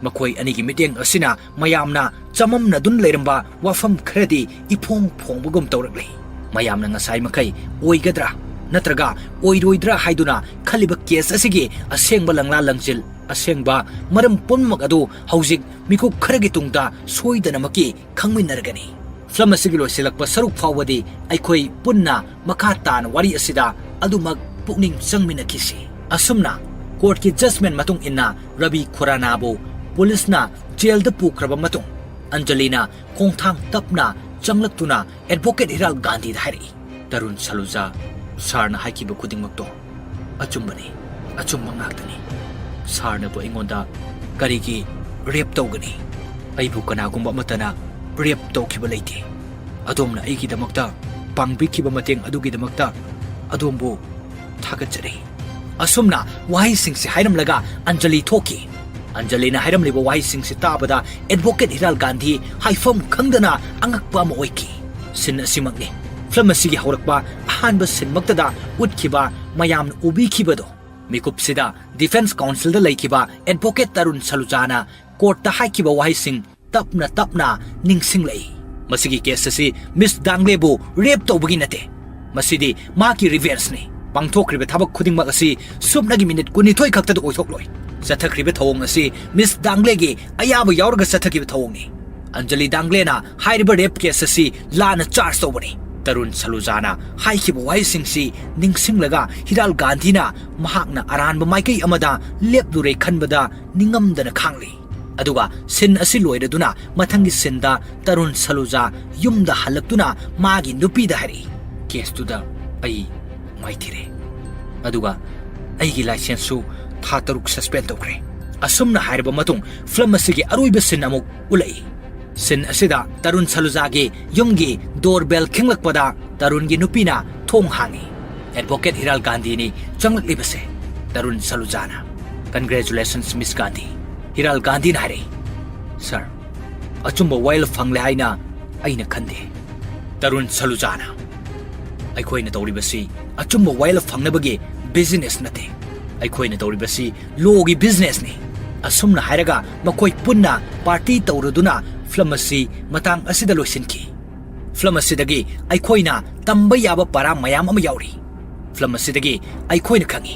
ꯃꯈꯣꯏ ꯑꯅꯤꯒꯤ ꯃꯤꯠꯌꯦꯡ ꯑꯁꯤꯅ ꯃꯌꯥꯝꯅ ꯆꯃꯝꯅꯗꯨꯅ ꯂꯩꯔꯝꯕ ꯋꯥꯐꯝ ꯈꯔꯗꯤ ꯏꯐꯣꯡ ꯐꯣꯡꯕꯒꯨꯝ ꯇꯧꯔꯛꯂꯤ꯫ ꯃꯌꯥꯝꯅ ꯉꯁꯥꯏ ꯃꯈꯩ ꯑꯣꯏꯒꯗ꯭ꯔꯥ ꯅꯠꯇ꯭ꯔꯒ ꯑꯣꯏꯔꯣꯏꯗ꯭ꯔꯥ ꯍꯥꯏꯗꯨꯅ ꯈꯜꯂꯤꯕ ꯀꯦꯁ ꯑꯁꯤꯒꯤ ꯑꯁꯦꯡꯕ ꯂꯪꯂꯥ ꯂꯪꯖꯤꯜ, ꯑꯁꯦꯡꯕ ꯃꯔꯝ ꯄꯨꯝꯅꯃꯛ ꯑꯗꯨ ꯍꯧꯖꯤꯛ ꯃꯤꯀꯨꯞ ꯈꯔꯒꯤ ꯇꯨꯡꯗ ꯁꯣꯏꯗꯅꯃꯛꯀꯤ ꯈꯪꯃꯤꯟꯅꯔꯒꯅꯤ꯫ ꯐꯤꯂꯝ ꯑꯁꯤꯒꯤ ꯂꯣꯏꯁꯤꯜꯂꯛꯄ ꯁꯔꯨꯛ ꯐꯥꯎꯕꯗꯤ ꯑꯩꯈꯣꯏ ꯄꯨꯟꯅ ꯃꯈꯥ ꯇꯥꯅ ꯋꯥꯔꯤ ꯑꯁꯤꯗ ꯑꯗꯨꯃꯛ ꯄꯨꯛꯅꯤꯡ ꯆꯪꯃꯤꯟꯅꯈꯤꯁꯤ꯫ ꯑꯁꯨꯝꯅ ꯀꯣꯔꯠꯀꯤ ꯖꯖꯃꯦꯟ ꯃꯇꯨꯡ ꯏꯟꯅ ꯔꯕꯤ ꯈꯨꯔꯥꯅꯥꯕꯨ ꯄꯨꯂꯤꯁꯅ ꯖꯦꯜꯗ ꯄꯨꯈ꯭ꯔꯕ ꯃꯇꯨꯡ, ꯑꯟꯖꯂꯤꯅ ꯈꯣꯡꯊꯥꯡ ꯇꯞꯅ ꯆꯪꯂꯛꯇꯨꯅ ꯑꯦꯗꯚꯣꯀꯦꯠ ꯍꯤꯔꯥꯜ ꯒꯥꯟꯙꯤꯗ ꯍꯥꯏꯔꯛꯏ, "ꯇꯔꯨꯟ ꯁꯂꯨꯖꯥ, ꯁꯥꯔꯅ ꯍꯥꯏꯈꯤꯕ ꯈꯨꯗꯤꯡꯃꯛꯇꯣ ꯑꯆꯨꯝꯕꯅꯤ, ꯑꯆꯨꯝꯕ ꯉꯥꯛꯇꯅꯤ꯫ ꯁꯥꯔꯅꯕꯨ ꯑꯩꯉꯣꯟꯗ ꯀꯔꯤꯒꯤ ꯔꯦꯞ ꯇꯧꯒꯅꯤ? ꯑꯩꯕꯨ ꯀꯅꯥꯒꯨꯝꯕ ꯑꯃꯠꯇꯅ ꯔꯦꯞ ꯇꯧꯈꯤꯕ ꯂꯩꯇꯦ꯫ ꯑꯗꯣꯝꯅ ꯑꯩꯒꯤꯗꯃꯛꯇ ꯄꯥꯡꯕꯤꯈꯤꯕ ꯃꯇꯦꯡ ꯑꯗꯨꯒꯤꯗꯃꯛꯇ ꯑꯗꯣꯝꯕꯨ ꯊꯥꯒꯠꯆꯔꯤ"꯫ ꯑꯁꯨꯝꯅ ꯋꯥꯍꯩꯁꯤꯡꯁꯤ ꯍꯥꯏꯔꯝꯂꯒ ꯑꯟꯖꯂꯤ ꯊꯣꯛꯈꯤ꯫ ꯑꯟꯖꯂꯤꯅ ꯍꯥꯏꯔꯝꯂꯤꯕ ꯋꯥꯍꯩꯁꯤꯡꯁꯤ ꯇꯥꯕꯗ ꯑꯦꯗꯚꯣꯀꯦꯠ ꯍꯤꯔꯥꯜ ꯒꯥꯟꯙꯤ ꯍꯥꯏꯐꯝ ꯈꯪꯗꯅ ꯑꯉꯛꯄ ꯑꯃ ꯑꯣꯏꯈꯤ꯫ ꯁꯤꯟ ꯑꯁꯤꯃꯛꯅꯤ꯫ ꯐꯤꯂꯝ ꯑꯁꯤꯒꯤ ꯍꯧꯔꯛꯄ ꯑꯍꯥꯟꯕ ꯁꯤꯟꯃꯛꯇꯗ ꯎꯠꯈꯤꯕ ꯃꯌꯥꯝꯅ ꯎꯕꯤꯈꯤꯕꯗꯣ꯫ ꯃꯤꯀꯨꯞꯁꯤꯗ ꯗꯤꯐꯦꯟꯁ ꯀꯥꯎꯟꯁꯤꯜꯗ ꯂꯩꯈꯤꯕ ꯑꯦꯗꯚꯣꯀꯦꯠ ꯇꯔꯨꯟ ꯁꯂꯨꯖꯥꯅ ꯀꯣꯔꯠꯇ ꯍꯥꯏꯈꯤꯕ ꯋꯥꯍꯩꯁꯤꯡ ꯇꯞꯅ ꯇꯞꯅ ꯅꯤꯡꯁꯤꯡꯂꯛꯏ꯫ ꯃꯁꯤꯒꯤ ꯀꯦꯁ ꯑꯁꯤ ꯃꯤꯁ ꯗꯥꯡꯂꯦꯕꯨ ꯔꯦꯞ ꯇꯧꯕꯒꯤ ꯅꯠꯇꯦ꯫ ꯃꯁꯤꯗꯤ ꯃꯍꯥꯛꯀꯤ ꯔꯤꯚꯦꯟꯁꯅꯤ꯫ ꯄꯥꯡꯊꯣꯛꯈ꯭ꯔꯤꯕ ꯊꯕꯛ ꯈꯨꯗꯤꯡꯃꯛ ꯑꯁꯤ ꯁꯨꯞꯅꯒꯤ ꯃꯤꯅꯤꯠ ꯀꯨꯟꯅꯤꯊꯣꯏ ꯈꯛꯇꯗ ꯑꯣꯏꯊꯣꯛꯂꯣꯏ꯫ ꯆꯠꯊꯈ꯭ꯔꯤꯕ ꯊꯧꯑꯣꯡ ꯑꯁꯤ ꯃꯤꯁ ꯗꯥꯡꯂꯦꯒꯤ ꯑꯌꯥꯕ ꯌꯥꯎꯔꯒ ꯆꯠꯊꯈꯤꯕ ꯊꯧꯑꯣꯡꯅꯤ꯫ ꯑꯟꯖꯂꯤ ꯗꯥꯡꯒ꯭ꯂꯦꯅ ꯍꯥꯏꯔꯤꯕ ꯔꯦꯞ ꯀꯦꯁ ꯑꯁꯤ ꯂꯥꯟꯅ ꯆꯥꯔꯖ ꯇꯧꯕꯅꯤ꯫ ꯇꯔꯨꯟ ꯁꯂꯨꯖꯥꯅ ꯍꯥꯏꯈꯤꯕ ꯋꯥꯍꯩꯁꯤꯡꯁꯤ ꯅꯤꯡꯁꯤꯡꯂꯒ ꯍꯤꯔꯥꯜ ꯒꯥꯟꯙꯤꯅ ꯃꯍꯥꯛꯅ ꯑꯔꯥꯟꯕ ꯃꯥꯏꯀꯩ ꯑꯃꯗ ꯂꯦꯞꯂꯨꯔꯦ ꯈꯟꯕꯗ ꯅꯤꯡꯉꯝꯗꯅ ꯈꯥꯡꯂꯤ꯫ ꯑꯗꯨꯒ ꯁꯤꯟ ꯑꯁꯤ ꯂꯣꯏꯔꯗꯨꯅ ꯃꯊꯪꯒꯤ ꯁꯤꯟꯗ ꯇꯔꯨꯟ ꯁꯂꯨꯖꯥ ꯌꯨꯝꯗ ꯍꯜꯂꯛꯇꯨꯅ ꯃꯥꯒꯤ ꯅꯨꯄꯤꯗ ꯍꯥꯏꯔꯛꯏ, ꯀꯦꯁꯇꯨꯗ ꯑꯩ ꯃꯥꯏꯊꯤꯔꯦ꯫ ꯑꯗꯨꯒ ꯑꯩꯒꯤ ꯂꯥꯏꯁꯦꯟꯁꯁꯨ ꯊꯥ ꯇꯔꯨꯛ ꯁꯁꯄꯦꯟ ꯇꯧꯈ꯭ꯔꯦ꯫ ꯑꯁꯨꯝꯅ ꯍꯥꯏꯔꯕ ꯃꯇꯨꯡ ꯐꯤꯂꯝ ꯑꯁꯤꯒꯤ ꯑꯔꯣꯏꯕ ꯁꯤꯟ ꯑꯃꯨꯛ ꯎꯠꯂꯛꯏ꯫ ꯁꯤꯟ ꯑꯁꯤꯗ ꯇꯔꯨꯟ ꯁꯂꯨꯖꯥꯒꯤ ꯌꯨꯝꯒꯤ ꯗꯣꯔꯕꯦꯜ ꯈꯤꯡꯂꯛꯄꯗ ꯇꯔꯨꯟꯒꯤ ꯅꯨꯄꯤꯅ ꯊꯣꯡ ꯍꯥꯡꯏ꯫ Advocate ꯍꯤꯔꯥꯜ ꯒꯥꯟꯙꯤꯅꯤ ꯆꯪꯂꯛꯂꯤꯕꯁꯦ꯫ Tarun ꯁꯂꯨꯖꯥꯅ, "Congratulations, Miss Gandhi." ꯍꯤꯔꯥꯜ ꯒꯥꯟꯙꯤꯅ ꯍꯥꯏꯔꯛꯏ, "ꯁꯥꯔ, ꯑꯆꯨꯝꯕ ꯋꯥꯌꯦꯜ ꯐꯪꯂꯦ ꯍꯥꯏꯅ ꯑꯩꯅ ꯈꯟꯗꯦ꯫" ꯇꯔꯨꯟ ꯁꯂꯨꯖꯥꯅ, "ꯑꯩꯈꯣꯏꯅ ꯇꯧꯔꯤꯕꯁꯤ ꯑꯆꯨꯝꯕ ꯋꯥꯌꯦꯜ ꯐꯪꯅꯕꯒꯤ ꯕꯤꯖꯤꯅꯦꯁ ꯅꯠꯇꯦ꯫ ꯑꯩꯈꯣꯏꯅ ꯇꯧꯔꯤꯕꯁꯤ ꯂꯣꯒꯤ ꯕꯤꯖꯤꯅꯦꯁꯅꯤ꯫" ꯑꯁꯨꯝꯅ ꯍꯥꯏꯔꯒ ꯃꯈꯣꯏ ꯄꯨꯟꯅ ꯄꯥꯔꯇꯤ ꯇꯧꯔꯗꯨꯅ ꯐꯤꯂꯝ ꯑꯁꯤ ꯃꯇꯥꯡ ꯑꯁꯤꯗ ꯂꯣꯏꯁꯤꯟꯈꯤ꯫ ꯐꯤꯂꯝ ꯑꯁꯤꯗꯒꯤ ꯑꯩꯈꯣꯏꯅ ꯇꯝꯕ ꯌꯥꯕ ꯄꯔꯥ ꯃꯌꯥꯝ ꯑꯃ ꯌꯥꯎꯔꯤ꯫ ꯐꯤꯂꯝ ꯑꯁꯤꯗꯒꯤ ꯑꯩꯈꯣꯏꯅ ꯈꯪꯉꯤ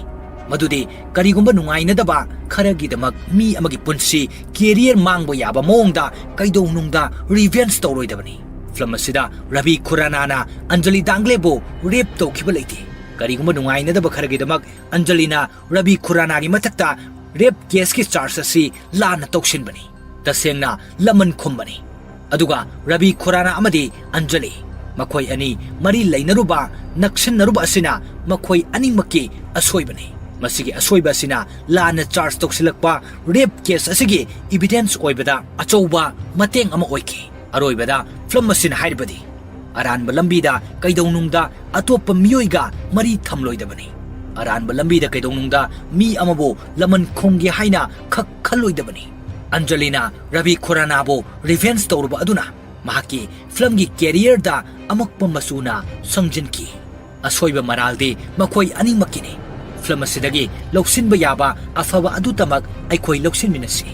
ꯃꯗꯨꯗꯤ ꯀꯔꯤꯒꯨꯝꯕ ꯅꯨꯡꯉꯥꯏꯅꯗꯕ ꯈꯔꯒꯤꯗꯃꯛ ꯃꯤ ꯑꯃꯒꯤ ꯄꯨꯟꯁꯤ, ꯀꯦꯔꯤꯌꯔ ꯃꯥꯡꯕ ꯌꯥꯕ ꯃꯑꯣꯡꯗ ꯀꯩꯗꯧꯅꯨꯡꯗ ꯔꯤꯚꯦꯟꯖ ꯇꯧꯔꯣꯏꯗꯕꯅꯤ꯫ ꯐꯤꯂꯝ ꯑꯁꯤꯗ ꯔꯕꯤ ꯈꯨꯔꯥꯅꯥꯅ ꯑꯟꯖꯂꯤ ꯗꯥꯡꯒ꯭ꯂꯦꯕꯨ ꯔꯦꯞ ꯇꯧꯈꯤꯕ ꯂꯩꯇꯦ꯫ ꯀꯔꯤꯒꯨꯝꯕ ꯅꯨꯡꯉꯥꯏꯅꯗꯕ ꯈꯔꯒꯤꯗꯃꯛ ꯑꯟꯖꯂꯤꯅ ꯔꯕꯤ ꯈꯨꯔꯥꯅꯥꯒꯤ ꯃꯊꯛꯇ ꯔꯦꯞ ꯀꯦꯁꯀꯤ ꯆꯥꯔꯖ ꯑꯁꯤ ꯂꯥꯟꯅ ꯇꯧꯁꯤꯟꯕꯅꯤ꯫ ꯇꯁꯦꯡꯅ ꯂꯃꯟ ꯈꯨꯝꯕꯅꯤ꯫ ꯑꯗꯨꯒ ꯔꯕꯤ ꯈꯨꯔꯥꯅꯥ ꯑꯃꯗꯤ ꯑꯟꯖꯂꯤ, ꯃꯈꯣꯏ ꯑꯅꯤ ꯃꯔꯤ ꯂꯩꯅꯔꯨꯕ, ꯅꯛꯁꯤꯟꯅꯔꯨꯕ ꯑꯁꯤꯅ ꯃꯈꯣꯏ ꯑꯅꯤꯃꯛꯀꯤ ꯑꯁꯣꯏꯕꯅꯤ꯫ ꯃꯁꯤꯒꯤ ꯑꯁꯣꯏꯕ ꯑꯁꯤꯅ ꯂꯥꯟꯅ ꯆꯥꯔꯖ ꯇꯧꯁꯤꯜꯂꯛꯄ ꯔꯦꯞ ꯀꯦꯁ ꯑꯁꯤꯒꯤ ꯏꯚꯤꯗꯦꯟꯁ ꯑꯣꯏꯕꯗ ꯑꯆꯧꯕ ꯃꯇꯦꯡ ꯑꯃ ꯑꯣꯏꯈꯤ꯫ ꯑꯔꯣꯏꯕꯗ ꯐꯤꯂꯝ ꯑꯁꯤꯅ ꯍꯥꯏꯔꯤꯕꯗꯤ, ꯑꯔꯥꯟꯕ ꯂꯝꯕꯤꯗ ꯀꯩꯗꯧꯅꯨꯡꯗ ꯑꯇꯣꯞꯄ ꯃꯤꯑꯣꯏꯒ ꯃꯔꯤ ꯊꯝꯂꯣꯏꯗꯕꯅꯤ꯫ ꯑꯔꯥꯟꯕ ꯂꯝꯕꯤꯗ ꯀꯩꯗꯧꯅꯨꯡꯗ ꯃꯤ ꯑꯃꯕꯨ ꯂꯃꯟ ꯈꯨꯝꯒꯦ ꯍꯥꯏꯅ ꯈꯛ ꯈꯜꯂꯣꯏꯗꯕꯅꯤ꯫ ꯑꯟꯖꯂꯤꯅ ꯔꯕꯤ ꯈꯨꯔꯥꯅꯥꯕꯨ ꯔꯤꯚꯦꯟꯖ ꯇꯧꯔꯨꯕ ꯑꯗꯨꯅ ꯃꯍꯥꯛꯀꯤ ꯐꯤꯂꯝꯒꯤ ꯀꯦꯔꯤꯌꯔꯗ ꯑꯃꯛꯄ ꯃꯆꯨꯅ ꯁꯪꯖꯤꯟꯈꯤ꯫ ꯑꯁꯣꯏꯕ ꯃꯔꯥꯜꯗꯤ ꯃꯈꯣꯏ ꯑꯅꯤꯃꯛꯀꯤꯅꯤ꯫ ꯐꯤꯂꯝ ꯑꯁꯤꯗꯒꯤ ꯂꯧꯁꯤꯟꯕ ꯌꯥꯕ ꯑꯐꯕ ꯑꯗꯨꯇꯃꯛ ꯑꯩꯈꯣꯏ ꯂꯧꯁꯤꯟꯃꯤꯟꯅꯁꯤ꯫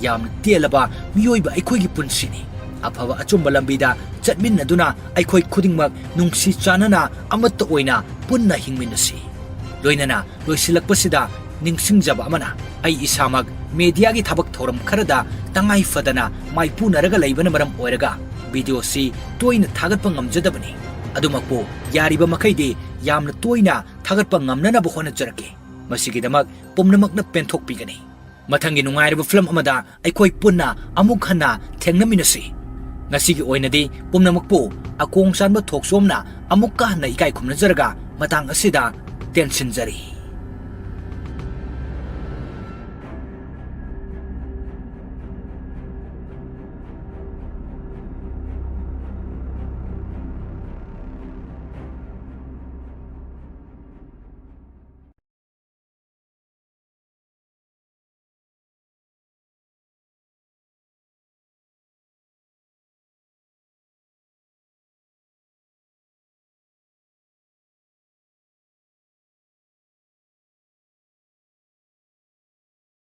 ꯌꯥꯝꯅ ꯇꯦꯜꯂꯕ ꯃꯤꯑꯣꯏꯕ ꯑꯩꯈꯣꯏꯒꯤ ꯄꯨꯟꯁꯤꯅꯤ꯫ ꯑꯐꯕ ꯑꯆꯨꯝꯕ ꯂꯝꯕꯤꯗ ꯆꯠꯃꯤꯟꯅꯗꯨꯅ ꯑꯩꯈꯣꯏ ꯈꯨꯗꯤꯡꯃꯛ ꯅꯨꯡꯁꯤ ꯆꯥꯟꯅꯅ ꯑꯃꯠꯇ ꯑꯣꯏꯅ ꯄꯨꯟꯅ ꯍꯤꯡꯃꯤꯟꯅꯁꯤ꯫ ꯂꯣꯏꯅꯅ ꯂꯣꯏꯁꯤꯜꯂꯛꯄꯁꯤꯗ ꯅꯤꯡꯁꯤꯡꯖꯕ ꯑꯃꯅ, ꯑꯩ ꯏꯁꯥꯃꯛ ꯃꯦꯗꯤꯌꯥꯒꯤ ꯊꯕꯛ ꯊꯧꯔꯝ ꯈꯔꯗ ꯇꯉꯥꯏ ꯐꯗꯅ ꯃꯥꯏꯄꯨꯅꯔꯒ ꯂꯩꯕꯅ ꯃꯔꯝ ꯑꯣꯏꯔꯒ ꯚꯤꯗꯤꯑꯣꯁꯤ ꯇꯣꯏꯅ ꯊꯥꯒꯠꯄ ꯉꯝꯖꯗꯕꯅꯤ꯫ ꯑꯗꯨꯃꯛꯄꯨ ꯌꯥꯔꯤꯕ ꯃꯈꯩꯗꯤ ꯌꯥꯝꯅ ꯇꯣꯏꯅ ꯊꯥꯒꯠꯄ ꯉꯝꯅꯅꯕ ꯍꯣꯠꯅꯖꯔꯛꯀꯦ꯫ ꯃꯁꯤꯒꯤꯗꯃꯛ ꯄꯨꯝꯅꯃꯛꯅ ꯄꯦꯟꯊꯣꯛꯄꯤꯒꯅꯤ꯫ ꯃꯊꯪꯒꯤ ꯅꯨꯡꯉꯥꯏꯔꯕ ꯐꯤꯂꯝ ꯑꯃꯗ ꯑꯩꯈꯣꯏ ꯄꯨꯟꯅ ꯑꯃꯨꯛ ꯍꯟꯅ ꯊꯦꯡꯅꯃꯤꯟꯅꯁꯤ꯫ ꯉꯁꯤꯒꯤ ꯑꯣꯏꯅꯗꯤ ꯄꯨꯝꯅꯃꯛꯄꯨ ꯑꯀꯣꯡ ꯆꯥꯟꯕ ꯊꯣꯛꯆꯣꯝꯅ ꯑꯃꯨꯛꯀ ꯍꯟꯅ ꯏꯀꯥꯏ ꯈꯨꯝꯅꯖꯔꯒ ꯃꯇꯥꯡ ꯑꯁꯤꯗ ꯇꯦꯟꯁꯤꯟꯖꯔꯤ꯫